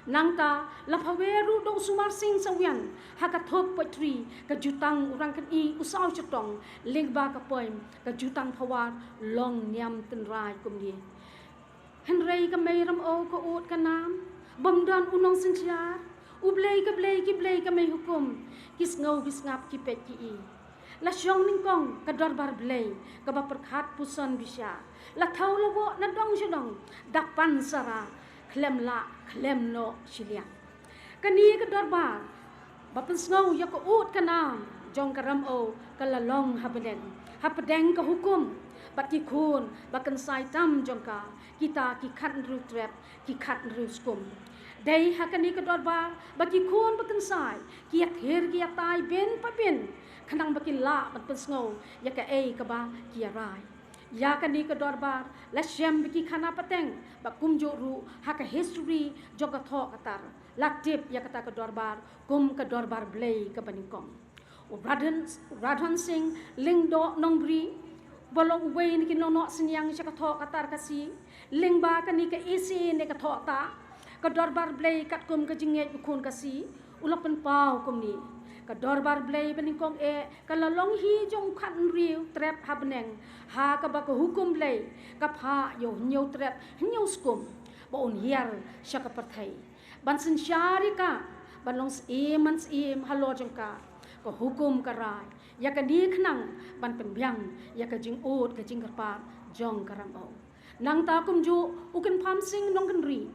Nangta la phawer ruh da u Sumar Sing Sawian ha ka thup poetry, ka Jutang u Rangkynni u Saw Shatong, lyngba ka poem ka Jutang Phawar, long niam tynrai kumne. Hynrei ka Mei Ramew ka ud ka nam, bym don u nongsynshar. U Blei ka Blei ki Blei ka Mei hukum, ki sngew ki sngap ki peit ki i. La shong nyngkong ka dorbar Blei kaba pyrkhat puson bishar. La thaw la woh na dong sha dong, da pan sara, khlem lah khlem noh shiliang. Kane ka dorbar ba pynsngew ïa ka ud ka nam jong ka Ramew ka la long ha bneng, hapdeng ka hukum bad ki khun ba kynsai tam jong ka, kita ki khathynriew trep, ki khathynriew skum. Dei ha kane ka dorbar ba ki khun ba kynsai ki ïathir ki ïatai bin pa bin, khnang ba kin lah ban pynsngew ïa kaei kaba ki ïarai. Ïa kane ka dorbar la shem ba ki khana pateng, ba kumjuh ruh ha ka history jong ka thoh ka tar la tip ïa kata ka dorbar kum ka dorbar Blei kaba nyngkong. U Radhan, u Radhan Sing Lyngdoh Nongbri, ba long uwei na ki nongnoh synñiang sha ka thoh ka tar Khasi, lyngba kane ka essay ne ka thoh ta Ka Dorbar Blei katkum ka jingngeit u khun Khasi, u la pynpaw kumne: Ka Dorbar Blei ba nyngkong eh ka la long hi jong u khathynriew trep ha bneng, ha kaba ka hukum Blei ka phah ïa u Hynñiewtrep Hynñiewskum ba un hiar sha ka pyrthei ban synshar ïa ka, ban long syiem man syiem halor jong ka. Ka hukum ka rai ïa kane khnang ban pynbiang ïa ka jingud ka jingkyrpad jong ka Ramew. Nangta kumjuh u Kynpham Sing Nongkynrih,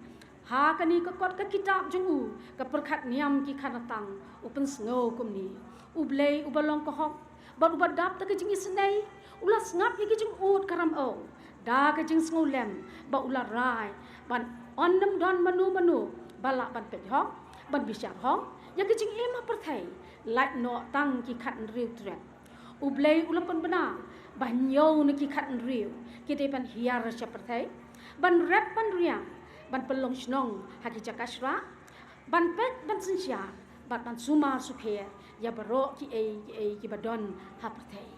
ha kane ka kot ka kitab jong u Ka Pyrkhat Niam ki Khana Tang, u pynsngew kumne: U Blei uba long ka hok bad uba dap da ka jingisynei, u la sngap ïa ka jingud ka Ramew da ka jingsngewlem, ba u la rai ban ym don mano mano ba lah ban peit hok, ban bishar hok ïa ka jingim ha pyrthei, lait noh tang ki khathynriew trep. U Blei u la pynbna ba hynñiew na ki khathynriew ki dei ban hiar sha pyrthei, ban rep ban riang, ban pynlong shnong ha ki jaka shrah, ban peit ban synshar bad ban sumar sukher ïa baroh kiei kiei kiba don ha pyrthei.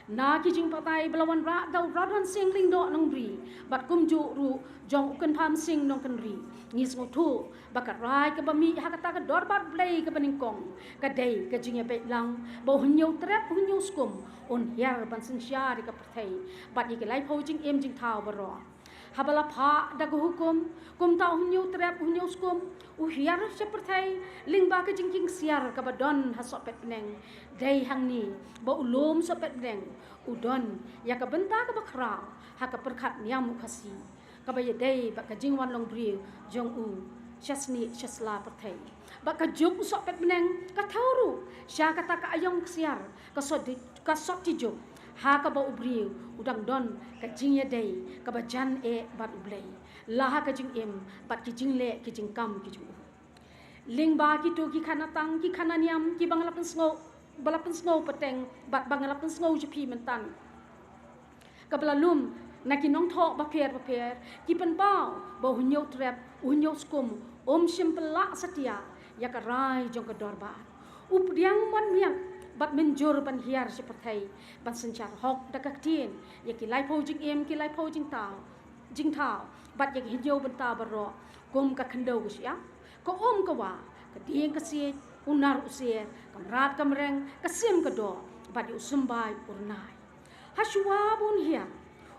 Na ki jingbatai ba la wanrah da u Radon Sing Lyngdoh Nongbri bad kumjuh ruh jong u Kynpham Sing Nongkynrih, ngi sngewthuh ba ka rai kaba mih ha kata ka dorbar Blei kaba nyngkong ka dei ka jingïabeit lang ba u Hynñiewtrep Hynñiewskum un hiar ban synshar ïa ka pyrthei bad ïa ki laiphew jingim jingthaw baroh. Haba la phah da ka hukum, kumta u Hynñiewtrep Hynñiewskum u hiar sha pyrthei lyngba ka jingkieng ksiar kaba don ha sohpetbneng. Dei hangne ba u lum sohpetbneng u don ïa ka bynta kaba khraw ha ka pyrkhat niam u Khasi, kaba ïadei bad ka jingwan long briew jong u sha snieh sha sla pyrthei. Bad ka juk u sohpetbneng ka thew ruh sha kata ka aïom ksiar ka sot di, ka sot di juk, ha kaba u briew u dang don ka jingïadei kaba jan eh bad u Blei, la ha ka jingim bad ki jingleh ki jingkam ki jong u. Lyngba kito ki khana tang, ki khana niam kiba nga la pynsngew, ba la pynsngew pateng bad ba nga la pynsngew jong phi mynta, kaba la lum na ki nongthoh bapher bapher, ki pynpaw ba u Hynñiewtrep Hynñiewskum um shym pynlah satia ïa ka rai jong ka dorbar. U pdiang mon miat bad mynjur ban hiar sha pyrthei ban synshar hok da ka ktien ïa ki laiphew jingim, ki laiphew jingthaw, jingthaw bad ïa ki hynñiew bynta baroh, kum ka khyndew ka shyiap, ka um ka wah, ka dieng ka siej, u nar u sier, ka mrad ka mreng, ka sim ka doh bad ïa u symbai u rnai. Hashwa ba un hiar,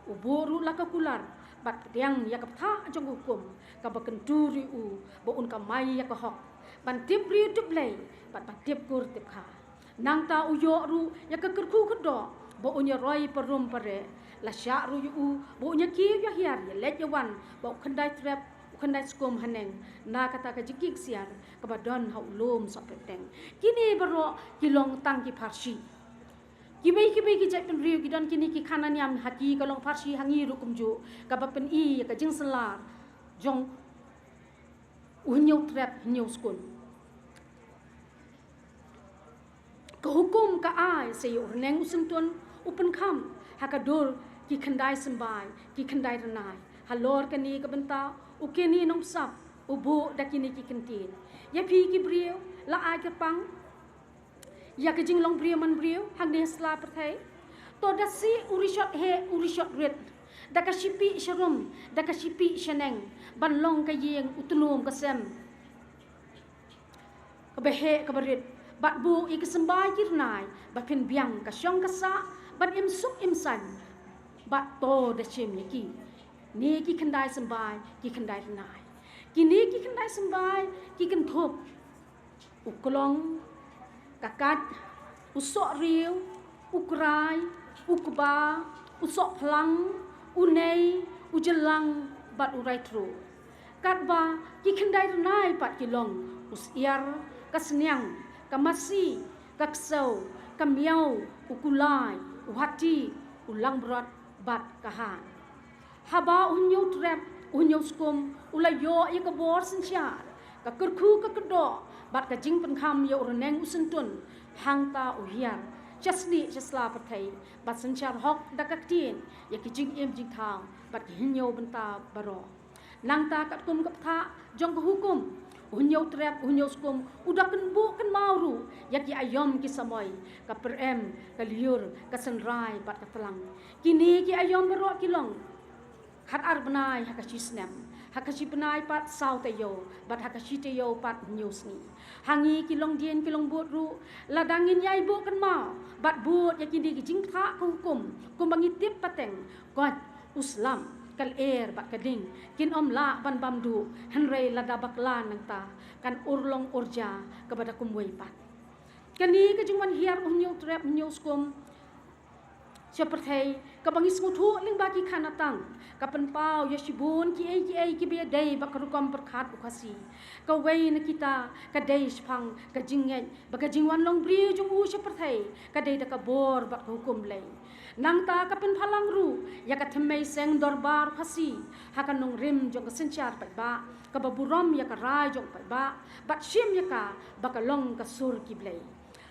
u buh ruh la ka kular bad pdiang ïa ka bthah jong ka hukum kaba kyntu ïa u ba un kamai ïa ka hok ban tip briew tip Blei bad ban tip kur tip kha. Nangta u ïoh ruh ïa ka kyrkhu kyrdoh ba un ïa roi parum pareh. La shah ruh ïa u ba un ïa kiew ïa hiar, ïa leit ïa wan bad u Khyndaitrep u Khyndaiskum haneng na kata ka jingkieng ksiar kaba don ha u lum sohpetbneng. Kine baroh ki long tang ki pharshi. Kiwei kiwei ki jaitbynriew ki don kine ki khana niam ha ki, ka long pharshi ha ngi ruh kumjuh, kaba pyni ïa ka jingsylla jong u Hynñiewtrep Hynñiewskum. Ka hukum ka ai sa ïa u Rneng u Syntun u pynkham ha ka dur ki khyndai symbai, ki khyndai rnai. Halor kane ka bynta u Keni Nongsap u buh da kine ki kyntien: Ïa phi ki briew la ai kyrpang ïa ka jinglong briew man briew hangne ha sla pyrthei. To da sih u rishot heh u rishot rit, da ka shipieh sharum, da ka shipieh shaneng, ban long ka ïing u tnum ka sem kaba heh kaba rit, bad buh ïa ki symbai ki rnai ba phin biang ka shong ka sah ban im suk im saiñ, bad to da shim ïa kine ki khyndai symbai, ki khyndai rnai. Kine ki khyndai symbai ki kynthup u klong, ka kait, u sohriew, u krai, u kba, u sohphlang, u nei, u jyllang bad u raitru. Katba ki khyndai rnai pat ki long u syiar, ka sniang, ka masi, ka ksew, ka miaw, u kulai, u hati, u langbrot bad ka han. Haba u Hynñiewtrep u Hynñiewskum u la ïoh ïa ka bor synshar, ka kyrkhu ka kyrdoh bad ka jingpynkham ïa u Rneng u Syntun, hangta u hiar sha snieh sha sla pyrthei ban synshar hok da ka ktien ïa ki jingim jingthaw bad ki hynñiew bynta baroh. Nangta katkum ka bthah jong ka hukum, u Hynñiewtrep u Hynñiewskum u da kynbuh kynmaw ruh ïa ki aïom ki samoi, ka pyrem, ka lyiur, ka synrai bad ka tlang. Kine ki aïom baroh ki long khatar bnai ha ka shisnem, ha ka shibnai pat saw taïew, bad ha ka shi taïew pat hynñiew sngi. Ha ngi ki longdien ki longbud ruh, lada ngin ïai buh kynmaw bad bud ïa kine ki jingbthah ka hukum kumba ngi tip pateng, koit, u slap, ka lyer bad ka ding kin ym lah ban bam duh, hynrei lada bakla nangta kan urlong urja kaba da kumwei pat. Kane ka jingwan hiar u Hynñiewtrep Hynñiewskum sha pyrthei, kaba ngi sngewthuh lyngba ki khana tang, ka pynpaw ïa shibun kiei kiei kiba ïadei bad ka rukom pyrkhat u Khasi. Kawei na kita ka dei shaphang ka jingngeit ba ka jingwan long briew jong u sha pyrthei ka dei da ka bor bad ka hukum Blei. Nangta ka pynphalang ruh ïa ka thymmei seng dorbar Khasi ha ka nongrim jong ka synshar paidbah, kaba burom ïa ka rai jong paidbah bad shim ïa ka ba ka long ka sur ki blei.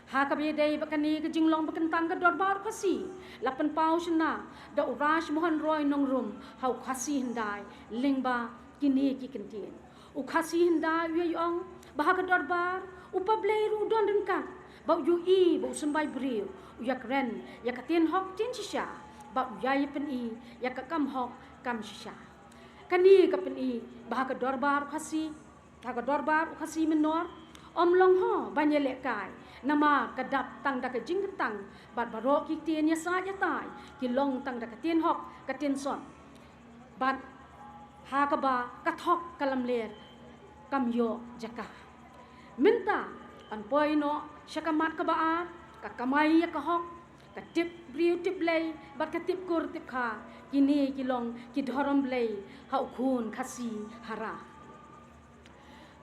Ha kaba ïadei bad kane ka jinglong ba kyntang ka dorbar Khasi, la pynpaw shynna da u Raj Mohan Roy Nongrum ha u Khasi Hyndai lyngba kine ki kyntien. U Khasi hyndai u ïa ong ba ha ka dorbar u pa Blei ruh u don ryngkat, ba u ïohi ba u symbai briew u ïakren ïa ka ktien hok ktien shisha, ba u ïai pyni ïa ka kam hok kam shisha. Kane ka pyni ba ha ka dorbar u Khasi, ha ka dorbar u Khasi Mynor, ym long ho ban ïalehkai, namar ka dap tang da ka jingkyntang, bad baroh ki ktien ïasaid ïatai ki long tang da ka ktien hok ka ktien sot, bad ha kaba ka thok ka lamler kam ïoh jaka. Mynta, yn poi noh sha ka mat kaba ar, ka kamai ïa ka hok, ka tip briew tip Blei, bad ka tip kur tip kha, kine ki long ki dhorom Blei ha u khun Khasi Hara.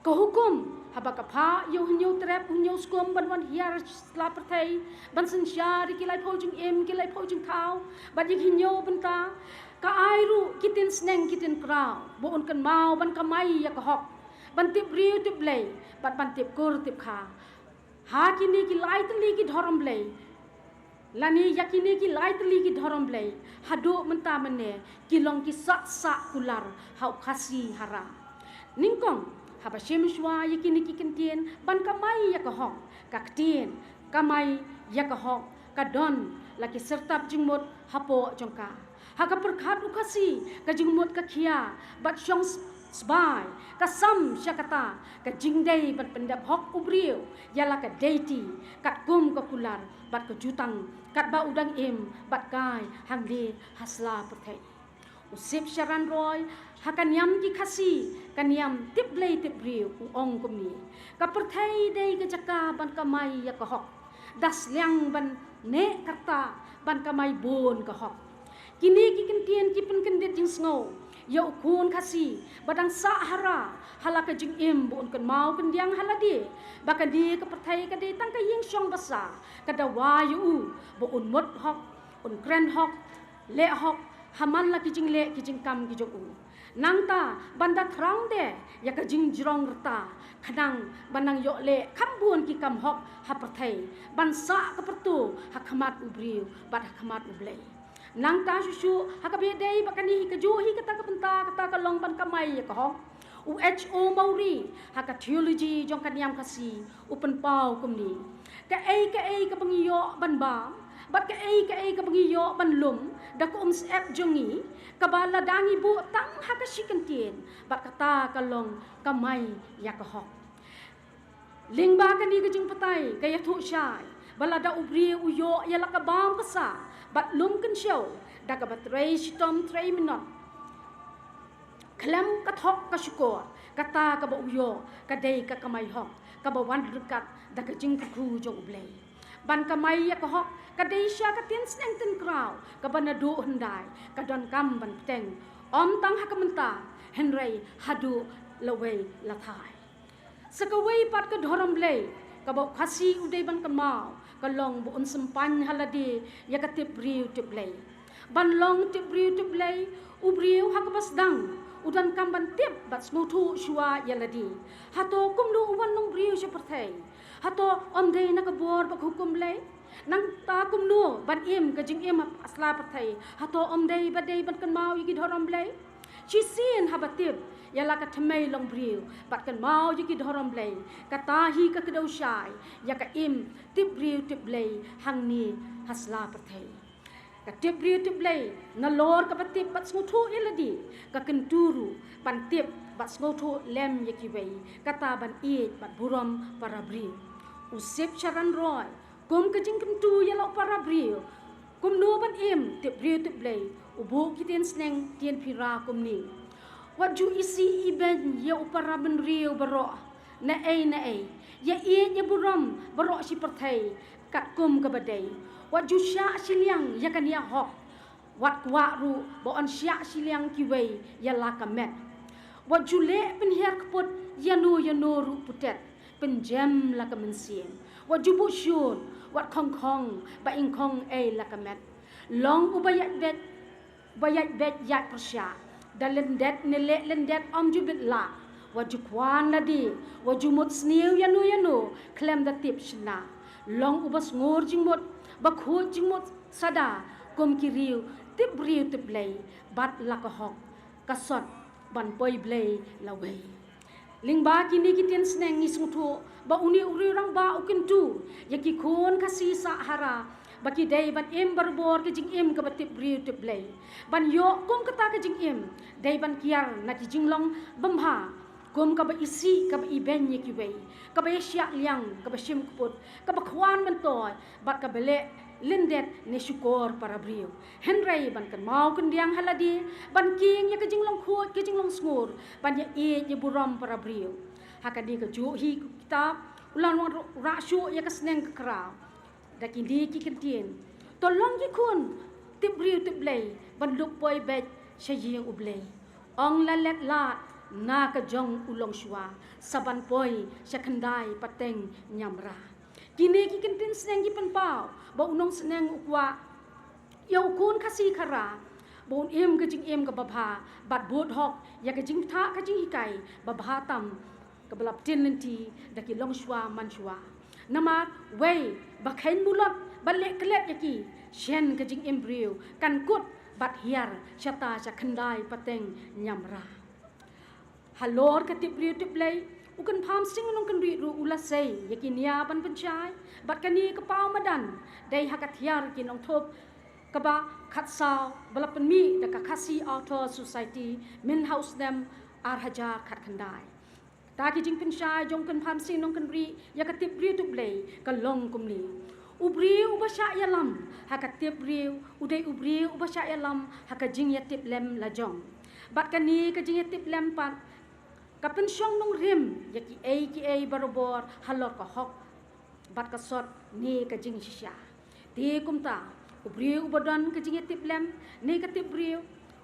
Ka hukum, haba ka phah ïa u Hynñiew Trep u Hynñiew Skum ban wan hiar sla pyrthei, ban synshar ïa ki laiphew jingim ki laiphew jingthaw, bad ïa ki hynñiew bynta, ka ai ruh ki ktien sneng ki ktien kraw ba un kynmaw ban kamai ïa ka hok, ban tip briew tip Blei, bad ban tip kur tip kha. Ha kine ki lai tylli ki dhorom Blei, lane ïa kine ki lai tylli ki dhorom Blei, haduh mynta mynne ki long ki sat sah kular ha u Khasi Hara. Nyngkong, haba shim shuwa ïa kine ki kyntien ban kamai ïa ka hok, ka ktien kamai ïa ka hok ka don la ki syrtap jingmut hapoh jong ka. Ha ka pyrkhat u Khasi, ka jingmut ka khia bad shong s-, sbai, ka sam sha kata ka jingdei ban pyndep hok u briew ïa la ka deiti, katkum ka kular bad ka jutang, katba u dang im bad kai hangne ha sla pyrthei. U Sip Sharan Roy, ha ka niam ki Khasi, ka niam tip Blei tip briew, u ong kumne: Ka pyrthei dei ka jaka ban kamai ïa ka hok, da sliang ban neh ka rta ban kamai bun ka hok. Kine ki kyntien ki pynkyndit jingsngew ïa u khun Khasi ba dang sah Hara ha la ka jingim, ba un kynmaw kyndiang ha lade ba kane ka pyrthei ka dei tang ka ïing shong basa, ka dawa ïa u ba un mut hok, un kren hok, leh hok ha man la ki jingleh ki jingkam ki jong u. Nangta ban da thrang de ïa ka jingjrong rta, khnang ban nang ïoh leh kham bun ki kam hok ha pyrthei, ban sah ka pyrto ha khmat u briew bad ha khmat u Blei. Nangta shuh shuh, ha kaba ïadei bad kane hi kajuh hi kata ka bynta, kata ka long ban kamai ïa ka hok, u H O Mowry, ha ka theology jong ka niam Khasi, u pynpaw kumne: Kaei kaei kaba ngi ïoh ban bam bad kaei kaei kaba ngi ïoh ban lum da ka umsyep jong ngi, kaba lada ngi buh tang ha ka shi kyntien, bad kata ka long kamai ïa ka hok. Lyngba kane ka jingbatai ka ïathuh shai ba lada u briew u ïoh ïa la ka bam ka sah bad lum kynshew da kaba trei shitom trei minot khlem ka thok ka shukor, kata kaba u ïoh ka dei ka kamai hok kaba wan ryngkat da ka jingkyrkhu jong u Blei. Ban kamai ïa ka hok ka dei sha ka ktien sneng ktien kraw kaba naduh hyndai ka donkam ban bteng, ym tang ha ka mynta, hynrei haduh lawei lathai. Sa kawei pat ka dhorom Blei kaba u Khasi u dei ban kynmaw ka long ba un sympan ha lade ïa ka tip briew tip Blei. Ban long tip briew tip Blei, u briew ha kaba sdang u donkam ban tip bad sngewthuh shuwa ïa lade. Hato kumno u wan long briew sha pyrthei? Hato ym dei na ka bor bad ka hukum Blei? Nangta kumno ban im ka jingim ha sla pyrthei? Hato ym dei ba dei ban kynmaw ïa ki dhorom Blei? Shisien haba tip ïa la ka thymmei long briew bad kynmaw ïa ki dhorom Blei, kata hi ka kdew shai ïa ka im tip briew tip Blei hangne ha sla pyrthei. Ka tip briew tip Blei nalor kaba tip bad sngewthuh ïa lade, ka kyntu ruh ban tip bad sngewthuh lem ïa kiwei, kata ban ïeit bad burom para briew. U Sip Sharan Roy, kum ka jingkyntu ïa la u para briew kumno ban im tip briew tip Blei, u buh ki ktien sneng ktien phi ra kumne: Wat ju isih ibeiñ ïa u para bynriew baroh naei naei, ïa ïeit ïa burom baroh shi pyrthei katkum kaba dei. Wat ju shah shiliang ïa ka nia hok, wat kwah ruh ba yn shah shiliang kiwei ïa la ka met. Wat ju leh pynhiar kput ïano ïano ruh putet, pynjem la ka mynsiem. Wat ju buh shun, wat khong khong ba ingkhong ei la ka met. Long uba ïaid beit, uba ïaid beit ïaid pyrshah, da lyndet ne leh lyndet ym ju bit lah. Wat ju kwah lade, wat ju mut sniew ïano ïano khlem da tip shynna. Long uba sngur jingmut, ba khuid jingmut sada kum ki riew tip briew tip Blei, bad la ka hok ka sot ban poi blei lawei. Lyngba kine ki ktien sneng ngi sngewthuh ba une u riewrangbah u kyntu ïa ki khun Khasi Sahara ba ki dei ban im barabor ka jingim kaba tip briew tip blei. Ban ïoh kum kata ka jingim dei ban kiar na ki jinglong bym bha, kum kaba isih, kaba ibeiñ ïa kiwei, kaba ïashah liang, kaba shim kput, kaba khwan myntoi bad kaba leh lyndet ne shukor para briew. Hynrei ban kynmaw kyndiang ha lade, ban kieng ïa ka jinglong khuid, ka jinglong sngur, ban ïaieit ïa burom para briew. Ha kane kajuh hi ka kitab u la wanrah shuh ïa ka sneng ka kraw da kine ki ktien: To long ki khun tip briew tip blei ban lup poi beit sha ïing U Blei. Ong la leit lad na ka jong u longshuwa, sa ban poi sha khyndai pateng ñiamra. Kine ki ktien sneng ki pynpaw ba u nongsneng u kwah ïa u khun Khasi Khara ba un im ka jingim kaba bha bad bud hok ïa ka jingpynthah ka jinghikai ba bha tam kaba la pynlynti da ki longshuwa manshuwa. Namar wei ba kheiñ mulot bad leh klet ïa ki, shen ka jingim briew kan kut bad hiar shata sha khyndai pateng ñiamra. Halor ka tip briew tip blei, u Kynpham Sing Nongkynrih ruh u la sei ïa ki nia ban pynshai bad kane ka paw madan dei ha ka thiar Ki Nongthup kaba khatsaw ba la pynmih da ka Khasi Authors Society mynha u snem ar hajar khatkhyndai. Ta ki jingpynshai jong u Kynpham Sing Nongkynrih ïa ka tip briew tip blei ka long kumne: U briew uba shah ïalam ha ka tip briew u dei u briew uba shah ïalam ha ka jingïatiplem lajong. Bad kane ka jingïatiplem pat ka pynshong nongrim ïa kiei kiei barabor halor ka hok bad ka sot ne ka jingshisha. Te kumta, u briew uba don ka jingïatiplem ne ka tip briew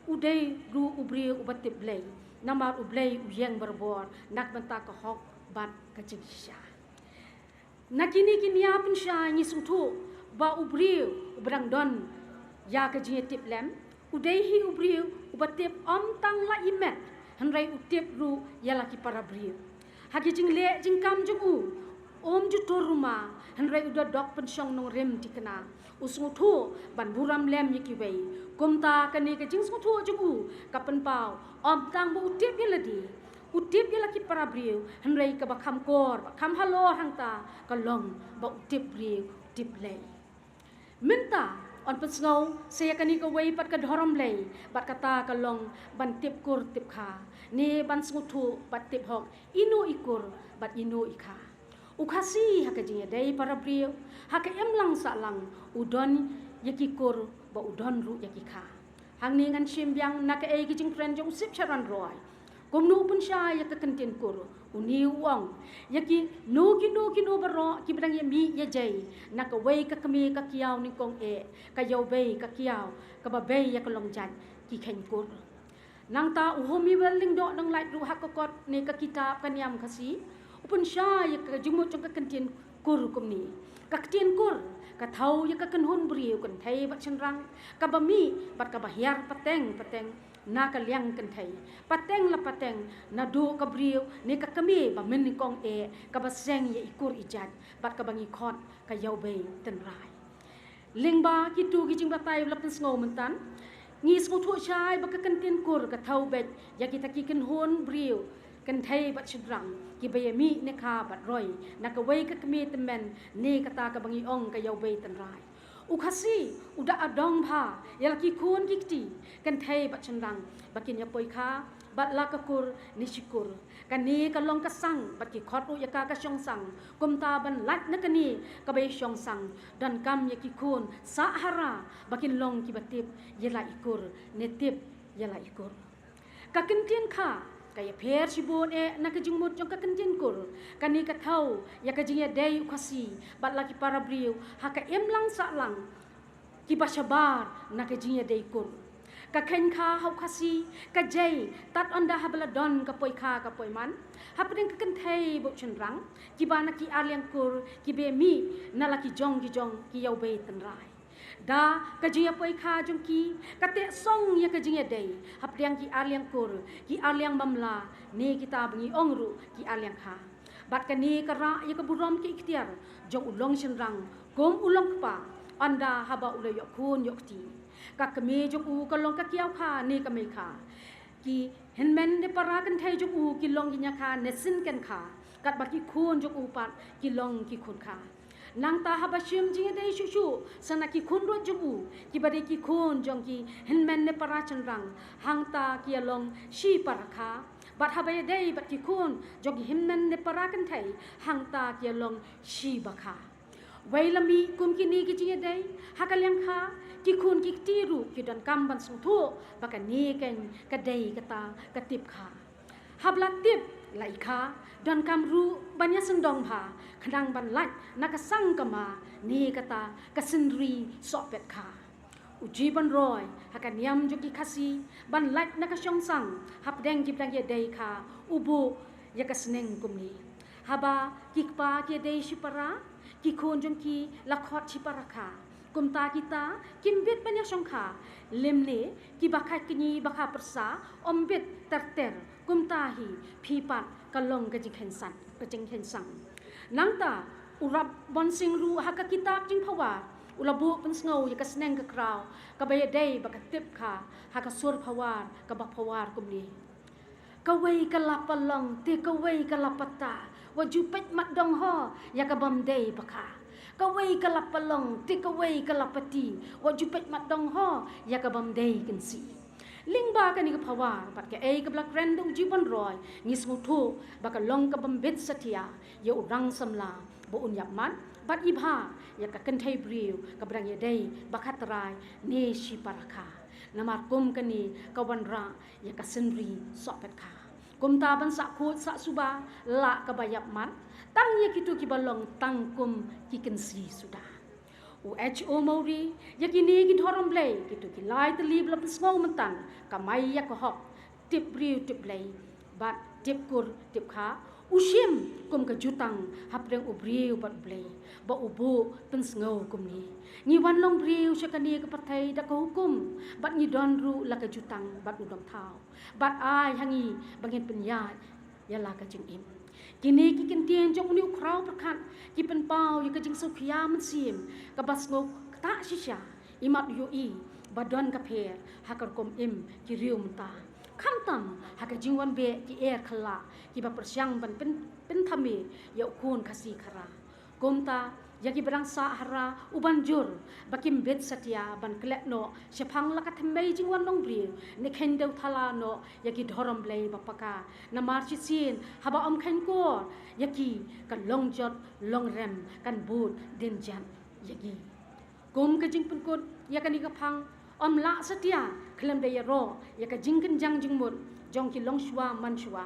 u dei ruh u briew uba tip Blei, namar U Blei u ïeng barabor na ka bynta ka hok bad ka jingshisha. Na kine ki nia pynshai ngi sngewthuh ba u briew uba dang don ïa ka jingïatiplem u dei hi u briew uba tip ym tang la i met, hynrei u tip ruh ïa la ki para briew. Ha ki jingleh jingkam jong u, um ju tur ruma, hynrei u da dok pynshong nongrim thikna. U sngewthuh ban burom lem ïa kiwei. Kumta kane ka jingsngewthuh jong u ka pynpaw ym tang ba u tip ïa lade, u tip ïa la ki para briew, hynrei kaba kham kor, ba kham halor hangta ka long ba u tip briew, u tip Blei. Mynta yn pynsngew sa ïa kane kawei pat ka dhorm Blei, bad kata ka long ban tip kur tip kha, ne ban sngewthuh bad tip hok ino i kur bad ino i kha. U Khasi ha ka jingïadei para briew, ha ka imlang sahlang u don ïa ki kur bad u don ruh ïa ki kha. Hangne ngan shim biang na kaei ka jingkren jong u Sip Sharon Roy. Kumno u pynshai ïa ka kyntien kur, une u ong: Ïa kino kino kino baroh kiba dang ïamih ïajai na kawei ka kmie ka kiaw nyngkong eh, ka ïawbei ka kiaw kaba bei ïa ka long jait, ki kheiñ kur. Nangta u Homiwell Lyngdoh Nonglait ruh ha ka kot ne ka kitab Ka Niam Khasi u pynshai ïa ka jingmut jong ka kyntien kur kumne: Ka ktien kur ka thew ïa ka kynhun briew kynthei bad shynrang kaba mih bad kaba hiar pateng pateng na ka liang kynthei, pateng la pateng naduh ka briew ne ka kmie ba mynnyngkong eh, kaba seng ïa i kur i jait bad kaba ngi khot ka ïawbei tynrai. Lyngba kito ki jingbatai ba la pynsngew mynta, ngi sngewthuh shai ba ka kyntien kur ka thew beit ïa kita ki kynhun briew kynthei bad shynrang kiba ïamih ne kha bad roi na kawei ka kmie tymmen ne kata kaba ngi ong ka ïawbei tynrai. U Khasi u da adong bha ïa la ki khun ki kti kynthei bad shynrang ba kin ïapoi kha bad la ka kur ne shi kur. Kane ka long ka sang bad ki khot ruh ïa ka ka shongsang. Kumta ban lait na kane kaba ïashong sang, donkam ïa ki khun Sahara ba kin long kiba tip ïa la i kur ne tip ïa la i kur. Ka kyntien kha ka ïapher shibun eh na ka jingmut jong ka kyntien kur. Kane ka thew ïa ka jingïadei u Khasi bad la ki para briew ha ka imlang sahlang kiba shabar na ka jingïadei kur. Ka kheiñ kha ha u Khasi ka jai tad ynda haba la don ka poikha ka poiman hapdeng ka kynthei bad shynrang kiba na ki arliang kur kiba mih na la ki jong ki jong ki ïawbei tynrai. Da ka jingïapoikha jong ki ka teh song ïa ka jingïadei hapdeng ki arliang kur, ki arliang mamla ne kita ba ngi ong ruh ki arliang kha. Bad kane ka rah ïa ka burom ki iktiar jong u long shynrang kum u long kpa ynda haba u la ïoh khun ïoh kti. Ka kmie jong u ka long ka kiaw kha ne ka mei kha. Ki Hynmen ne para kynthei jong u ki long ki ñiakha ne shin khenkha, katba ki khun jong u pat ki long ki khun kha. Nangta haba shim jingïadei shuh shuh sa na ki khun ruh jong u, kiba dei ki khun jong ki hynmen ne para shynrang, hangta ki ïa long shi para kha. Bad haba ïadei bad ki khun jong ki hynmen ne para kynthei, hangta ki ïa long shi ba kha. Wei la mih kum kine ki jingïadei, ha ka liang kha, ki khun ki kti ruh ki donkam ban sngewthuh ba kane keiñ ka dei kata ka tip kha. Haba la tip la i kha, donkam ruh ban ïa sngewdong bha, khnang ban lait na ka sang kama, ne kata ka synri sohpet kha. U G. Bonroi, ha ka niam jong ki Khasi, ban lait na ka shongsang hapdeng ki ba dang ïadei kha, u buh ïa ka sneng kumne. Haba ki kpa ki ïadei shipara, ki khun jong ki la khot shipara kha. Kumta kita kim bit ban ïa shongkha, lymne kiba kha kñi ba kha pyrsa, ym bit ter ter. Kumta hi phi pat ka long ka jingkheiñ san, ka jingkheiñ sang. Nangta u Rap Bonsing ruh ha ka kitab Jingphawar u la buh pynsngew ïa ka sneng ka kraw kaba ïadei bad ka tip kha, ha ka sur phawar kaba phawar kumne. Kawei ka la palong te kawei ka la pata, wat ju peit mat dong ho ïa ka bym dei ba kha. Kawei ka la palong te kawei ka la pati, wat ju peit mat dong ho ïa ka bym dei kynsi. Lyngba kane ka phawar bad kaei kaba la kren da u G. Bonroi, ngi sngewthuh ba ka long ka bym bit satia ïa u rang samla ba un ïap mat bad i bha ïa ka kynthei briew kaba dang ïadei ba kha trai ne shipara kha. Namar kum kane ka wanrah ïa ka synri sohpet kha. Kumta ban sah khuid sah suba la kaba ïap mat tang ïa kito kiba long tang kum ki kynsi suda. U H O Mawrie, ïa kine ki dhorom Blei, kito ki lai tylli ba la pynsngew mynta, kamai ïa ka hok, tip briew tip Blei, bad tip kur tip kha, u shim kum ka jutang hapdeng u briew bad u Blei, ba u buh pynsngew kumne. Ngi wan long briew sha kane ka pyrthei da ka hukum, bad ngi don ruh la ka jutang bad u dong thaw. Bad ai ha ngi ba ngin pynïaid ïa la ka jingim. Kine ki kyntien jong une u khraw pyrkhat ki pynpaw ïa ka jingsngewkhia mynsiem kaba sngew ktah shisha, imat ïohi ba don ka pher ha ka rukom im ki riew mynta. Khamtam ha ka jingwan beh ki er khlak kiba pyrshang ban pyn, pynthame ïa u khun Khasi Khara. Kumta ïa kiba dang sah hara u ban jur ba kim bit satia ban klet noh shaphang la ka thymmei jingwan long briew, ne kheiñ dewthala noh ïa ki dhorom Blei ba paka. Namar shisien haba ym kheiñ kor ïa ki, ka long jot long rem kan bud dien jat ïa ki. Kum ka jingpynkut ïa kane ka phang, ym lah satia khlem da ïaroh ïa ka jingkynjang jingmut jong ki longshuwa manshuwa.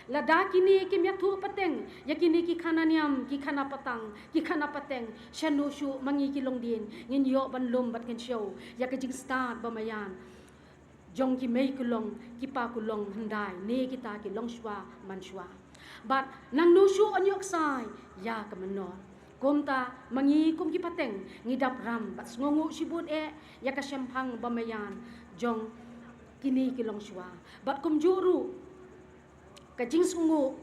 Lada kine kim ïathuh pateng ïa kine ki khana niam, ki khana pateng, ki khana pateng, shano shuh ma ngi ki longdien ngin ïoh ban lum bad kynshew ïa ka jingstad ba maïan jong ki mei kulong, ki pa kulong hyndai, ne kita ki longshuwa manshuwa. Bad nangno shuh yn ïoh ksai ïa ka mynnor. Kumta ma ngi kum ki pateng ngi dap ram bad sngewnguh shibun eh ïa ka shemphang ba maïan jong kine ki longshuwa. Bad kumjuh ruh ka jingsngewnguh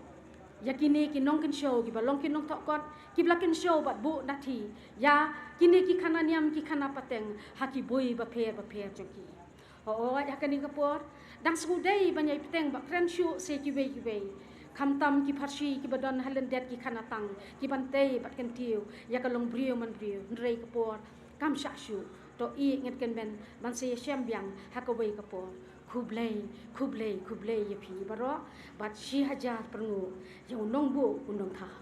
ïa kine ki nongkynshew kiba long ki nongthoh kot, kiba la kynshew bad buh nathi ïa kine ki khana niam, ki khana pateng ha ki bui bapher bapher jong ki. Hooid, ha kane ka por dang sngewdei ban ïai bteng bad kren shuh sha kiwei kiwei. Khamtam ki pharshi kiba don ha lyndet ki khana tang ki ban tei bad kyntiew ïa ka longbriew manbriew, hynrei ka por kam shah shuh. To ïa ngin kynmaw ban sa ïashem biang ha kawei ka por. Khublei, khublei, khublei ïa phi baroh bad shi hajar pyrnguh ïa u nongbuh u nongthaw.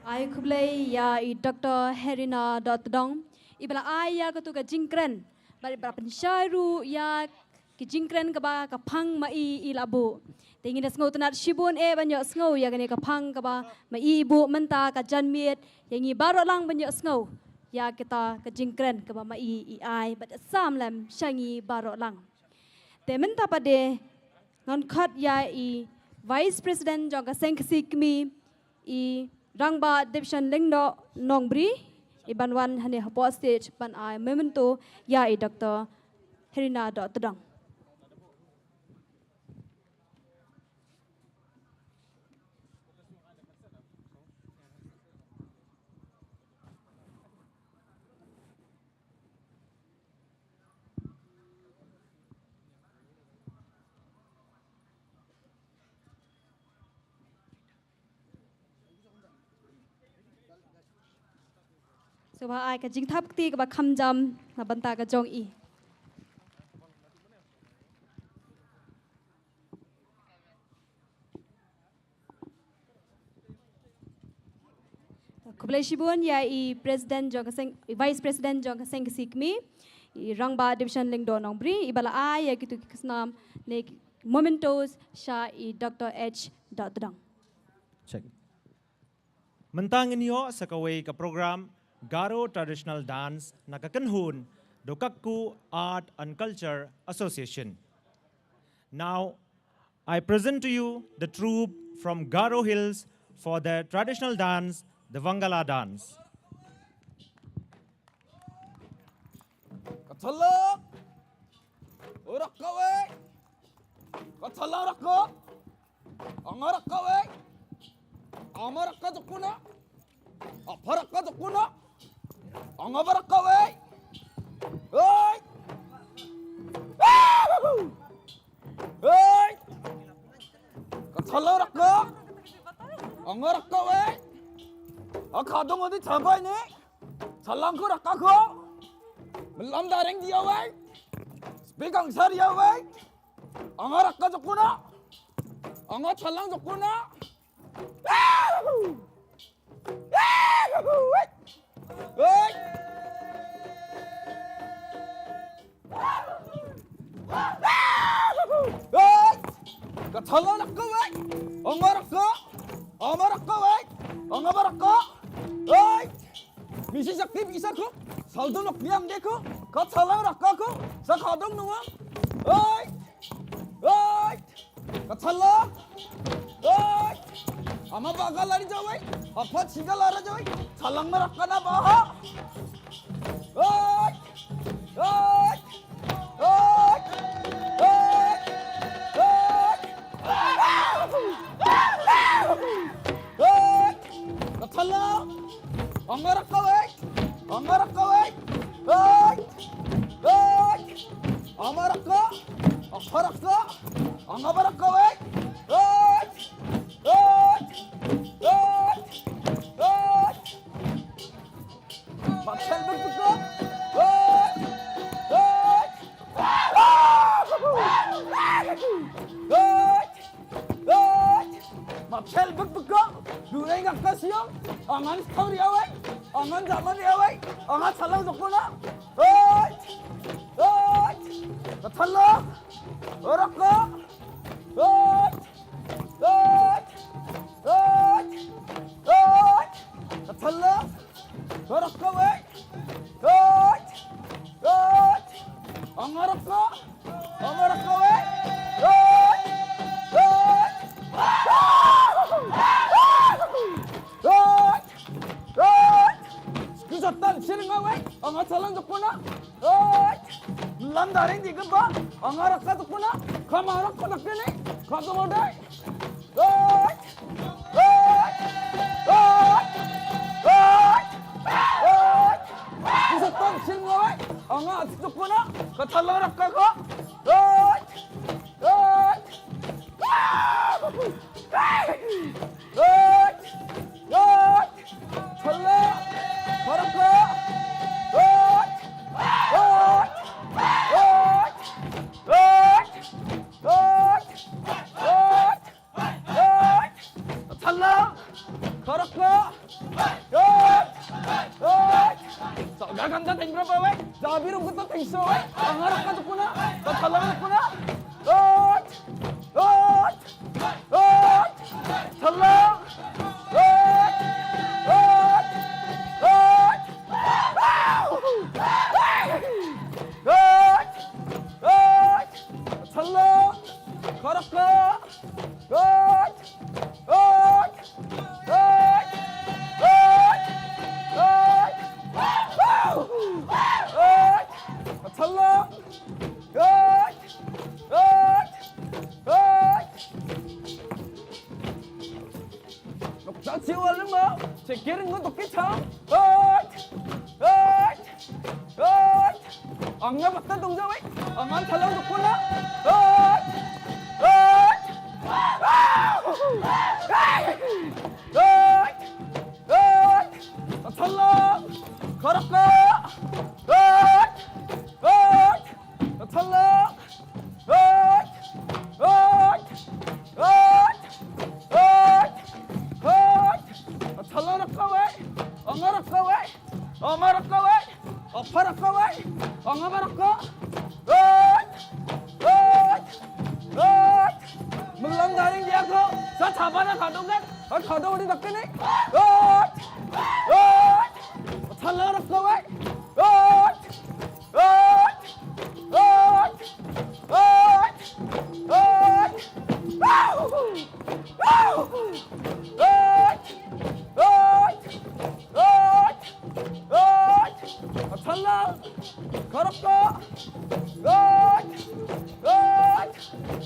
Ai khublei ïa i Doctor Herina Dohtdong, iba la ai ïa katu ka jingkren bad iba la pynshai ruh ïa ki jingkren kaba ka phang ma i i la buh. Te ngin da sngewtynnat shibun eh ban ïoh sngew ïa kane ka phang kaba ma i i buh mynta ka janmiet, ïa ngi baroh lang ban ïoh sngew ïa kita ka jingkren kaba ma i i ai bad sam lem sha ngi baroh lang. Te mynta pat de ngan khot ïa i Vice President jong ka Seng Khasi Kmie, i Rangbah Debshan Lyngdoh Nongbri, i ban wan hangne hapoh stage ban ai memento ïa i Doctor Herina Dohtdong. Sngewbha ai ka jingthap kti kaba kham jam na bynta ka jong i. Khublei shibun ïa i President jong ka seng, i Vice President jong ka seng ka si kmie, i Rangbah Division Lyngdoh Nongbri, iba la ai ïa kitu ki khusnam ne mementos sha i Doctor H Dohtdong. Check. Mynta ngin ïoh sa kawei ka program Garo Traditional Dance na ka kynhun Dokakku Art and Culture Association. Now, I present to you the troupe from Garo Hills for their traditional dance, the Wangala dance. Ka thala u rakka wei. Ka thala u rakka. Anga rakka wei. Ama rakka jukuna. Apa rakka jukuna. Anga ba rakka wei. Hei. Hei. Ka thala u rakka. Anga rakka wei. Aka dong odi chabai ne. Chalang ko rakka ko. Melam dareng dia wei. Speak ang sar ya wei. Anga rakka jukuna. Anga chalang jukuna. Hei. Hei. Ka thala u rakka wei. Anga rakka. Ama rakka wei. Anga ba rakka. Hei. Misi sakti bisa ko. Saldo nok diam de ko. Ka thala u rakka ko. Sa khadong nuang. Hei. Hei. Ka thala. Hei. Ama ba ka lari jawai. Apa chiga lara jawai. Thalang ma rakka na ba ha. Hei. Hei. Hei. Hei. Hei. Hei. Ka thala. Anga rakka wei. Anga rakka wei. Hei. Hei. Ama rakka. Apa rakka. Anga ba rakka wei. Hei. Hei. Hei. Hei. Maksel bertukar. Hei. Hei. Hei. Hei. Ma phel bek bek ko. Durai ngak ka siang. Angan kau ri awai. Angan zaman ri awai. Angan salang jukuna. Hei. Hei. Ka thala. Orak ko. Hei. Hei. Hei. Hei. Ka thala. Orak ko wei. Hei. Hei. Anga orak ko. Anga orak ko wei. Hei. Hei. Hei. Hei. Ki satan sini nga wei. Anga salang jukuna. Hei. Lam daring di geba. Anga orak ka jukuna. Kama orak ko dakini. Ka jumodai. Hei! Hei! Hei! Hei! Hei! Bisa tang sing ngawai. Anga atuk kuna. Ka thala orak ka ko. Hei! Hei! Hei! Hei! Thala! Orak ka! Hei! Hei! Hei! Hei! Hei! Hei! Hei! Thala! Orak ko! Hei! Hei! Sa ga ganda teng berapa wei? Jabi rumput tu teng so wei. Anga orak ka jukuna. Thala jukuna. Hei! Hei! Hei! Thala! Hei! Hei! Hei! Hei! Hei! Thala! Orak ko! Hei! Hei! Hei! Hei! Hei! Thala! Hei! Hei! Hei! Noksa chiwa lima, chekir ngu toki cha. Hei! Hei! Hei! Anga batta dong jawai. Anga thala dukuna. Hei! Hei! Hei! Hei! Hei! Thala! Ka. Hoi. Hoi. Ka thallang. Hoi. Hoi. Hoi. Hoi. Hoi. Ka thallang rakka wei. Ong rakka wei. Ong rakka wei. Ong rakka wei. Ong rakka. Hoi. Hoi. Hoi. Menglang daring dia ko. Sa chaba na kadong kan. Ka khadong di dakne. Hoi. Hoi. Thallang rakka wei. Hoi. Hoi. Hoi. Hoi. Hoi. Hoi. Hoi. Hoi. Hoi. Hoi. Ka thallang. Ka rakka. Hoi. Hoi.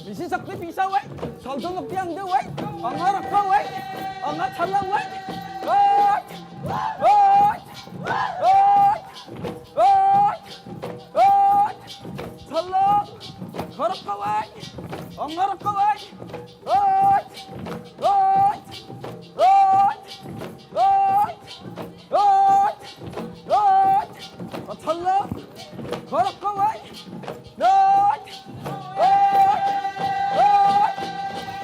Misi sakti pisa wei. Salto nok tiang de wei. Ong rakka wei. Ong thallang wei. Hoi. Hoi. Hoi. Hoi. Hoi. Thallang. Ka rakka wei. Ong rakka wei. Hoi. Hoi. Hoi. Hoi. Hoi. Hoi. Ka thallang. Ka rakka wei. Hoi. Hoi.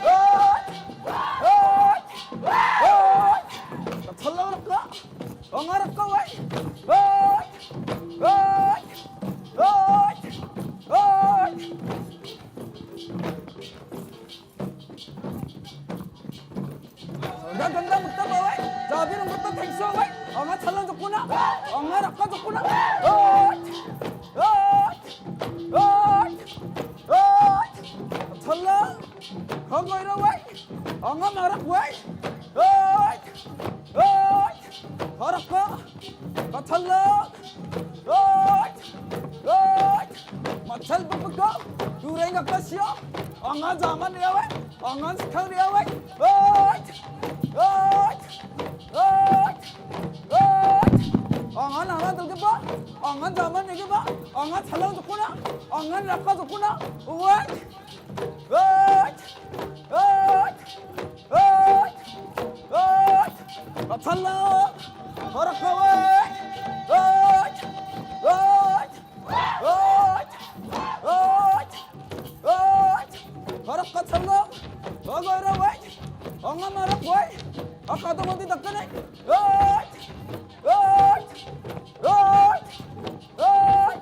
Hoi. Hoi. Hoi. Ka thallang rakka. Ong rakka wei. Hoi. Hoi. Hoi. Hoi. Gaganda mutta bawai. Jabi rung mutta thengso wai. Ong thallang jukuna. Ong rakka jukuna. Hoi. Hoi. Hoi. Hoi. Thallang. Hongoi ro wai. Ong marak wai. Hoi. Hoi. Ka rakka. Ka thallang. Hoi. Hoi. Machal bukbuko. Tureng ka kasio. Ong jaman riawai. Ong skang riawai. Hoi. Hoi. Hoi. Hoi. Ong nama dulgiba. Ong jaman rigiba. Ong thallang jukuna. Ong rakka jukuna. Hoi. Hoi. Hoi. Hoi. Hoi. Ka thallang. Ka rakka wei. Hoi. Hoi. Hoi. Hoi. Hoi. Ka rakka thallang. Hoi, hoi, hoi. Ong marak wei. Aka to mati dakane. Hoi. Hoi. Hoi. Hoi.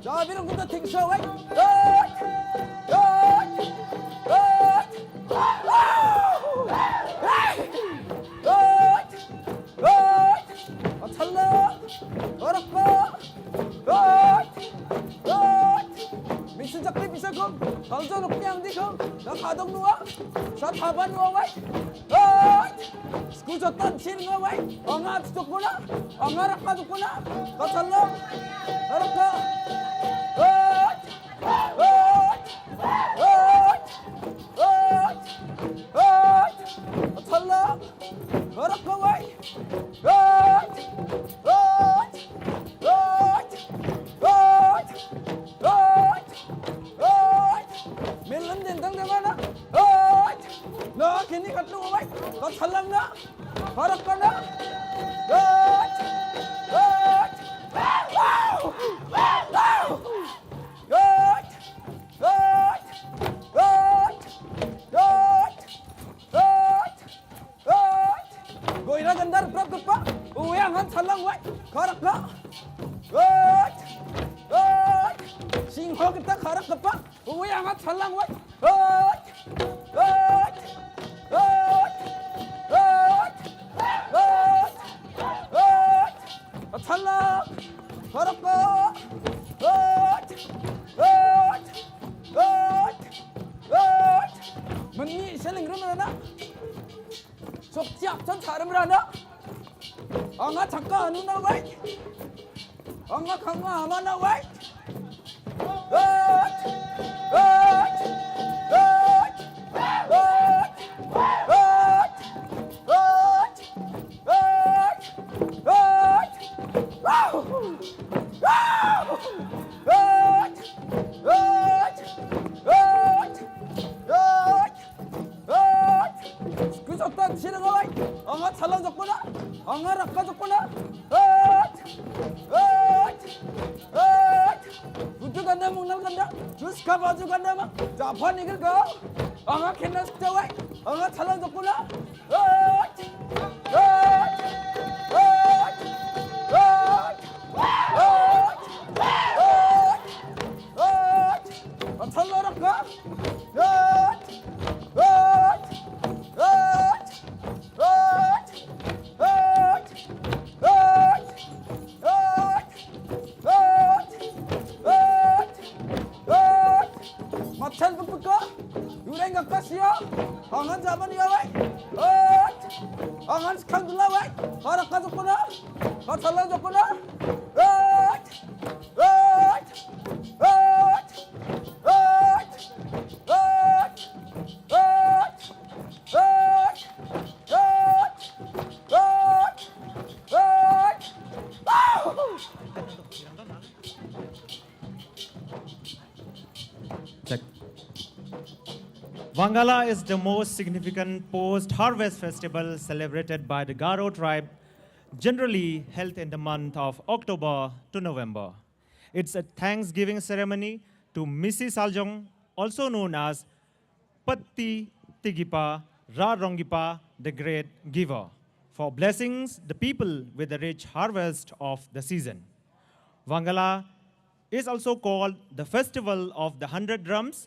Jabi rung mutta thengso wai. Hoi. Hoi. Hoi. Hoi. Hoi. Ka thallang. Ka rakka. Hoi. Hoi. Misi jakti pisa khum. Kaljo nukni angdi khum. Ka khadong nua. Sa thaban nua wai. Hoi. Sku jotan chin nga wai. Ong jukuna. Ong rakka jukuna. Ka thallang. Ka rakka. Hoi. Hoi. Hoi. Hoi. Ka thallang. Ka rakka wai. Hoi. Hoi. Hoi. Hoi. Hoi. Hoi. Milan din dang dang na. Hoi. Na kini katlu wai. Ka thallang na. Ka rakka na. Hoi. Hoi. Hoi. Hoi. Hoi. Hoi. Hoi. Goira gandar prap kapa. Uwe angan thallang wai. Ka rakka. Hoi. Hoi. Singho kita ka rakka pa. Uwe angan thallang wai. Hoi. Hoi. Hoi. Hoi. Hoi. Hoi. Thallang. Ka rakka. Hoi. Hoi. Hoi. Hoi. Mani seling rum na. Sok siap san tharam rana. Ong thakka anu na wai. Ong khanga ama na wai. Hoi. Hoi. Hoi. Hoi. Hoi. Hoi. Hoi. Hoi. Hoi. Hoi. Hoi. Hoi. Hoi. Sku jotan chin nga wai. Ong thallang jukuna. Ong rakka jukuna. Hoi. Ka ba ju ka nama, ja phan ni ka. Anga kena stawai, anga thalang ka pula. Oi! Oi! Oi! Oi! Oi! Oi! Ka thalang ka. Oi! Oi! Oi! Oi! Oi! Oi! Oi! Oi! Oi! Mathan pepeka, yureng ka kasia, angan jaman ya wai. Oi! Angan sekhang dula wai, para ka jokona, ka thalang jokona. Oi! Oi! Oi! Oi! Oi! Oi! Check. Wangala is the most significant post-harvest festival celebrated by the Garo tribe, generally held in the month of October to November. It's a thanksgiving ceremony to Misi Saljong, also known as Patti Tigipa Ra Rongipa, the great giver, for blessings the people with the rich harvest of the season. Wangala is also called the Festival of the Hundred Drums.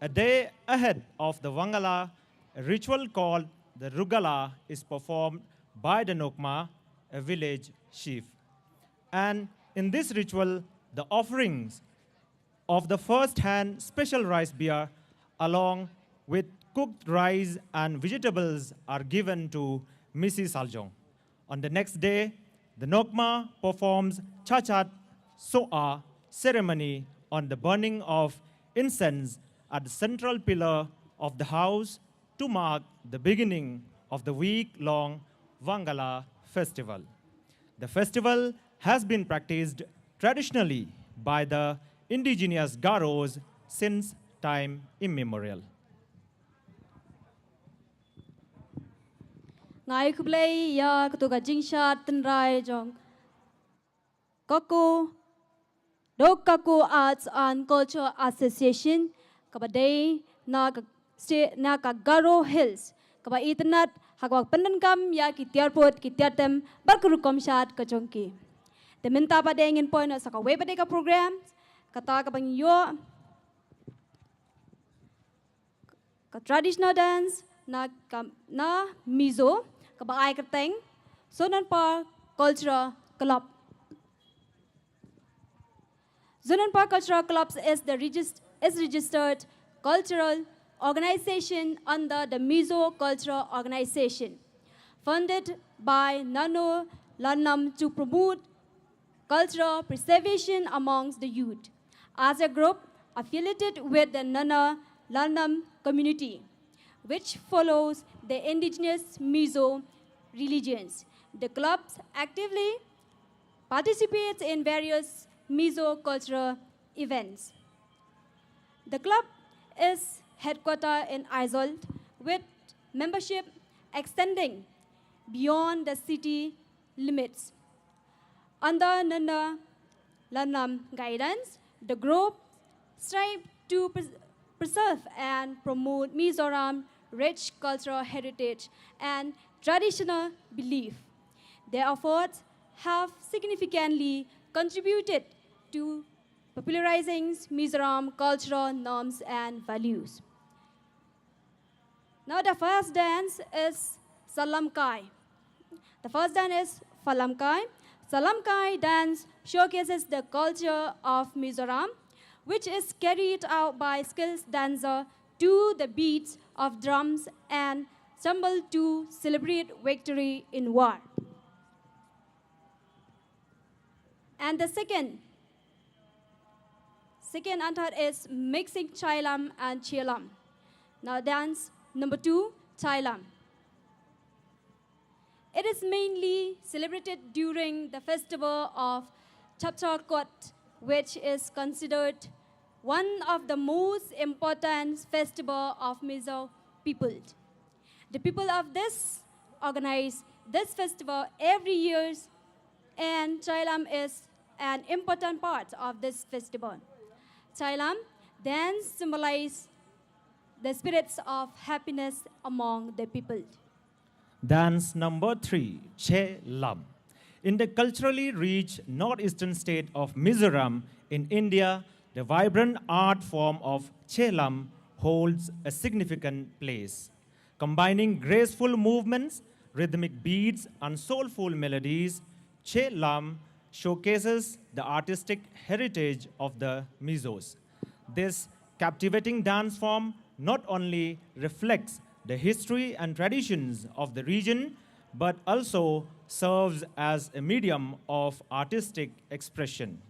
A day ahead of the Wangala, a ritual called the Rugala is performed by the Nokma, a village chief. And in this ritual, the offerings of the first hand special rice beer, along with cooked rice and vegetables, are given to Misi Saljong. On the next day, the Nokma performs Chachat Soa ceremony on the burning of incense at the central pillar of the house to mark the beginning of the week long Wangala festival. The festival has been practiced traditionally by the indigenous Garos since time immemorial. Nga ai khublei ïa katu ka jingshad tynrai jong Kako, Dok Kako Arts and Culture Association, kaba dei na ka, na ka Garo Hills, kaba itynnad ha kaba pyndonkam ïa ki tiar pud, ki tiar tem bad ka rukom shad ka jong ki. Te mynta pat de ngin poi noh sa kawei pat de ka program, kata kaba ngi ïoh ka traditional dance na ka, na Mizo, kaba ai kyrteng Sonanpar Cultural Club. Zonanpar Cultural Clubs is the regist- is registered cultural organization under the Mizo Cultural Organization, funded by Nano Lanam to promote cultural preservation amongst the youth. As a group affiliated with the Nana Lanam community, which follows the indigenous Mizo religions, the clubs actively participates in various Mizo cultural events. The club is headquartered in Aizawl, with membership extending beyond the city limits. Under Nana Lanam guidance, the group strive to pres- preserve and promote Mizoram rich cultural heritage and traditional belief. Their efforts have significantly contributed to popularizing Mizoram cultural norms and values. Now the first dance is Salamkai. The first dance is Falamkai. Salamkai dance showcases the culture of Mizoram, which is carried out by skilled dancer to the beats of drums and cymbal to celebrate victory in war. And the second, second and third is mixing Chailam and Chelam. Now dance number two, Chailam. It is mainly celebrated during the festival of Chapchar Kot, which is considered one of the most important festival of Mizo people. The people of this organize this festival every year, and Chailam is an important part of this festival. Chailam, Dance symbolize the spirits of happiness among the people. Dance number three, Che Lam. In the culturally rich northeastern state of Mizoram in India, the vibrant art form of Che Lam holds a significant place. Combining graceful movements, rhythmic beats, and soulful melodies, Che Lam showcases the artistic heritage of the Mizos. This captivating dance form not only reflects the history and traditions of the region, but also serves as a medium of artistic expression.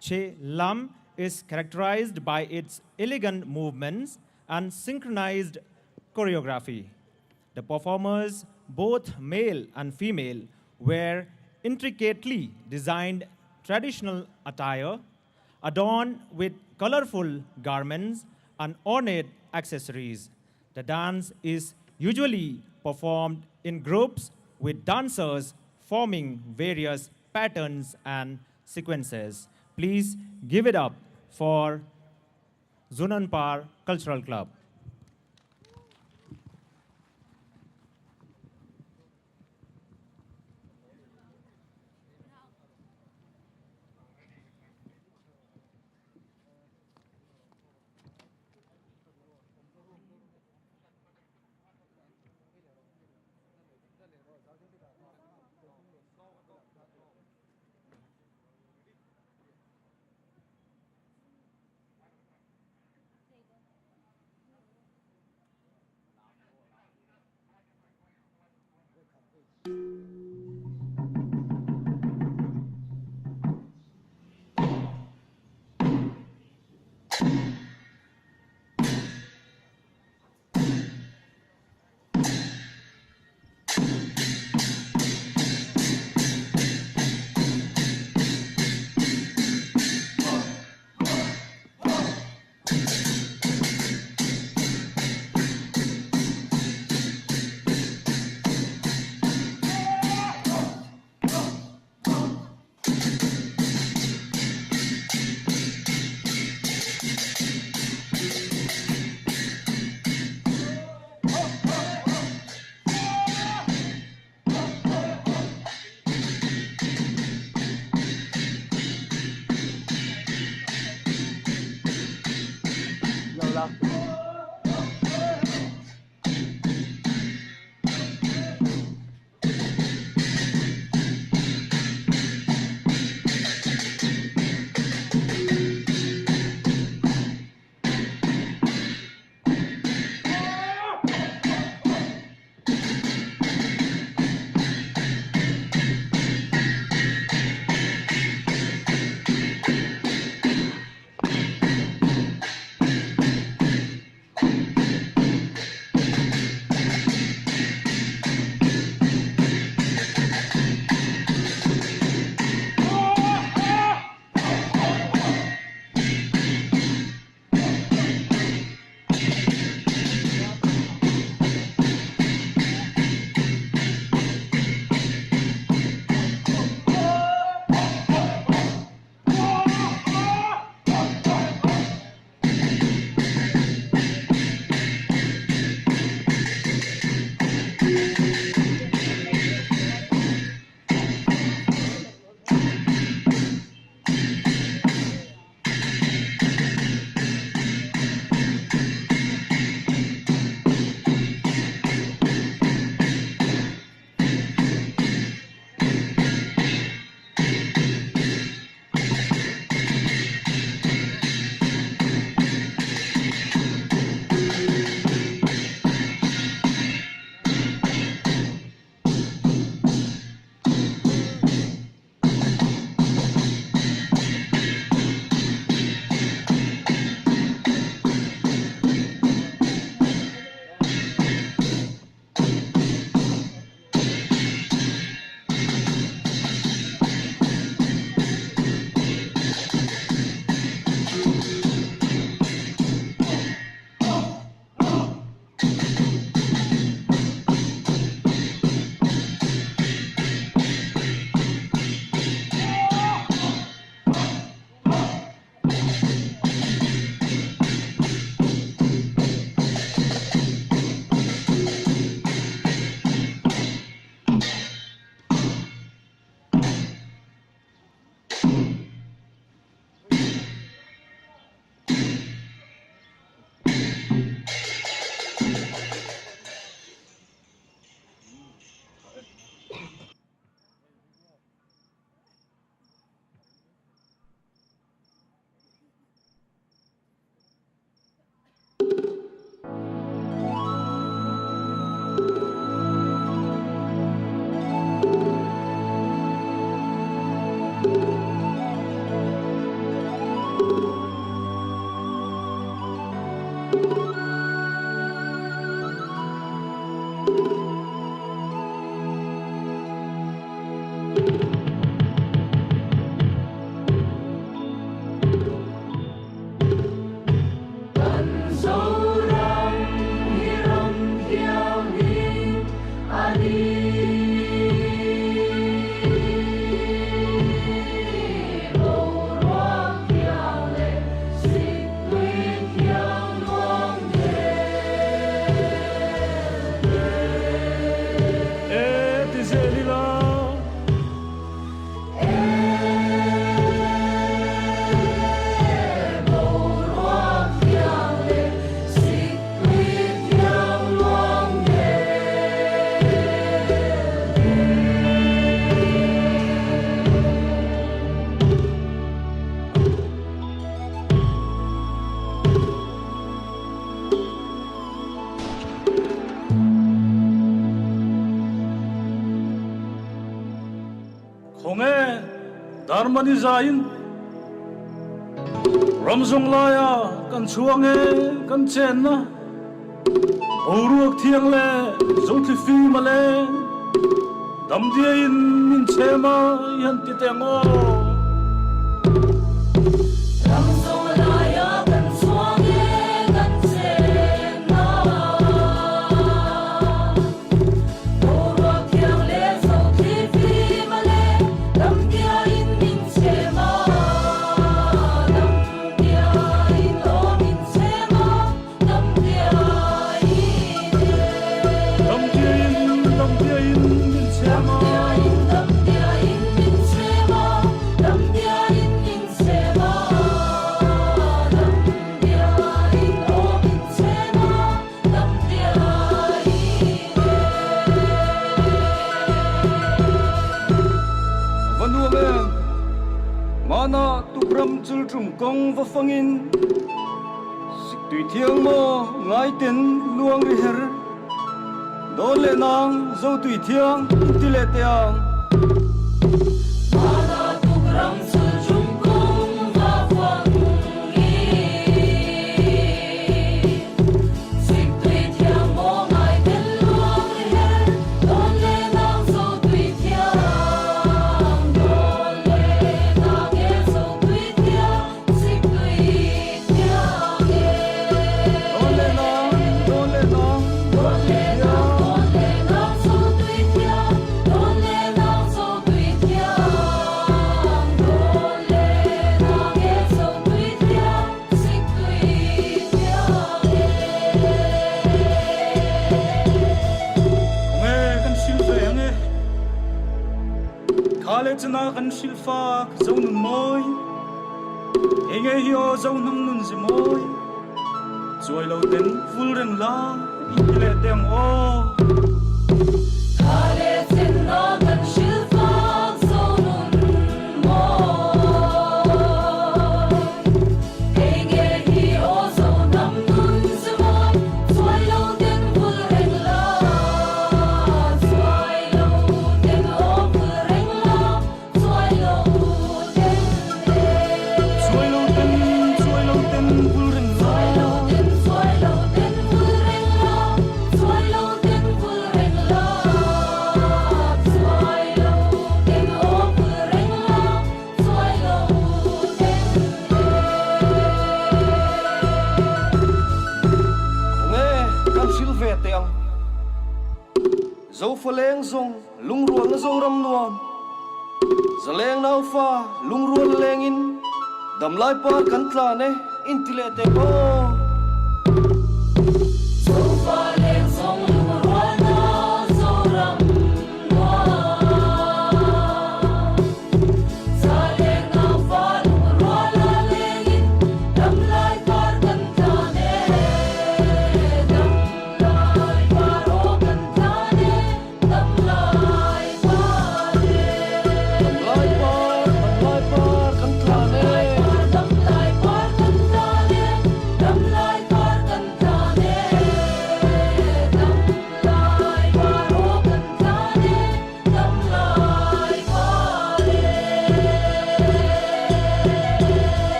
Che Lam is characterized by its elegant movements and synchronized choreography. The performers, both male and female, wear intricately designed traditional attire, adorned with colorful garments and ornate accessories. The dance is usually performed in groups, with dancers forming various patterns and sequences. Please give it up for Zunanpar Cultural Club. Harmony za in. Ram zong lai ah kan chuang e, kan chen na. Boruak thiang le, zo thli fi ma le. Dam dia in min che ma, yan ti teng o. Ram zong lai ah kan chuang e, kan chen na. Van nuam em. Mana tukram chul chum kong va fangin. Siktui thiang mo ngai ten luang ri her. Don le nang zo tui thiang ti le tiang. Mana tukram chul chum kong va fangin. Nge kan sil ve nge. Kale chana kan sil fak zo nun moi. Enge hi o zo nam nun zi moi. Chuai lo ten vul reng la. Ile teng o. Kale chana kan sil fak zo nun moi. Nge kan sil ve teng. Zo faleng zong lungrual na zo ram nuam. Zaleng nau fa lungrual leng in. Dam lai par kan tla ne in ti le teng o. Zo faleng zong lungrual na zo ram nuam.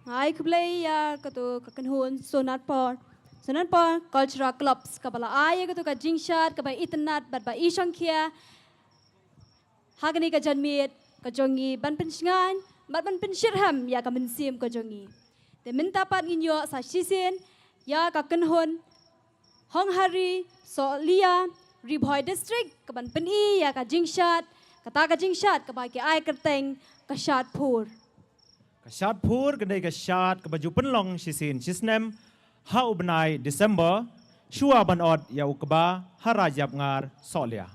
Nga ai khublei ïa kato ka kynhun Sonatpur, Sonatpur Cultural Clubs kaba la ai ïa kato ka jingshad kaba itynnad bad ba i shongkhia ha kane ka janmiet ka jong ngi ban pynshngaiñ bad ban pynshirhem ïa ka mynsiem ka jong ngi. Te mynta pat ngin ïoh sa shisien ïa ka kynhun Honghari Sohliya, Ri Bhoi District, ka ban pyni ïa ka jingshad, kata ka jingshad kaba ki ai kyrteng ka shad phur. Ka shad phur ka dei ka shad kaba ju pynlong shisien shisnem ha u bnai December, shuwa ban ot ïa u kba ha Raid Ïapngar Sohliya.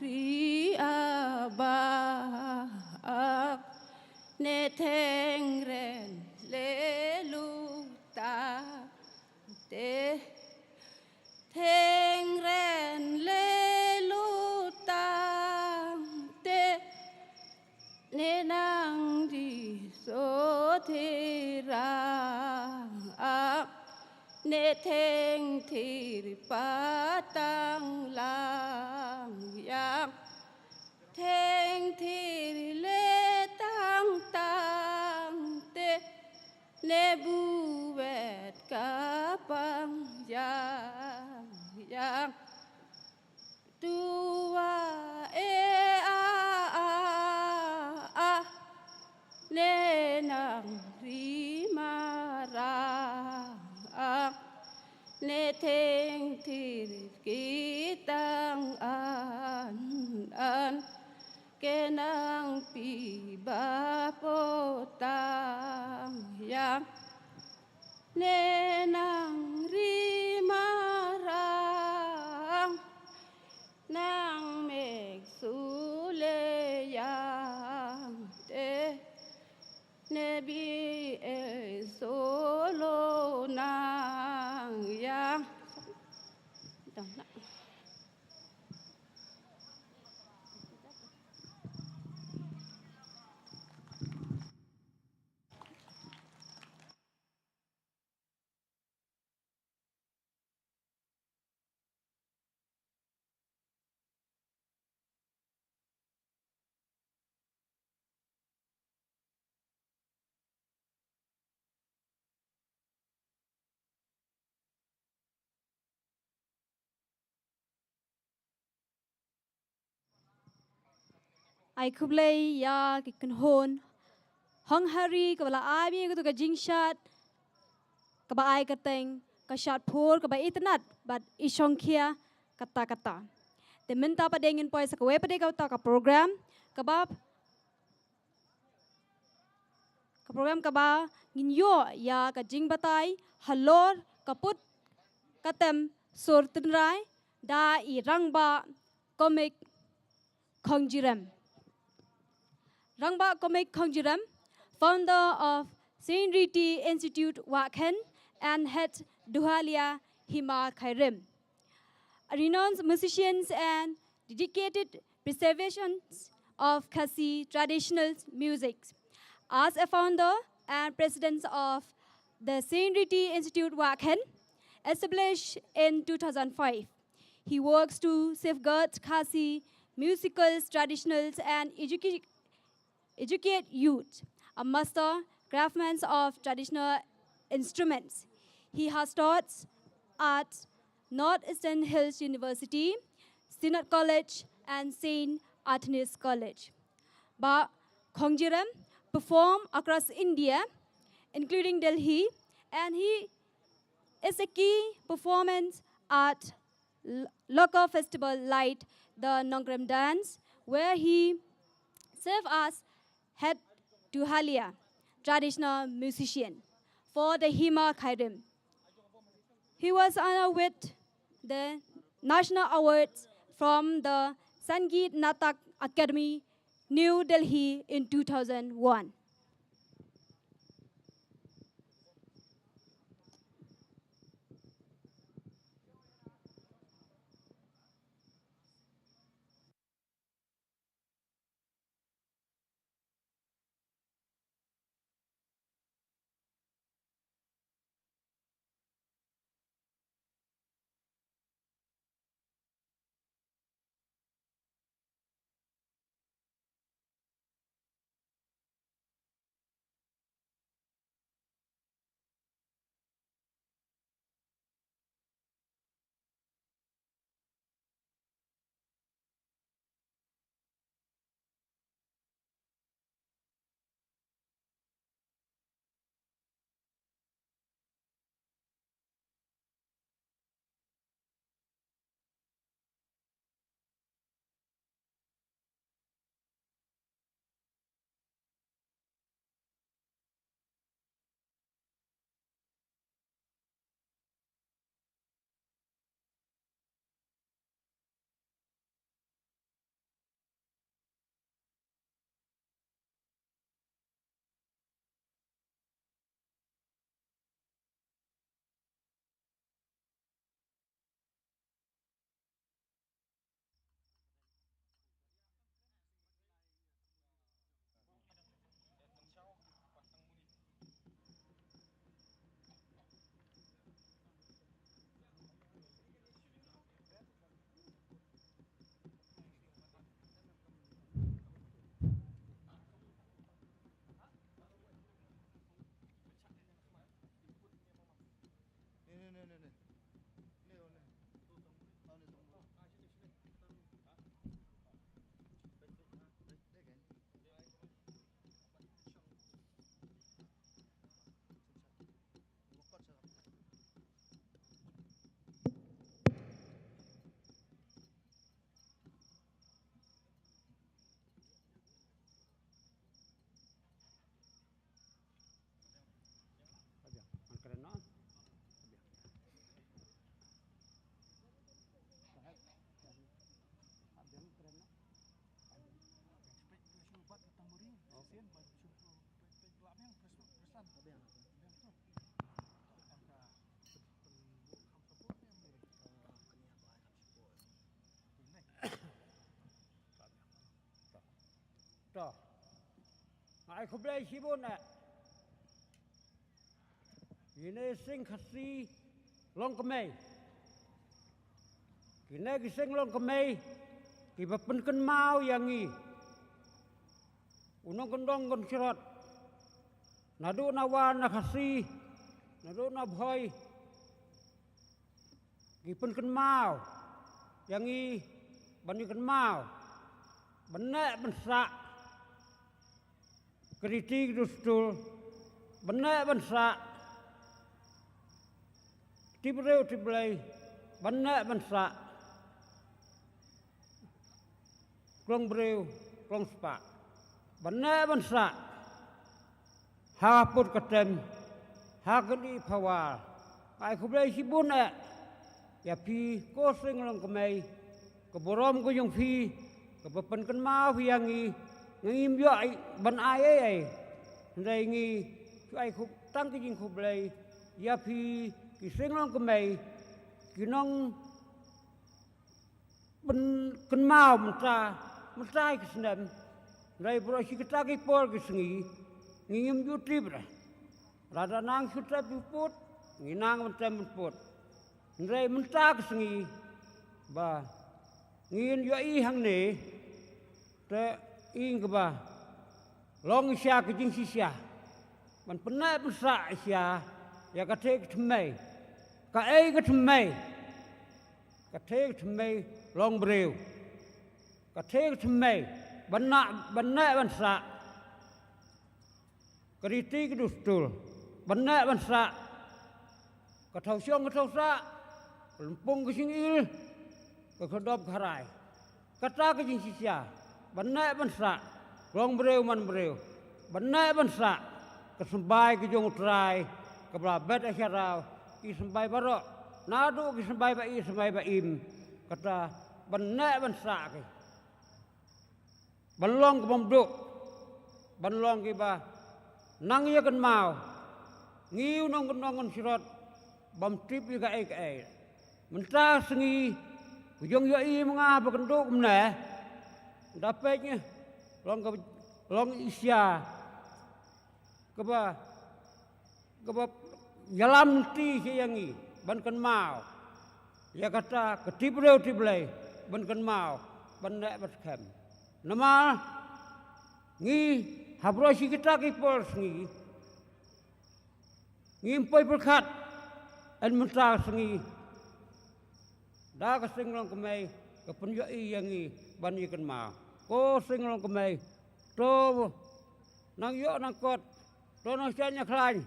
Ri aba ne theng ren le lu ta te, theng ren le lu ta te, ne nang di so thi ra ne theng thir pa tang lang yang, theng thir le tang tang te, ne bu wet ka pang yang yang. Tua e a a a ne nang ri marang ne theng thir ki tang an an ke nang pi ba po tang yang ne nang ri marang nang mek su le yang te ne bi e so lo nang yang. Ai khublei ïa ki kynhun Honghari kaba la ai ïa katu ka jingshad kaba ai kyrteng ka shad phur kaba itynnad bad i shongkhia katta katta. Te mynta pat ngin poi sa kawei pat kata ka program kaba ka program kaba ngin ïoh ïa ka jingbatai halor ka put ka tem sur tynrai da i Rangbah Komik Khongjirem. Rangbah Komik Khongjirem, founder of Saint Riti Institute Wahkhen and head Duhalia Hima Khyrim. A renowned musician and dedicated preservation of Khasi traditional music. As a founder and president of the Saint Riti Institute Wahkhen, established in two thousand five, he works to safeguard Khasi musicals, traditionals, and educate educate youth, a master craftsman of traditional instruments. He has taught at North Eastern Hills University, Synod College, and Saint Agnes College. Bah Khongjirem perform across India, including Delhi, and he is a key performance at L- local festival like the Nongrem dance, where he served as head Duhalia, traditional musician, for the Hima Khyrim. He was honored with the National Awards from the Sangeet Natak Akademi, New Delhi in two thousand one. To. Nga ai khublei shibun eh. Ine sing Khasi Longkmie. Kine ki sing Longkmie kiba pynkynmaw ïa ngi. U nongkyndong nongshyrot. Naduh na War na Khasi, naduh na Bhoi. Ki pynkynmaw ïa ngi ban ïa kynmaw ban neh ban sah. Ki riti ki dustur ban neh ban sah. Tip briew tip Blei ban neh ban sah. Klong briew klong spah ban neh ban sah. Ha put ka tem ha ka dih pawar. Ai khublei shibun eh ïa phi ko seng Longkmie. Ka burom ka jong phi kaba pynkynmaw phi ïa ngi. Ngi ngim ïoh ban ai ei ei. Hynrei ngi shu ai khub tang ka jingkhublei ïa phi ki seng Longkmie ki nong pynkynmaw mynta mynta ki snem. Hynrei baroh shi kata ki por ki sngi ngi ngim ju tip re. Lada nang shu tep shu put ngi nang ban tem ban put. Hynrei mynta ki sngi ba ngin ïohi hangne te ing kaba long shisha ka jingshisha ban pynneh pynsah shisha ïa ka thei ka thymmei. Kaei ka thymmei? Ka thei ka thymmei long briew. Ka thei ka thymmei ban neh ban sah. Ka riti ka dustur ban neh ban sah. Ka thaw shong ka thaw sah, ka lympung ka jingïeid, ka khyrdop ka rai. Kata ka jingshisha ban neh ban sah. Long briew man briew ban neh ban sah. Ka symbai ka jong U Trai kaba la bet ha sharaw, ki symbai baroh, naduh ki symbai ba-i symbai ba-im. Kata ban neh ban sah ki ban long ki bym duk, ban long kiba nang ïa kynmaw. Ngi u nongkyndong nongshyrot bym tip ïa kaei kaei. Mynta sngi u jong ïohi ma nga ba kynduh kumne. Da peit ngi long ka long isha kaba kaba ïalam lynti sha ïa ngi ban kynmaw ïa kata ka tip briew tip Blei ban kynmaw ban neh ban skhem. Namar ngi ha baroh shi kata ki por sngi ngim poi pyrkhat. Hynrei mynta sngi da ka seng Longkmie ka pynïohi ïa ngi ban ïa kynmaw. Ko seng Longkmie to nang ïoh nang kot, to nang shah nang khlaiñ,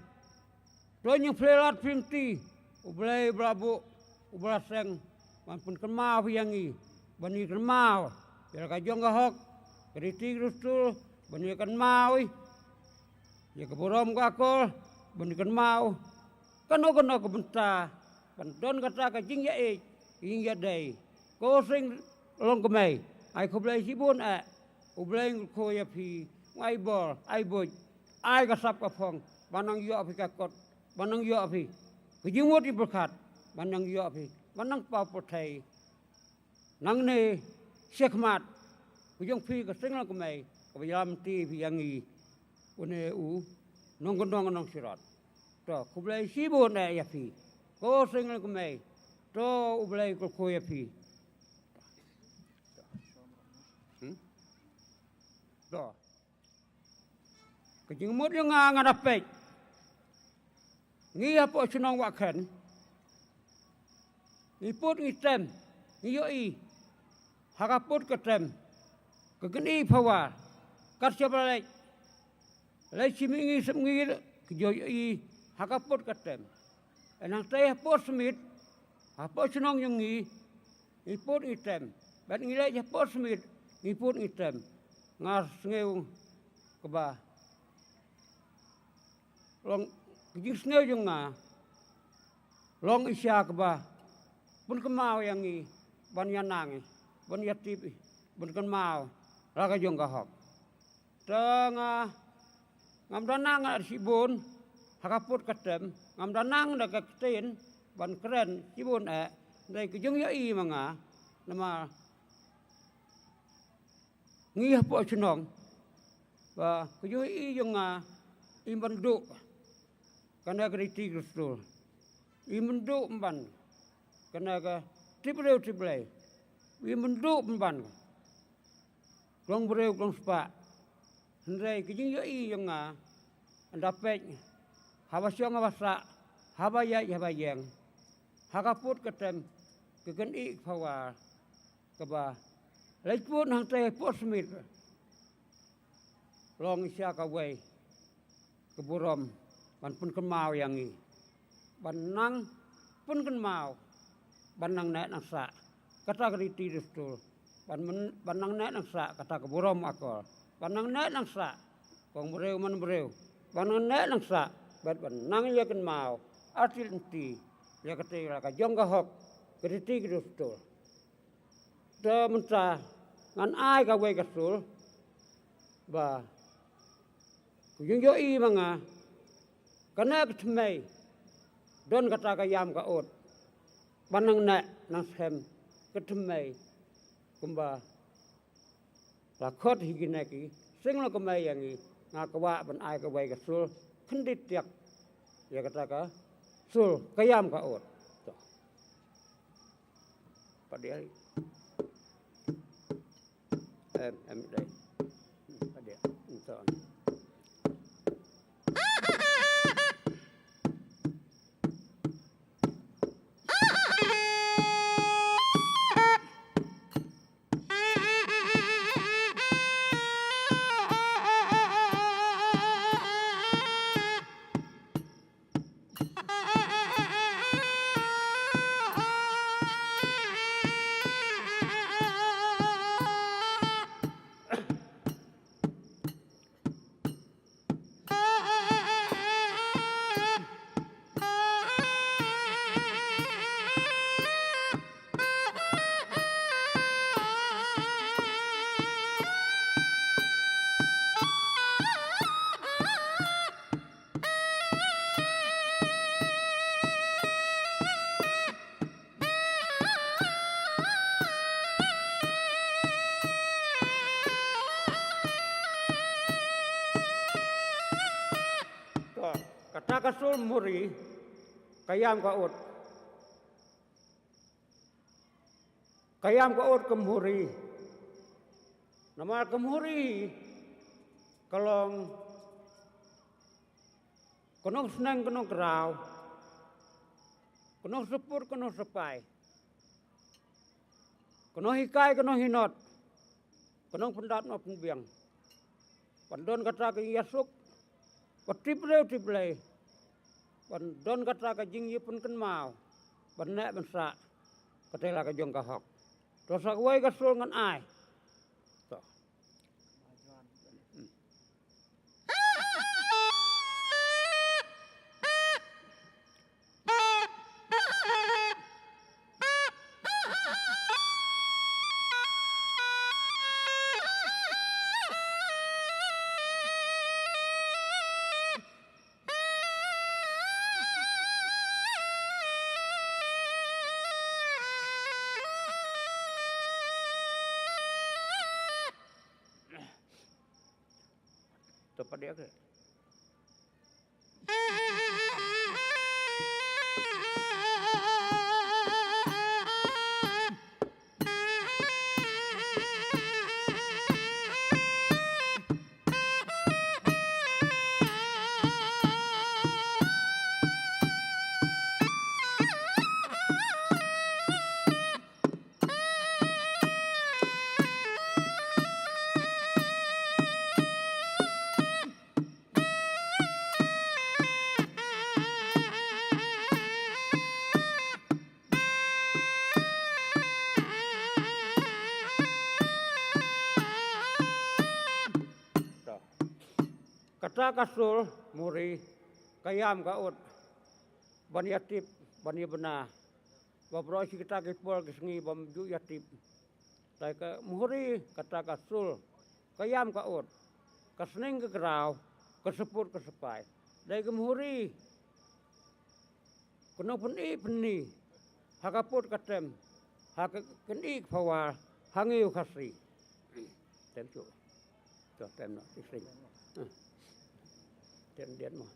to nang plie lad plie mti. U Blei ba la buh, u ba la seng ban pynkynmaw ïa ngi ban ïa kynmaw ïa la ka jong ka hok, ka riti ka dustur, ban ïa kynmaw ïa ka burom ka akor, ban ïa kynmaw kano kano ka bynta ban don kata ka jingïaid jingïadei. Ko seng Longkmie ai khublei shibun eh. U Blei un kyrkhu ïa phi, un ai bor ai buit, ai ka sap ka phong ban nang ïoh phi ka kot, ban nang ïoh phi ka jingmut jingpyrkhat, ban nang ïoh phi ban nang paw pyrthei. Nangne shakhmat ka jong phi ka seng Longkmie kaba ïalam lynti phi ïa ngi. Une u nongkyndong nongshyrot. To khublei shibun eh ïa phi ko seng Longkmie. To U Blei kyrkhu ïa phi. Hmm? To ka jingmut jong nga nga da peit. Ngi hapoh shnong Wahkhen ngi put ngi tem, ngi ïohi ha ka put ka tem ka kyndiah pawar. Kat shaba leit leit shi mihngi sep ngi ka jong ïohi ha ka put ka tem. Hynrei hangtei hapoh Smit, hapoh shnong jong ngi ngi put ngi tem. Bad ngi leit hapoh Smit ngi put ngi tem. Nga sngew kaba long ka jingsngew jong nga long isha kaba pynkynmaw ïa ngi ban ïa nang, ban ïa tip, ban kynmaw la ka jong ka hok. Te nga ngam da nang shibun. Ha ka put ka tem, ngam da nang da ka ktien ban kren shibun eh, hynrei ka jingïohi ma nga, namar ngi hapoh shnong, ba ka jingïohi jong nga, im ban duh kane ka riti ka dustur, im ban duh ban kane ka tip briew tip Blei, im ban duh ban klong briew klong spah. Hynrei ka jingïohi jong nga, ynda peit haba shong haba sah, haba ïaid haba ïeng, ha ka put ka tem, ka kynih ka phawa, kaba leit put hangtei hapoh Smit, long shisha kawei ka burom ban pynkynmaw ïa ngi, ban nang pynkynmaw, ban nang neh nang sah kata ka riti dustur, ban men, ban nang neh nang sah kata ka burom akor, ban nang neh nang sah kong briew man briew, ban nang neh nang sah bad ban nang ïakynmaw artatien ïa katei la ka jong ka hok, ka riti ka dustur. Te mynta ngan ai kawei ka sul, ba ka jingïohi ma nga, kane ka thymmei, don kata ka ïam ka ud ban nang neh nang sem ka thymmei, kumba la khot hi kine ki seng la ka mei ïa ngi, nga kwah ban ai kawei ka sul khyndiat tiak ïa kata ka sul ka ïam ka ud. To. Pat ïa. Em, em dei. Pat ïa. To. To, kata ka sul mhuri, ka ïam ka ud. Ka ïam ka ud ka mhuri. Namar ka mhuri ka long ka nongsneng ka nongkraw, ka nongsaput ka nongsapai, ka nonghikai ka nonghinot, ka nongpyndap nongpynbiang. Ban don kata ka ïasuk, ban tip briew tip Blei, ban don kata ka jingïapynkynmaw, ban neh ban sah katei la ka jong ka hok. To, sa kawei ka sul ngan ai. To. To, pat ïa ka. Kata ka sul mhuri, ka ïam ka ud ban ïatip, ban ïabna. Ba baroh shi kata ki por ki sngi bym ju ïatip. Te ka mhuri, kata ka sul, ka ïam ka ud, ka sneng ka kraw, ka saput ka sapai. Dei ka Muhri. Kano pyni pyni ha ka pud ka tem, ha ka kyni ka phawa, ha ngi u Khasi. Tem shu. To tem noh, ti sing. Tem diat mo.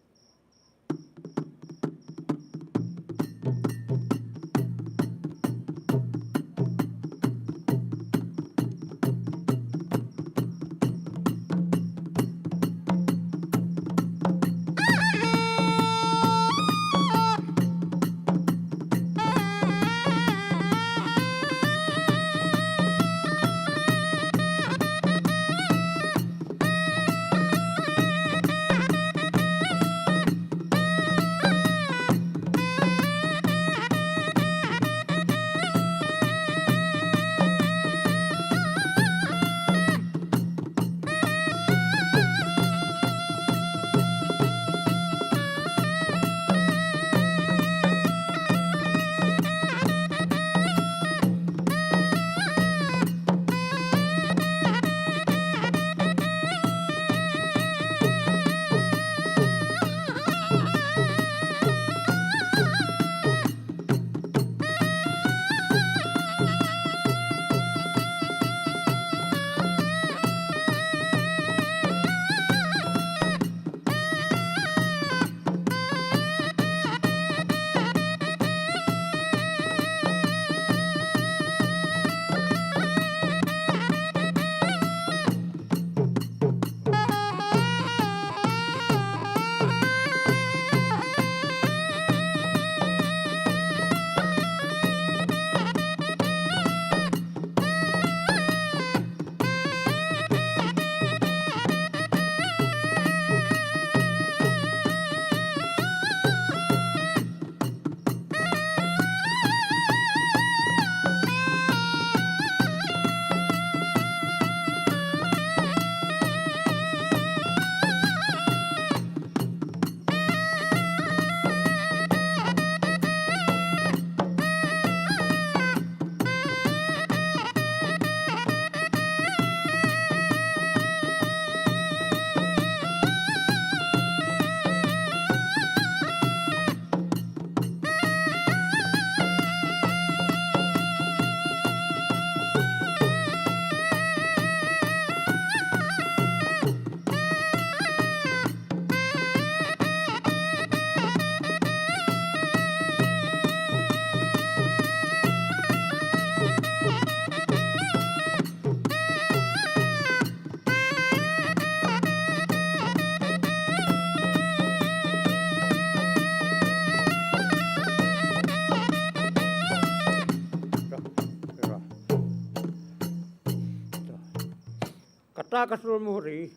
Kata ka sur Muhri.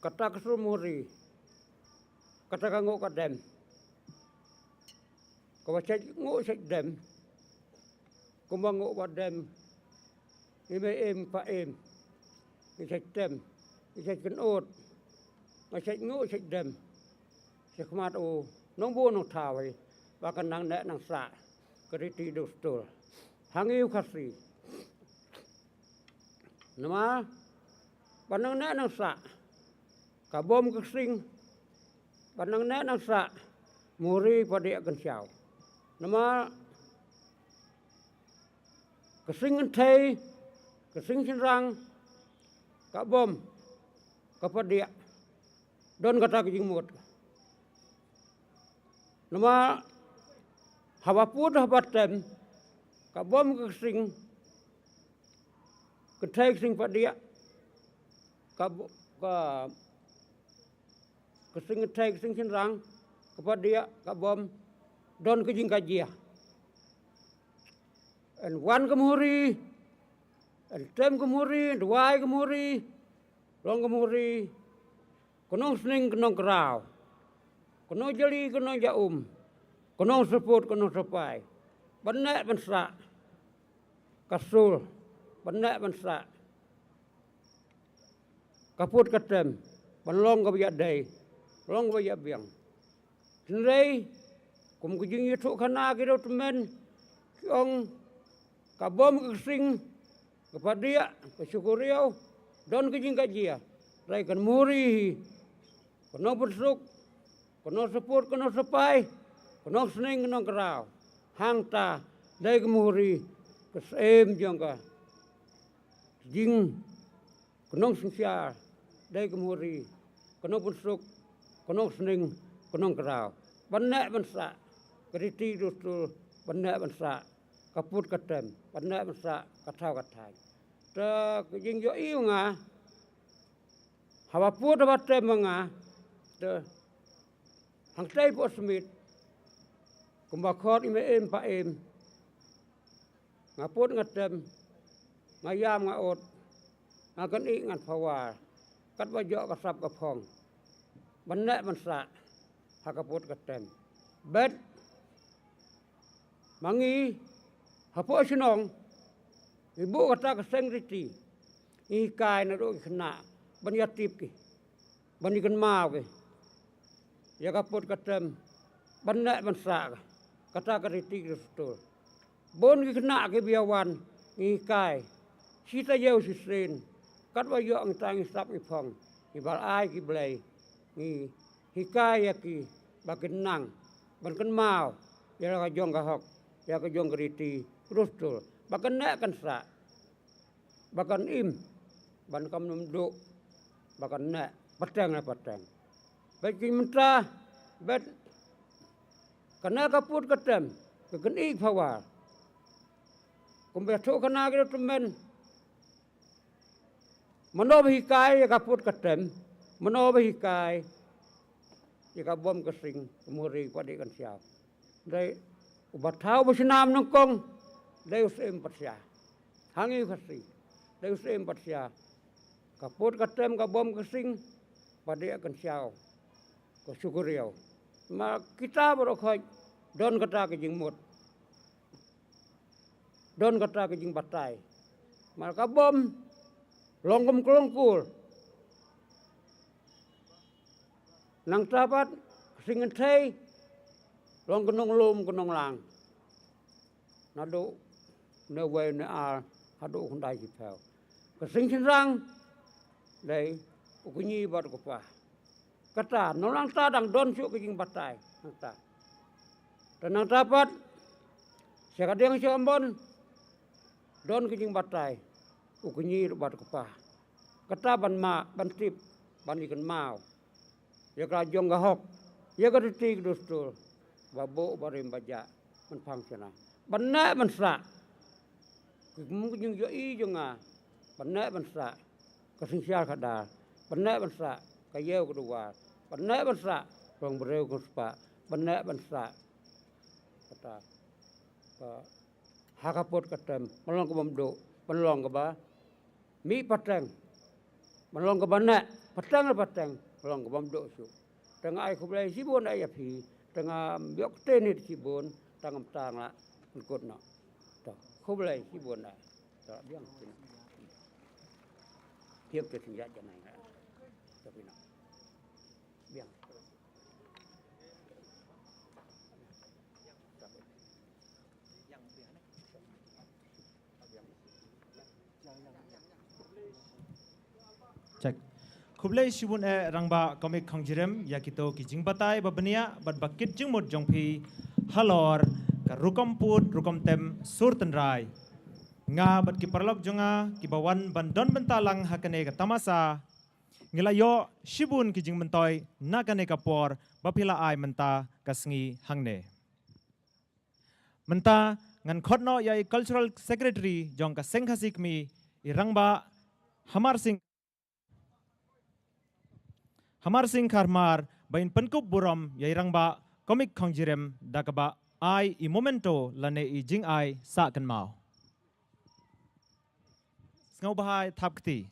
Kata ka sur Muhri. Kata ka nguh ka dem. Kaba shait nguh shait dem. Kumba nguh ba dem. Ime im pa im. Ngi shait tem. Ngi shait kynot. Nga shait nguh shait dem. Shakhmat u nongbu nongthaw hi ba kan nang neh nang sah ka riti dustur ha ngi u Khasi. Namar ba nang neh nang sah ka bom ka sing, ba nang neh nang sah Muhri Padiah Kynshaw. Namar ka sing kynthei, ka sing shynrang, ka bom, ka padiah, don kata ka jingmut. Namar haba pud haba tem, ka bom ka sing kynthei ka sing padiah, ka bo-, ka ka sing kynthei ka sing shynrang, ka padiah, ka bom, don ka jingkajia. Yn wan ka Muhri, yn tem ka Muhri, yn duwai ka Muhri, long ka Muhri ka nongsning ka nongkraw, ka nongjali ka nongjaum, ka nongsaput ka nongsapai. Ban neh ban sah ka sur, ban neh ban sah ka pud ka tem, ban long kaba ïadei, long kaba ïabiang. Hynrei kum ka jingïathuhkhana ki dei tymmen, ki ong ka bom ka sing, ka padiah, ka shukriaw, Don ka jingkajia, dei ka nongmuri hi, ka nongpynsuk, ka nongsaput, ka nongsapai, ka nongsneng, ka nongkraw. Hangta, dei ka nongmuri, ka syiem jong ka jing, ka nongsynshar, dei ka nongmuri, ka nongpynsuk, ka nongsneng, ka nongkraw. Ban neh ban sah, ka riti dustur, ban neh ban sah, ka put ka tem, ban neh ban sah, ka thaw ka thaiñ. Te ka jingïohi nga, haba put haba tem nga, te hangtei put smit, kumba khot i mei im pa im, nga put nga tem, nga ïam nga ut, nga kynnoh ngan phawar, katba ïoh ka sap ka phong, ban neh ban sah, ha ka put ka tem. Bet, ma ngi, hapoh shnong, ngi buh kata ka seng riti, ngi hikai naduh ki khynnah, ban ïa tip ki, ban ïa kynmaw ki, ïa ka put ka tem, ban neh ban sah ka, kata ka riti ka dustur. Bun ki khynnah kiba ïa wan, ngi hikai, shi taïew shisien, katba ïoh ngi tang ngi sap ngi phong, ngi bal ai ki blei, ngi hikai ïa ki, ba kin nang, ban kynmaw, ïa la ka jong ka hok, ïa ka jong ka riti, ka dustur, ba kan neh kan sah, ba kan im, ban kam nym duh, ba kan neh, pateng la pateng. Bet ki mynta, bet, ka neh ka put ka tem, ka kynnoh phawar. Kumba ïathuh khana ki da tymmen, mano ba hikai ïa ka put ka tem, mano ba hikai ïa ka bom ka sing, ka muri, ka dih kan siaw. Dei uba thaw ba shnam nyngkong, dei u syiem patia. Ha ngi u Khasi, dei u syiem patia. Ka put ka tem, ka bom ka sing, ka dih kan siaw, ka shu ka riaw. Ma kita baroh khoit, don kata ka jingmut, don kata ka jingbatai. Ma ka bom, long kum ka long kul. Nangta pat, ka sing kynthei, long ka nonglum ka nonglang. Naduh, ne wei ne ar, haduh khyndai shiphew. Ka sing shynrang, dei, u kñi bad u kpa. Kata, nangta dang don shuh ka jingbatai, nangta. Te nangta pat, sha ka diang sha ka mon, don ka jingbatai, u kñi bad u kpa. Kata ban map, ban tip, ban ïa kynmaw ïa ka la jong ka hok, ïa ka riti ka dustur, ba buh ba rim ba jah, ban phang shana. Ban neh ban sah, ka mut ka jingïohi jong nga, ban neh ban sah, ka synshar khadar, ban neh ban sah, ka ïew ka duwar, ban neh ban sah, ka long briew ka spah, ban neh ban sah. Kata, ka, ha ka put ka tem, ban long kaba mduh, ban long kaba mih pateng, ban long kaba neh, pateng la pateng, ban long kaba mduh shuh. Te nga ai khublei shibun ïa phi, te ngam ïoh ktien hi shibun, tang ngam tang la pynkut noh. To, khublei shibun ïa. To, biang. Biang te sing ïa janai. To, phi noh. Biang. Check. Khublei shibun eh Rangbah Komik Khongjirim ïa kito ki jingbatai ba bniah bad ba kit jingmut jong phi halor ka rukom put rukom tem sur tynrai. Nga bad ki paralok jong nga kiba wan ban don bynta lang ha kane ka tamasa, ngi la ïoh shibun ki jingmyntoi na kane ka por ba phi la ai mynta ka sngi hangne. Mynta ngan khot noh ïa i Cultural Secretary jong ka Seng Khasi Kmie, i Rangbah Hamar Sing, Hamar Sing Kharmar, ba in pynkup burom ïa i Rangbah Komik Khongjirim da kaba ai i memento lane i jingai sah kynmaw. Sngewbha thap kti.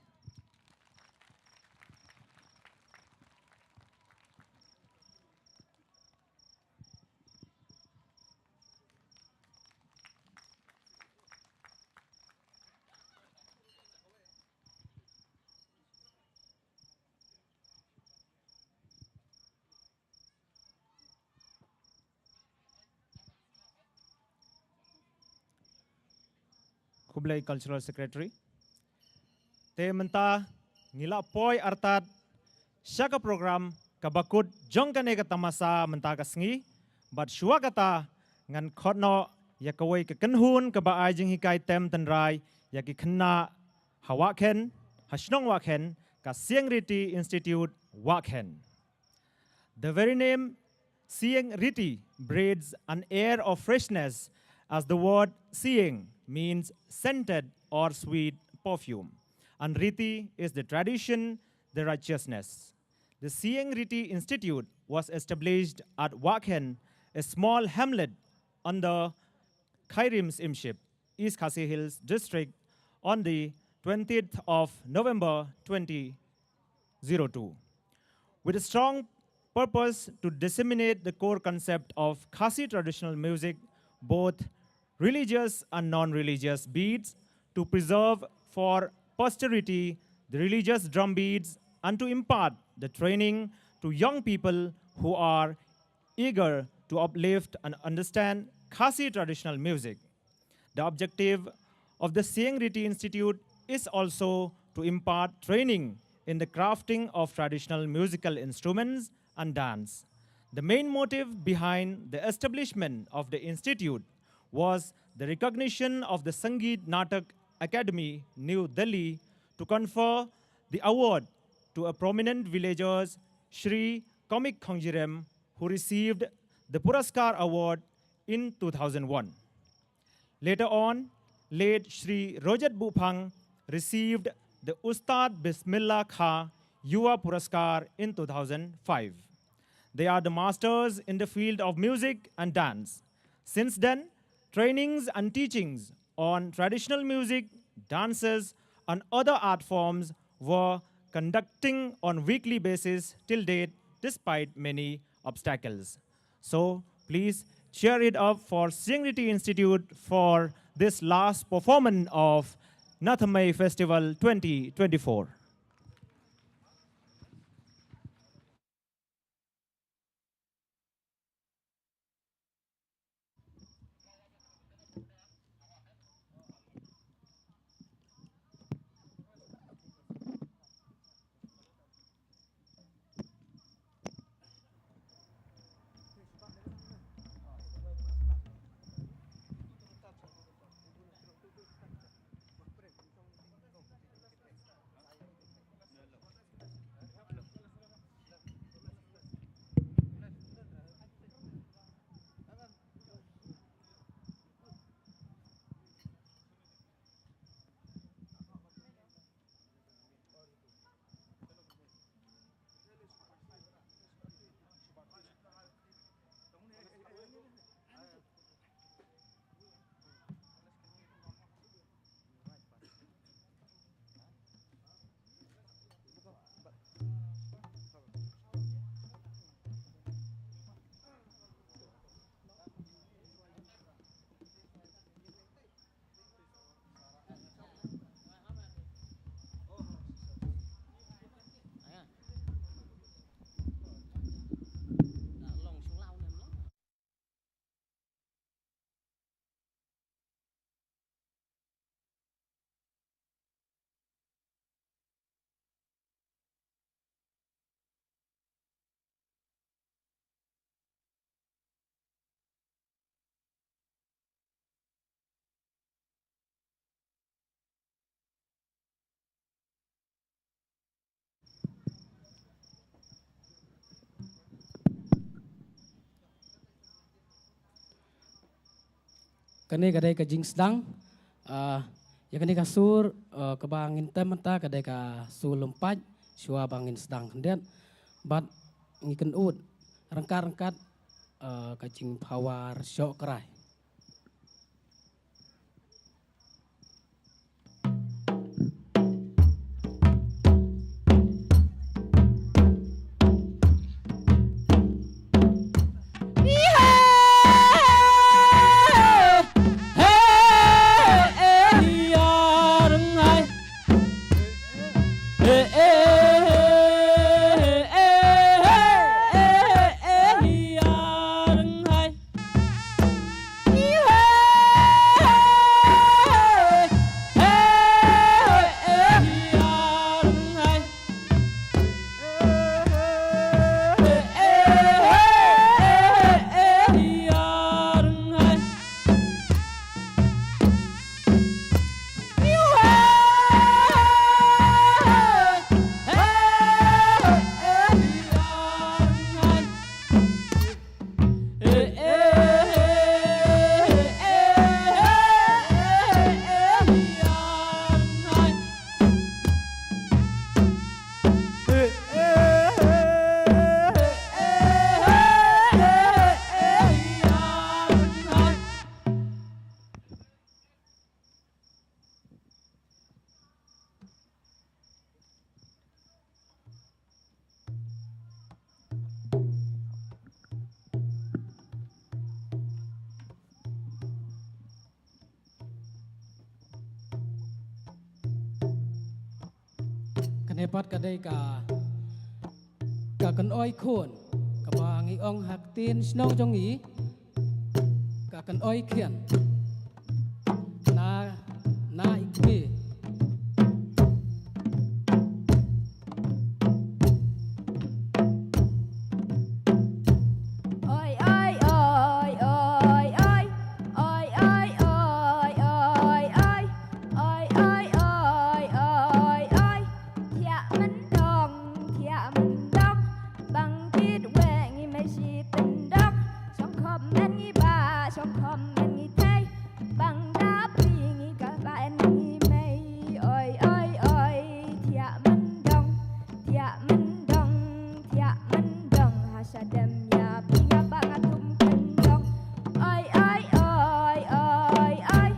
Khublei Cultural Secretary. Te mynta ngi la poi artat sha ka program kaba kut jong kane ka tamasa mynta ka sngi, bad shuwa kata ngan khot noh ïa kawei ka kynhun kaba ai jinghikai tem tynrai ïa ki khynnah ha Wahkhen, ha shnong Wahkhen, ka Sieng Riti Institute Wahkhen. The very name Sieng Riti breathes an air of freshness, as the word Sieng means scented or sweet perfume, and Riti is the tradition, the righteousness. The Sieng Riti Institute was established at Wahkhen, a small hamlet on the Khyrim Syiemship, East Khasi Hills District, on the twentieth of November twenty zero two, with a strong purpose to disseminate the core concept of Khasi traditional music, both religious and non-religious beats, to preserve for posterity the religious drum beats, and to impart the training to young people who are eager to uplift and understand Khasi traditional music. The objective of the Sieng Riti Institute is also to impart training in the crafting of traditional musical instruments and dance. The main motive behind the establishment of the institute was the recognition of the Sangeet Natak Akademi, New Delhi, to confer the award to a prominent villagers, Shri Komik Khongjirem, who received the Puraskar Award in two thousand one. Later on, late Shri Rojat Buphang received the Ustad Bismillah Kha Yuva Puraskar in two thousand five. They are the masters in the field of music and dance. Since then, trainings and teachings on traditional music, dances, and other art forms were conducting on weekly basis till date, despite many obstacles. So, please cheer it up for Sieng Riti Institute for this last performance of Nathamei Festival twenty twenty-four. Kane ka dei ka jingsdang, ah, ïa kane ka sur, ah, kaba ngin tem mynta ka dei ka sur lum pat, shuwa ba ngin sdang khyndiat, bad ngi kynduh ryngkat-ryngkat, ah, ka jingpawar shoh krai. Kane pat ka dei ka, ka kynoi khun kaba ngi ong ha ktien shnong jong ngi, ka kynoi khian. Na, na i kmie. Oi, oi, oi, oi, oi. Oi, oi, oi, oi, oi. Oi, oi, oi, oi, oi. Thiah myndong, thiah myndong. Bang kit weng i mei shi tyndong. Shong khop men ngi ba, shong khop men ngi thei. Bang da phi ngi ka ba en ngi mei. Oi, oi, oi, thiah myndong, thiah myndong, thiah myndong. Ha sha dem ïa phi nga ba nga thum kyndong. Oi, oi, oi, oi, oi.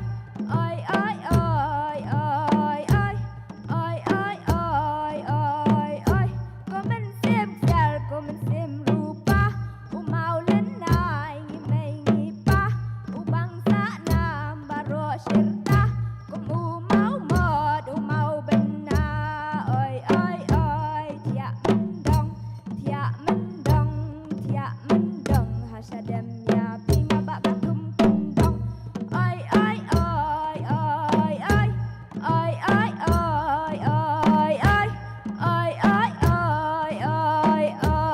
Oi, oi, oi, oi, oi. Oi, oi, oi, oi, oi. Kum mynsiem ksiar, kum mynsiem rupa. U maw lynai ngi mei ngi pa. U bang sahnam baroh shirta. Kum u maw mot, u maw bynna. Oi, oi, oi, thiah myndong, thiah myndong, thiah myndong. Ha sha dem ïa phi nga ba ka thum kyndong. Oi, oi, oi, oi, oi. Oi, oi, oi, oi, oi. Oi, oi, oi, oi, oi.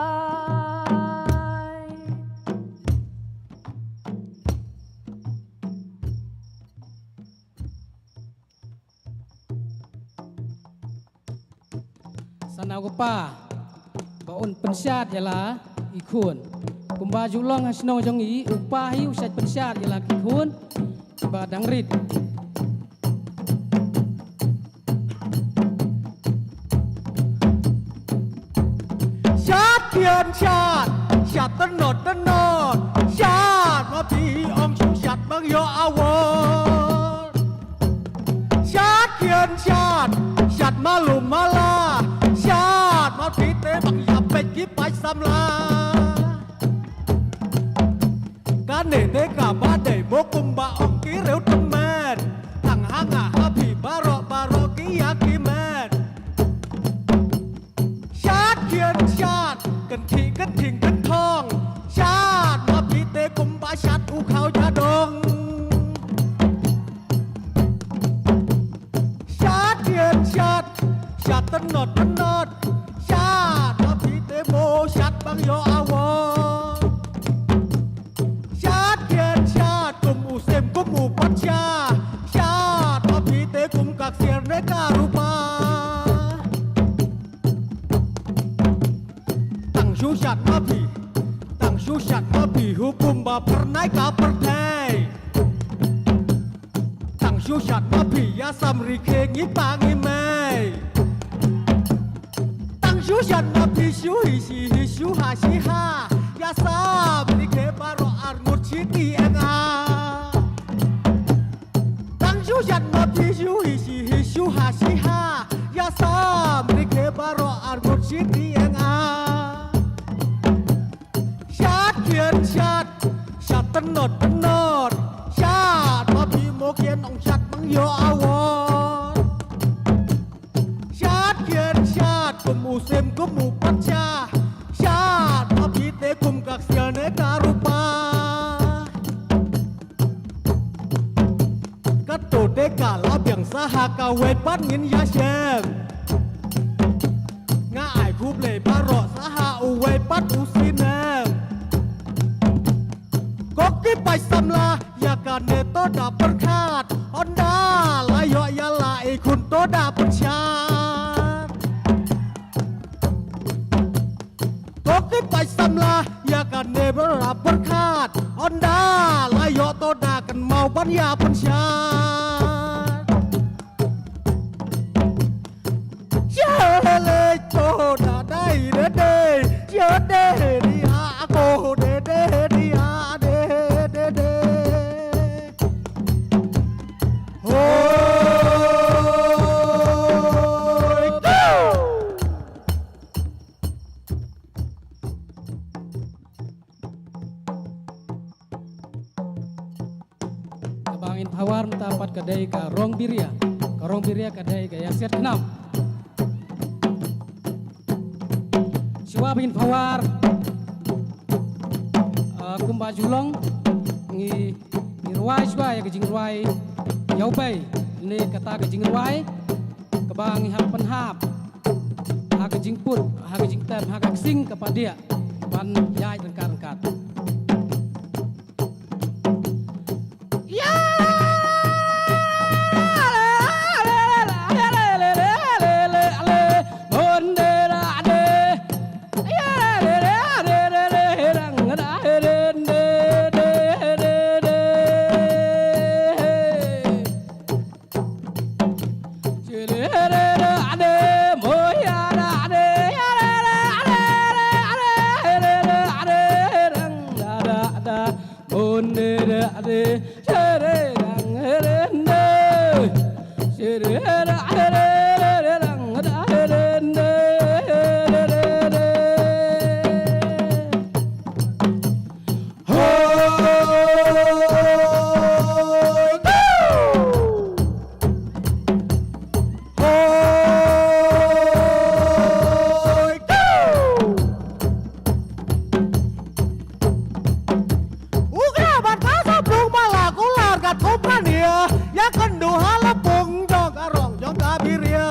Sa na u kpa ba un pynshad ïa la i khun. Kumba ju long ha shnong jong ngi, u kpa hi u shait pynshad ïa la ki khun ba dang rit. Shad khian shad, shad tynot tynot, shad ma phi ong shu shad bang ïoh award. Shad khian shad, shad malu mala, shad ma phi te bang ïa peit ki paid samla. Kane te kaba dei mo kumba ong ki riew tymmen. Tang ha nga ha phi baroh baroh ki ïa ki met. Shad khian shad, kynthih kynthing kynthong. Shad ma phi te kumba shad u khaw jadong. Shad khian shad, shad tynot tynot. Shad ma phi te mo shad bang ïoh award. Shad khian shad, kum u sim kum u patsha. Shad ma phi te kum ka ksiar ne ka rupa. Tang shu shad ma phi, tang shu shad ma phi, hukum ba pyrnai ka pyrthei. Tang shu shad ma phi, ïa sam ri khe ngi pa ngi mei. Tang shu shad ma phi, shu hi shi hi shu ha shi ha. Ïa sam ri khe baroh ar ngut shi ti eng a. Tang shu shad ma phi, shu hi shi hi shu ha shi ha. Ïa sam ri khe baroh ar ngut shi ti eng a. Shad khian shad, shad tynot tynot. Shad ma phi mo khian ong shad bang ïoh award. Shad khian shad, kum u sim kum u patsha. Shad ma phi te kum ka ksiar ne ka rupa. Kato te ka la biang sa ha kawei pat ngin ïa shem. Nga ai khublei baroh sa ha uwei pat u snem. Ko ki paid samla ïa kane to da pyrkhat. Ynda la ïoh ïa la i khun to da pynshad. Ko ki paid samla ïa kane ba la pyrkhat. Ynda la ïoh to da kynmaw ban ïa pynshad. Sha le to da dai de de. Sha de de a ko de de de a de de de. Hoi, go! Kaba ngin phawar mynta pat ka dei ka rong biria. Ka rong biria ka dei ka ïasiat khnam. Ba ngin pawar, ah, kumba ju long, ngi, ngi rwai shuwa ïa ka jingrwai ïa u bei, ne kata ka jingrwai kaba ngi hap pynhap ha ka jingput, ha ka jingtep, ha ka ksing kaba dei ban ïaid ryngkat ryngkat. Hoi, go! U Kra Bat ka Saplung ba la kular katkum ka nia, ïakynduh ha la pung jong ka rong jong ka biria.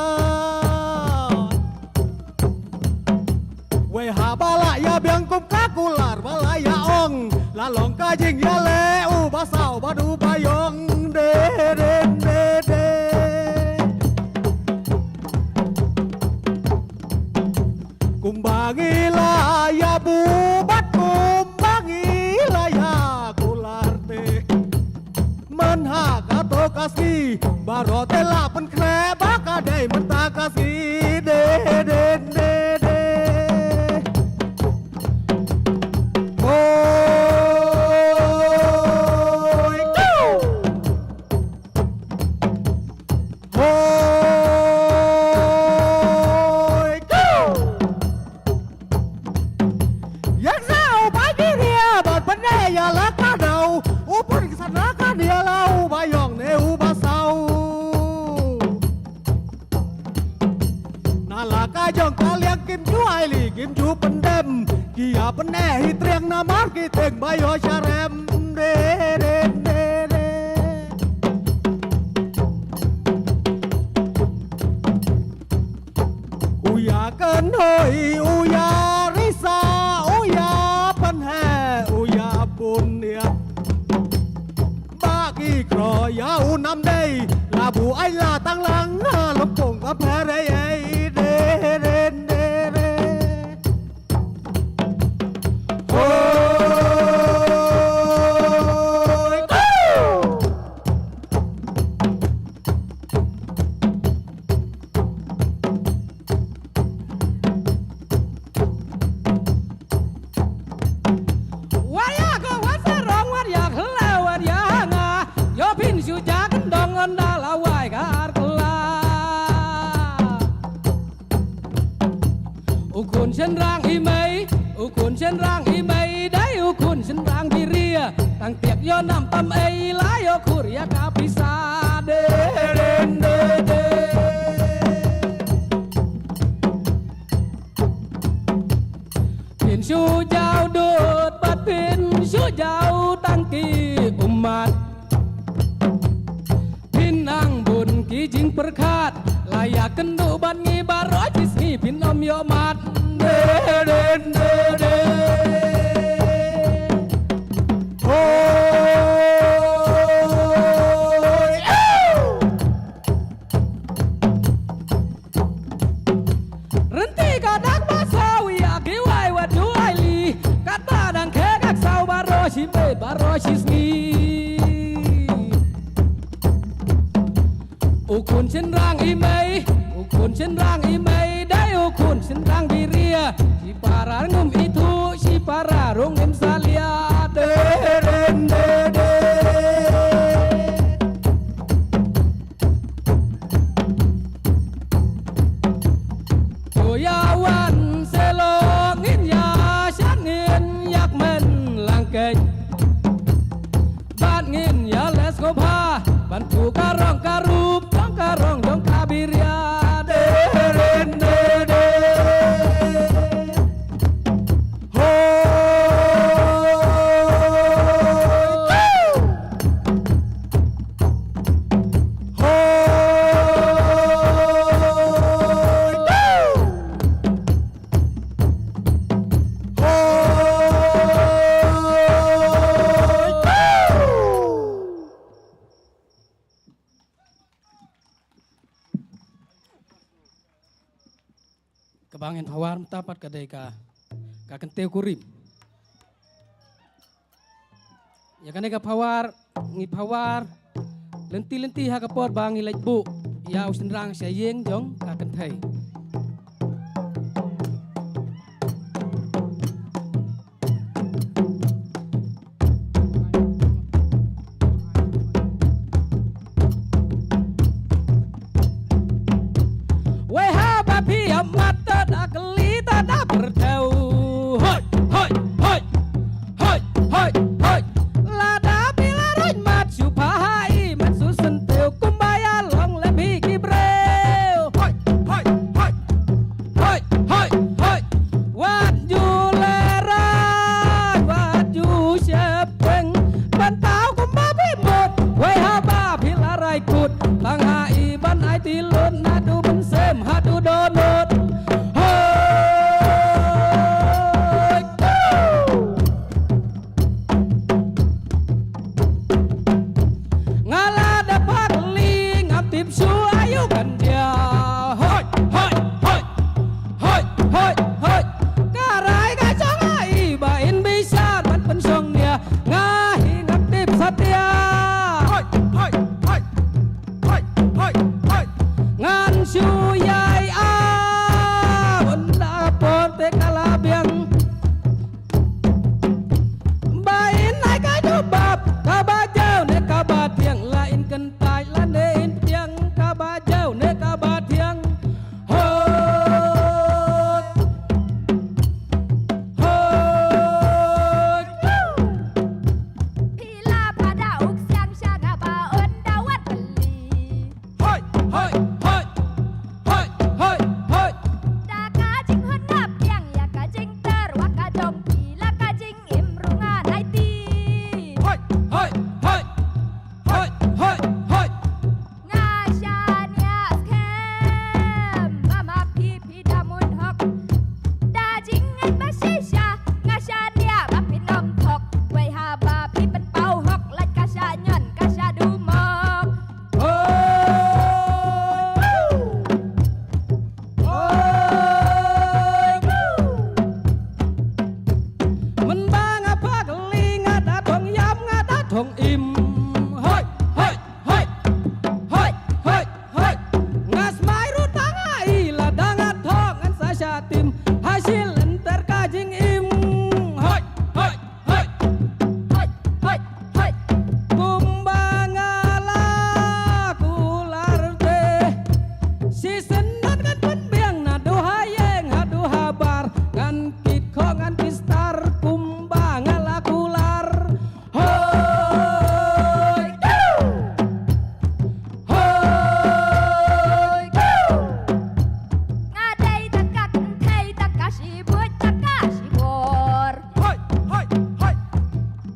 Wei haba la ïa biang kum ka kular ba la ïa ong, la long ka jingïaleh u Basaw bad u Baïong, de de de de. Kumba ngi la ïa buh bad kumba ngi la ïa kular te. Man ha kato ka sngi baroh te la pynkhreh ba ka dei mynta ka sngi, de de de de. Hoi, go! Hoi, go! Ïa sa u Babiria bad pyneh ïa la ka daw, u pun ka sana ka nia la u Baïong ne u Basaw. Na la ka jong ka liang kim ju ai li kim ju pyndem, ki ïa pyneh hi triang namar ki teng ba ïoh sharem, de de de de. U ïa kynhoi, u ïa risa, u ïa pynheh, u ïa pun ïa. Ba ki kro ïa u nam dei, la bu ai la tang lang, ha lympung ka pher ei ei, de de de de. Hoi, go! Wat ïa ko, wat sa rong, wat ïa khleh, wat ïa nga. Ïoh phin shu ja kyndong, ynda la wai ka ar kylla. U khun shynrang i mei, u khun shynrang i mei, dei u khun shynrang biria. Tang tiak ïoh nam tam ei, la ïoh khur ïa ka pisa, de de de de. Phin shu jaw dud bad phin shu jaw tang ki ummat. Phin nang bun ki jingpyrkhat, la ïa kynduh bad ngi baroh shi sngi phin ym ïoh mad. De de de de. Hoi, ew! Rynti ka dak ba saw ïa ki wai wat ju ai li. Katba dang khie ka saw baroh shi miet baroh shi sngi. U khun shynrang i mei, u khun shynrang i mei, dei u khun shynrang biria. Shi para ngum ithuh, shi para rung im salia. De de de de. To ïa wan se long ngin ïa shan ngin ïa kmen lang keiñ. Bad ngin ïa leh sngewbha ban tu ka rong ka rup jong ka rong jong ka biria. De de de de. Ba ngin phawar mynta pat ka dei ka, ka kyntiew kurim. Ïa kane ka phawar, ngi phawar lynti lynti ha ka por ba ngi leit buh ïa u shynrang sha ïing jong ka kynthei. Wei haba phi ïa mat ta da kali ta da pyrthei. Hoi, hoi, hoi. Hoi, hoi, hoi. Lada phi la roi mat shu pha ha i mat shu syntiew kumba ïa long lem hi ki briew. Hoi, hoi, hoi. Hoi, hoi, hoi. Wat ju lehraiñ, wat ju sheptieng. Ban thaw kumba phi mut. Wei haba phi la rai kut. Tang ha i ban ai ti lut naduh mynsiem haduh dohnud. Hoi. Nga la da phak li ngam tip shuh aïu kan jia. Hoi, hoi, hoi. Hoi, hoi, hoi. Ka rai ka jong nga i ba in bishar ban pynshong nia. Nga hi ngam tip satia. Hoi, hoi, hoi. Hoi, hoi, hoi. Ngan shu ïai ap un da por te ka la biang. Ba in ai ka jubab, kaba jaw ne kaba thiang, la in kyntait lane in thiang, kaba jaw ne kaba thiang. Hoi. Hoi. Phi la phada u ksiang sha nga ba un da wat bali. Hoi, hoi, hoi. Hoi, hoi, hoi. Da ka jinghun nga pdiang ïa ka jingter wa ka jong phi la ka jingim ruh nga nai ti. Hoi, hoi, hoi. Hoi, hoi, hoi. Nga shaniah skhem ba ma phi phi da mut hok. Da jingngeit ba shisha nga shaniah ba phin ym thok. Wei haba phi pynpaw hok lait ka shah ñion ka shah dumok. Hoi. Hoi. Mynba nga phak li nga da thong ïam nga da thong im. Hoi, hoi, hoi. Hoi, hoi, hoi. Nga smai ruh tang ha i lada nga thok ngan sa shah tim. Ha shi lynter ka jingim. Hoi, hoi. Hoi, hoi, hoi, hoi. Kumba nga la kular te. Shisien ngan pynbiang naduh ha ïing haduh ha bar. Ngan kit khoh ngan kit star kumba nga la kular. Hoi, tu. Hoi, tu. Nga dei tang ka kynthei tang ka shibuit tang ka shibor. Hoi, hoi, hoi.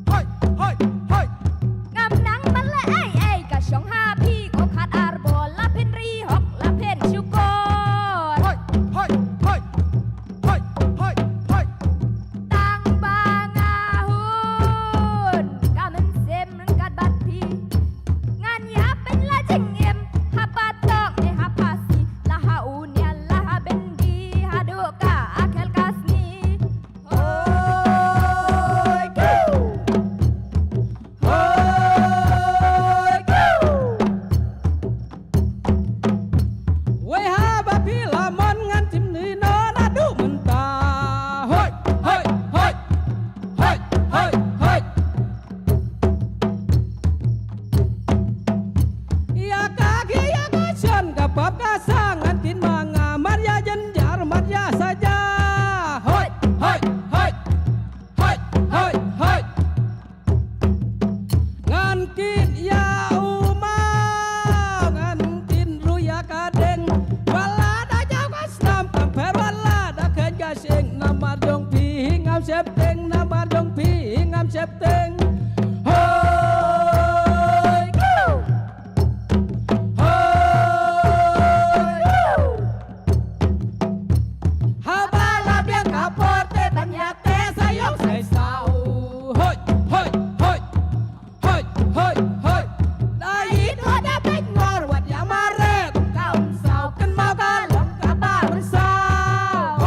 Hoi, hoi, hoi. Ngam nang ban leh ei ei ka shong ha phi ko khat ar bor la phin ri hok la phin shukor. Hoi, hoi, hoi. Hoi, hoi, hoi. Tang ba nga hun ka mynsiem ryngkat bad phi. Ngan ïa pynïaid la jingim ha patok ne ha phasi la ha unia la ha byndi haduh ka akhir ka sngi. Hoi, kiu. Hoi, kiu. Wei haba phi la mon ngan tim ni no naduh mynta. Hoi, hoi, hoi. Hoi, hoi, hoi. Ïa ka ki ïa ka shon ka pap ka sa ngan tin ma nga mar ïa jynjar mar ïa saja. Hoi, hoi, hoi. Hoi, hoi, hoi. Ngan kit ïa u ma, ngan kit ruh ïa ka deng. Wat la da jaw ka snam, kam pher wat la da kheiñ ka shyieng. Namar jong phi hi ngam sheptieng, namar jong phi hi ngam sheptieng. Hoi, kiu. Hoi, kiu. Haba la biang ka por te ban ïa te sa ïong sa saw. Hoi, hoi, hoi. Hoi, hoi, hoi. Da ïit hoi da peit ngor wat ïa mareh kum ka um saw kynmaw ka long kaba mynsaw.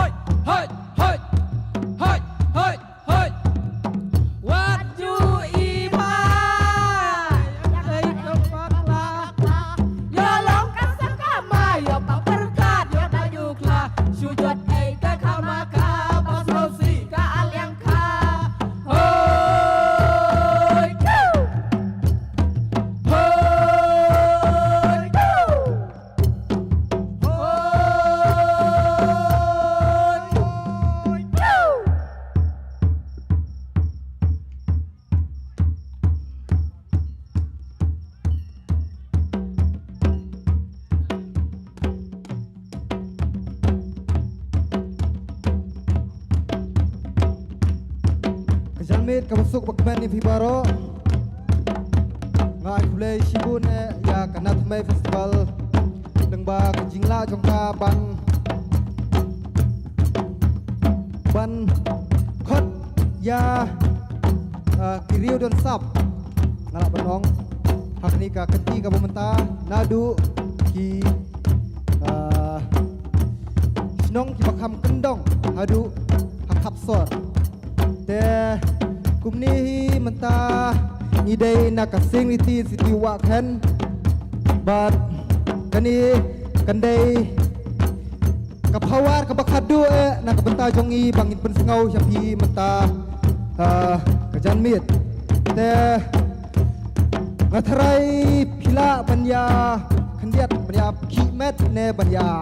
Ka basuk bakmen ïa phi baroh. Nga ai khublei shibun eh ïa ka Natmei Festival. Lyngba ka jinglah jong ka ban ban khot ïa, ah, ki riew don sap. Nga lah ban ong ha kane ka kynti kaba mynta naduh ki, ah, shnong kiba kham kyndong haduh ha khap sor. Te kumne hi mynta ngi dei na ka Sing Riti City Wah Khen. Bad kane kan dei ka pawar kaba khadduh eh na ka bynta jong ngi ba ngin pynsngew ïa phi mynta, ah, ka janmiet. Te nga tharai phi lah ban ïa khyndiat ban ïa khih met ne ban ïa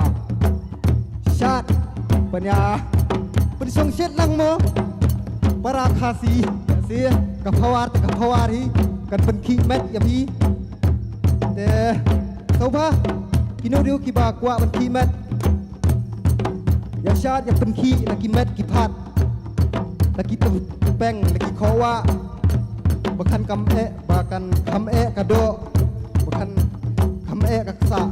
shat ban ïa pynshong shet lang mo. Para Khasi, si ka pawar te ka pawar hi kan pynkhih met ïa phi. Te sngewbha kino kino kiba kwah ban khih met, ïa shat ïa pynkhih na ki met ki phad, na ki tepeng, na ki khowa. Ba kan kham eh, ba kan kham eh ka doh, ba kan kham eh ka ksah.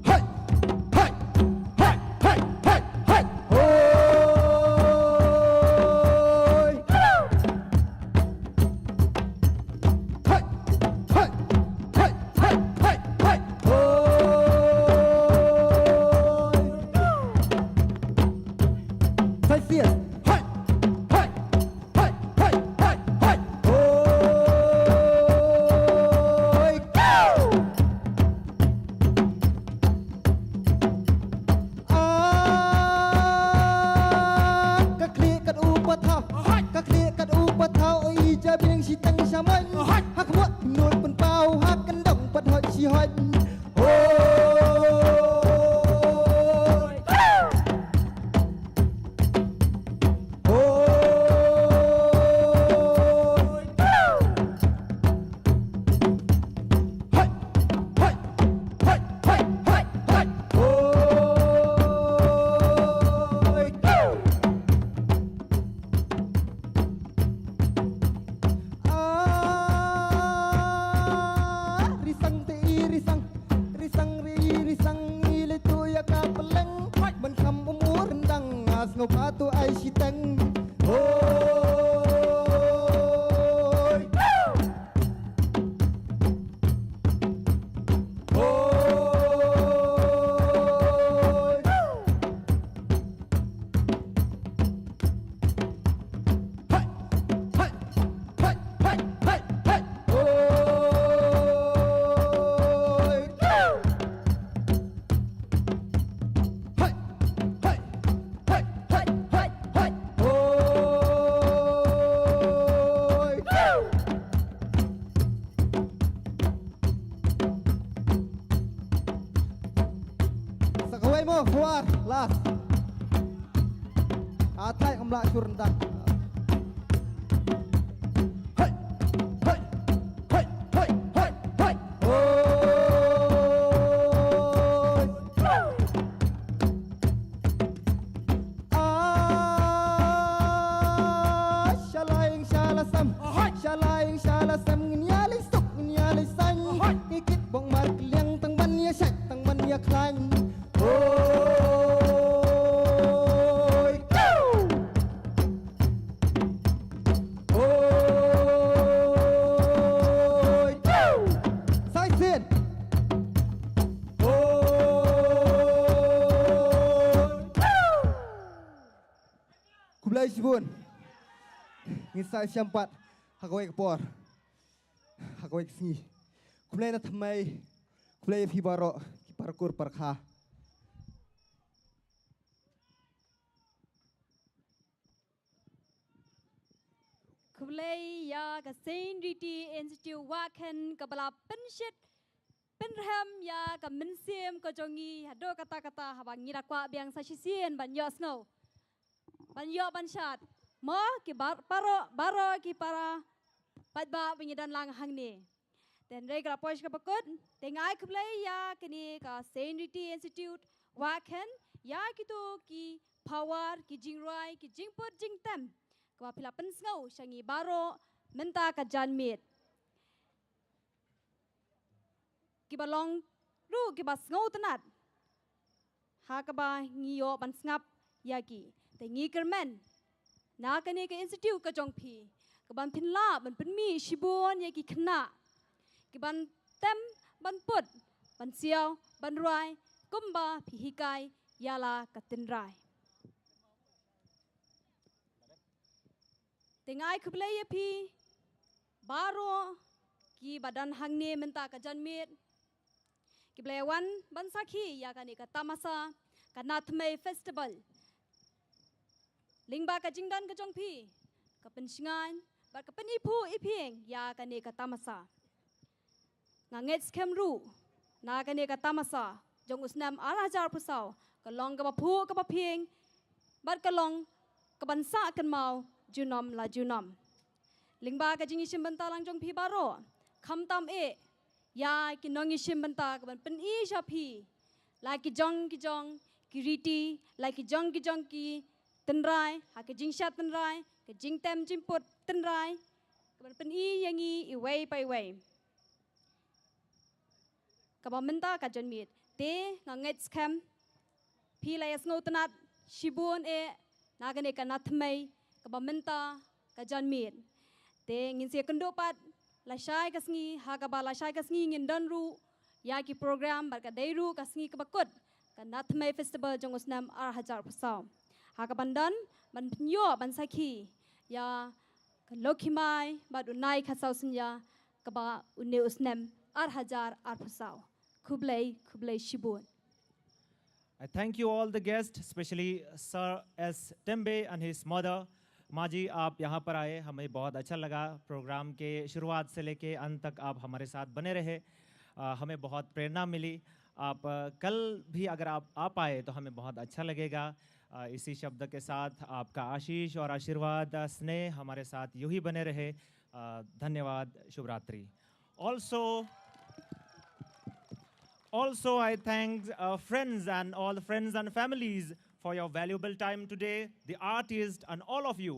Hai! Hai! Hai! Hai! Hai! Hai! Hoi! Hai! Hai! Hai! Hai! Hai! Hoi! Sai sian. Hai! Hai! Hai, hai, hai, hai. Hoi, go! Ah, ka khlieh kat u pat thaw. Hai. Ka khlieh kat u pat thaw, oi, ja biang shi tang sha mon. Hai. Ha khmuh nud pynpaw, ha kyndong pat hoi shi hoi. Hoi, go! Ah, risang te i risang, risang ri i risang, i le tu ïa ka peleng. Ban kham umur ndang, ah, sngewbha tu ai shiteng. Hoi. Hoi. Hai, hai, hai, hai, hai. Hoi. Hai, hai, hai, hai, hai. Hoi. Sa kawei mo, four, last. Atai kam lah shur ndak. Hai, hai, hai, hai, hai. Hoi. Ah, sha la ïing sha la sem. Ahoy! Sha la ïing sha la sem, ngin ïa leit suk, ngin ïa leit saiñ. Ahoy! Ngi kit bok mar kylliang tang ban ïa shait, tang ban ïa khlaiñ. Hoi! Go! Hoi! Go! Sai sien! Hoi! Go! Khublei shibun. Ngin sa ïashem pat ha kawei ka por, ha kawei ka sngi. Khublei na thymmei. Khublei ïa phi baroh ki para kur para kha. Khublei ïa ka Saint Riti Institute Wahkhen kaba la pynshit pynrhem ïa ka mynsiem ka jong ngi haduh katta katta, haba ngi da kwah biang sa shisien ban ïohsngew, ban ïoh ban shad. Mo ki bar-, baroh, baroh ki para paidbah ba ngi don lang hangne. Te hynrei ka la poi sha kaba kut, te nga ai khublei ïa kane ka Saint Riti Institute Wahkhen, ïa kito ki power, ki jingrwai, ki jingput jingtem, kaba phi la pynsngew sha ngi baroh mynta ka janmiet. Kiba long ruh kiba sngewtynnat ha kaba ngi ïoh ban sngap ïa ki. Te ngi kyrmen na kane ka institute ka jong phi, kaban pynlah ban pynmih shibun ïa ki khynnah kiban tem ban put, ban siaw, ban rwai kumba phi hikai ïa la ka tynrai. Te nga ai khublei ïa phi baroh kiba don hangne mynta ka janmiet, kiba la wan ban sakhi ïa kane ka tamasa, ka Nathmei Festival. Lyngba ka jingdon ka jong phi, ka pynshngaiñ bad ka pyniphuh iphieng ïa kane ka tamasa. Nga ngeit skhem ruh na kane ka tamasa jong u snem ar hajar arphew saw ka long kaba phuh kaba phieng bad ka long kaban sah kynmaw junom la junom. Lyngba ka jingïashim bynta lang jong phi baroh, khamtam eh ïa ki nongïashim bynta kaban pyni sha phi la ki jong ki jong ki riti, la ki jong ki jong ki tynrai, ha ka jingshad tynrai, ka jingtem jingput tynrai, kaban pyni ïa ngi iwei pa iwei. Kaba mynta ka janmiet, te nga ngeit skhem phi la ïasngewtynnat shibun eh na kane ka Nathmei kaba mynta ka janmiet. Te ngin sa ïakynduh pat lashai ka sngi, ha kaba lashai ka sngi ngin don ruh ïa ki program bad ka dei ruh ka sngi kaba kut ka Nathmei Festival jong u snem ar hajar arphew saw. Ha kaban don ban pynïoh ban sakhi ïa ka Lokhi Mai bad u Nai Khatsaw Synñia kaba une u snem ar hajar arphew saw. Khublei, khublei shibun. I thank you all the guests, especially Sir S Tembe and his mother. माँ जी, आप यहाँ पर आए, हमें बहुत अच्छा लगा। प्रोग्राम के शुरुआत से लेके अंत तक आप हमारे साथ बने रहे, अ, हमें बहुत प्रेरणा मिली। आप, अ, कल भी अगर आप आ पाए तो हमें बहुत अच्छा लगेगा। अ, इसी शब्द के साथ आपका आशीष और आशीर्वाद, अ, स्नेह हमारे साथ यूं ही बने रहे। अ, धन्यवाद। शुभ रात्रि। Also, also I thank, uh, friends and all the friends and families for your valuable time today, the artists and all of you.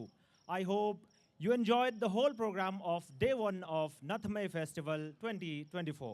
I hope you enjoyed the whole program of day one of Nathmei Festival twenty twenty-four.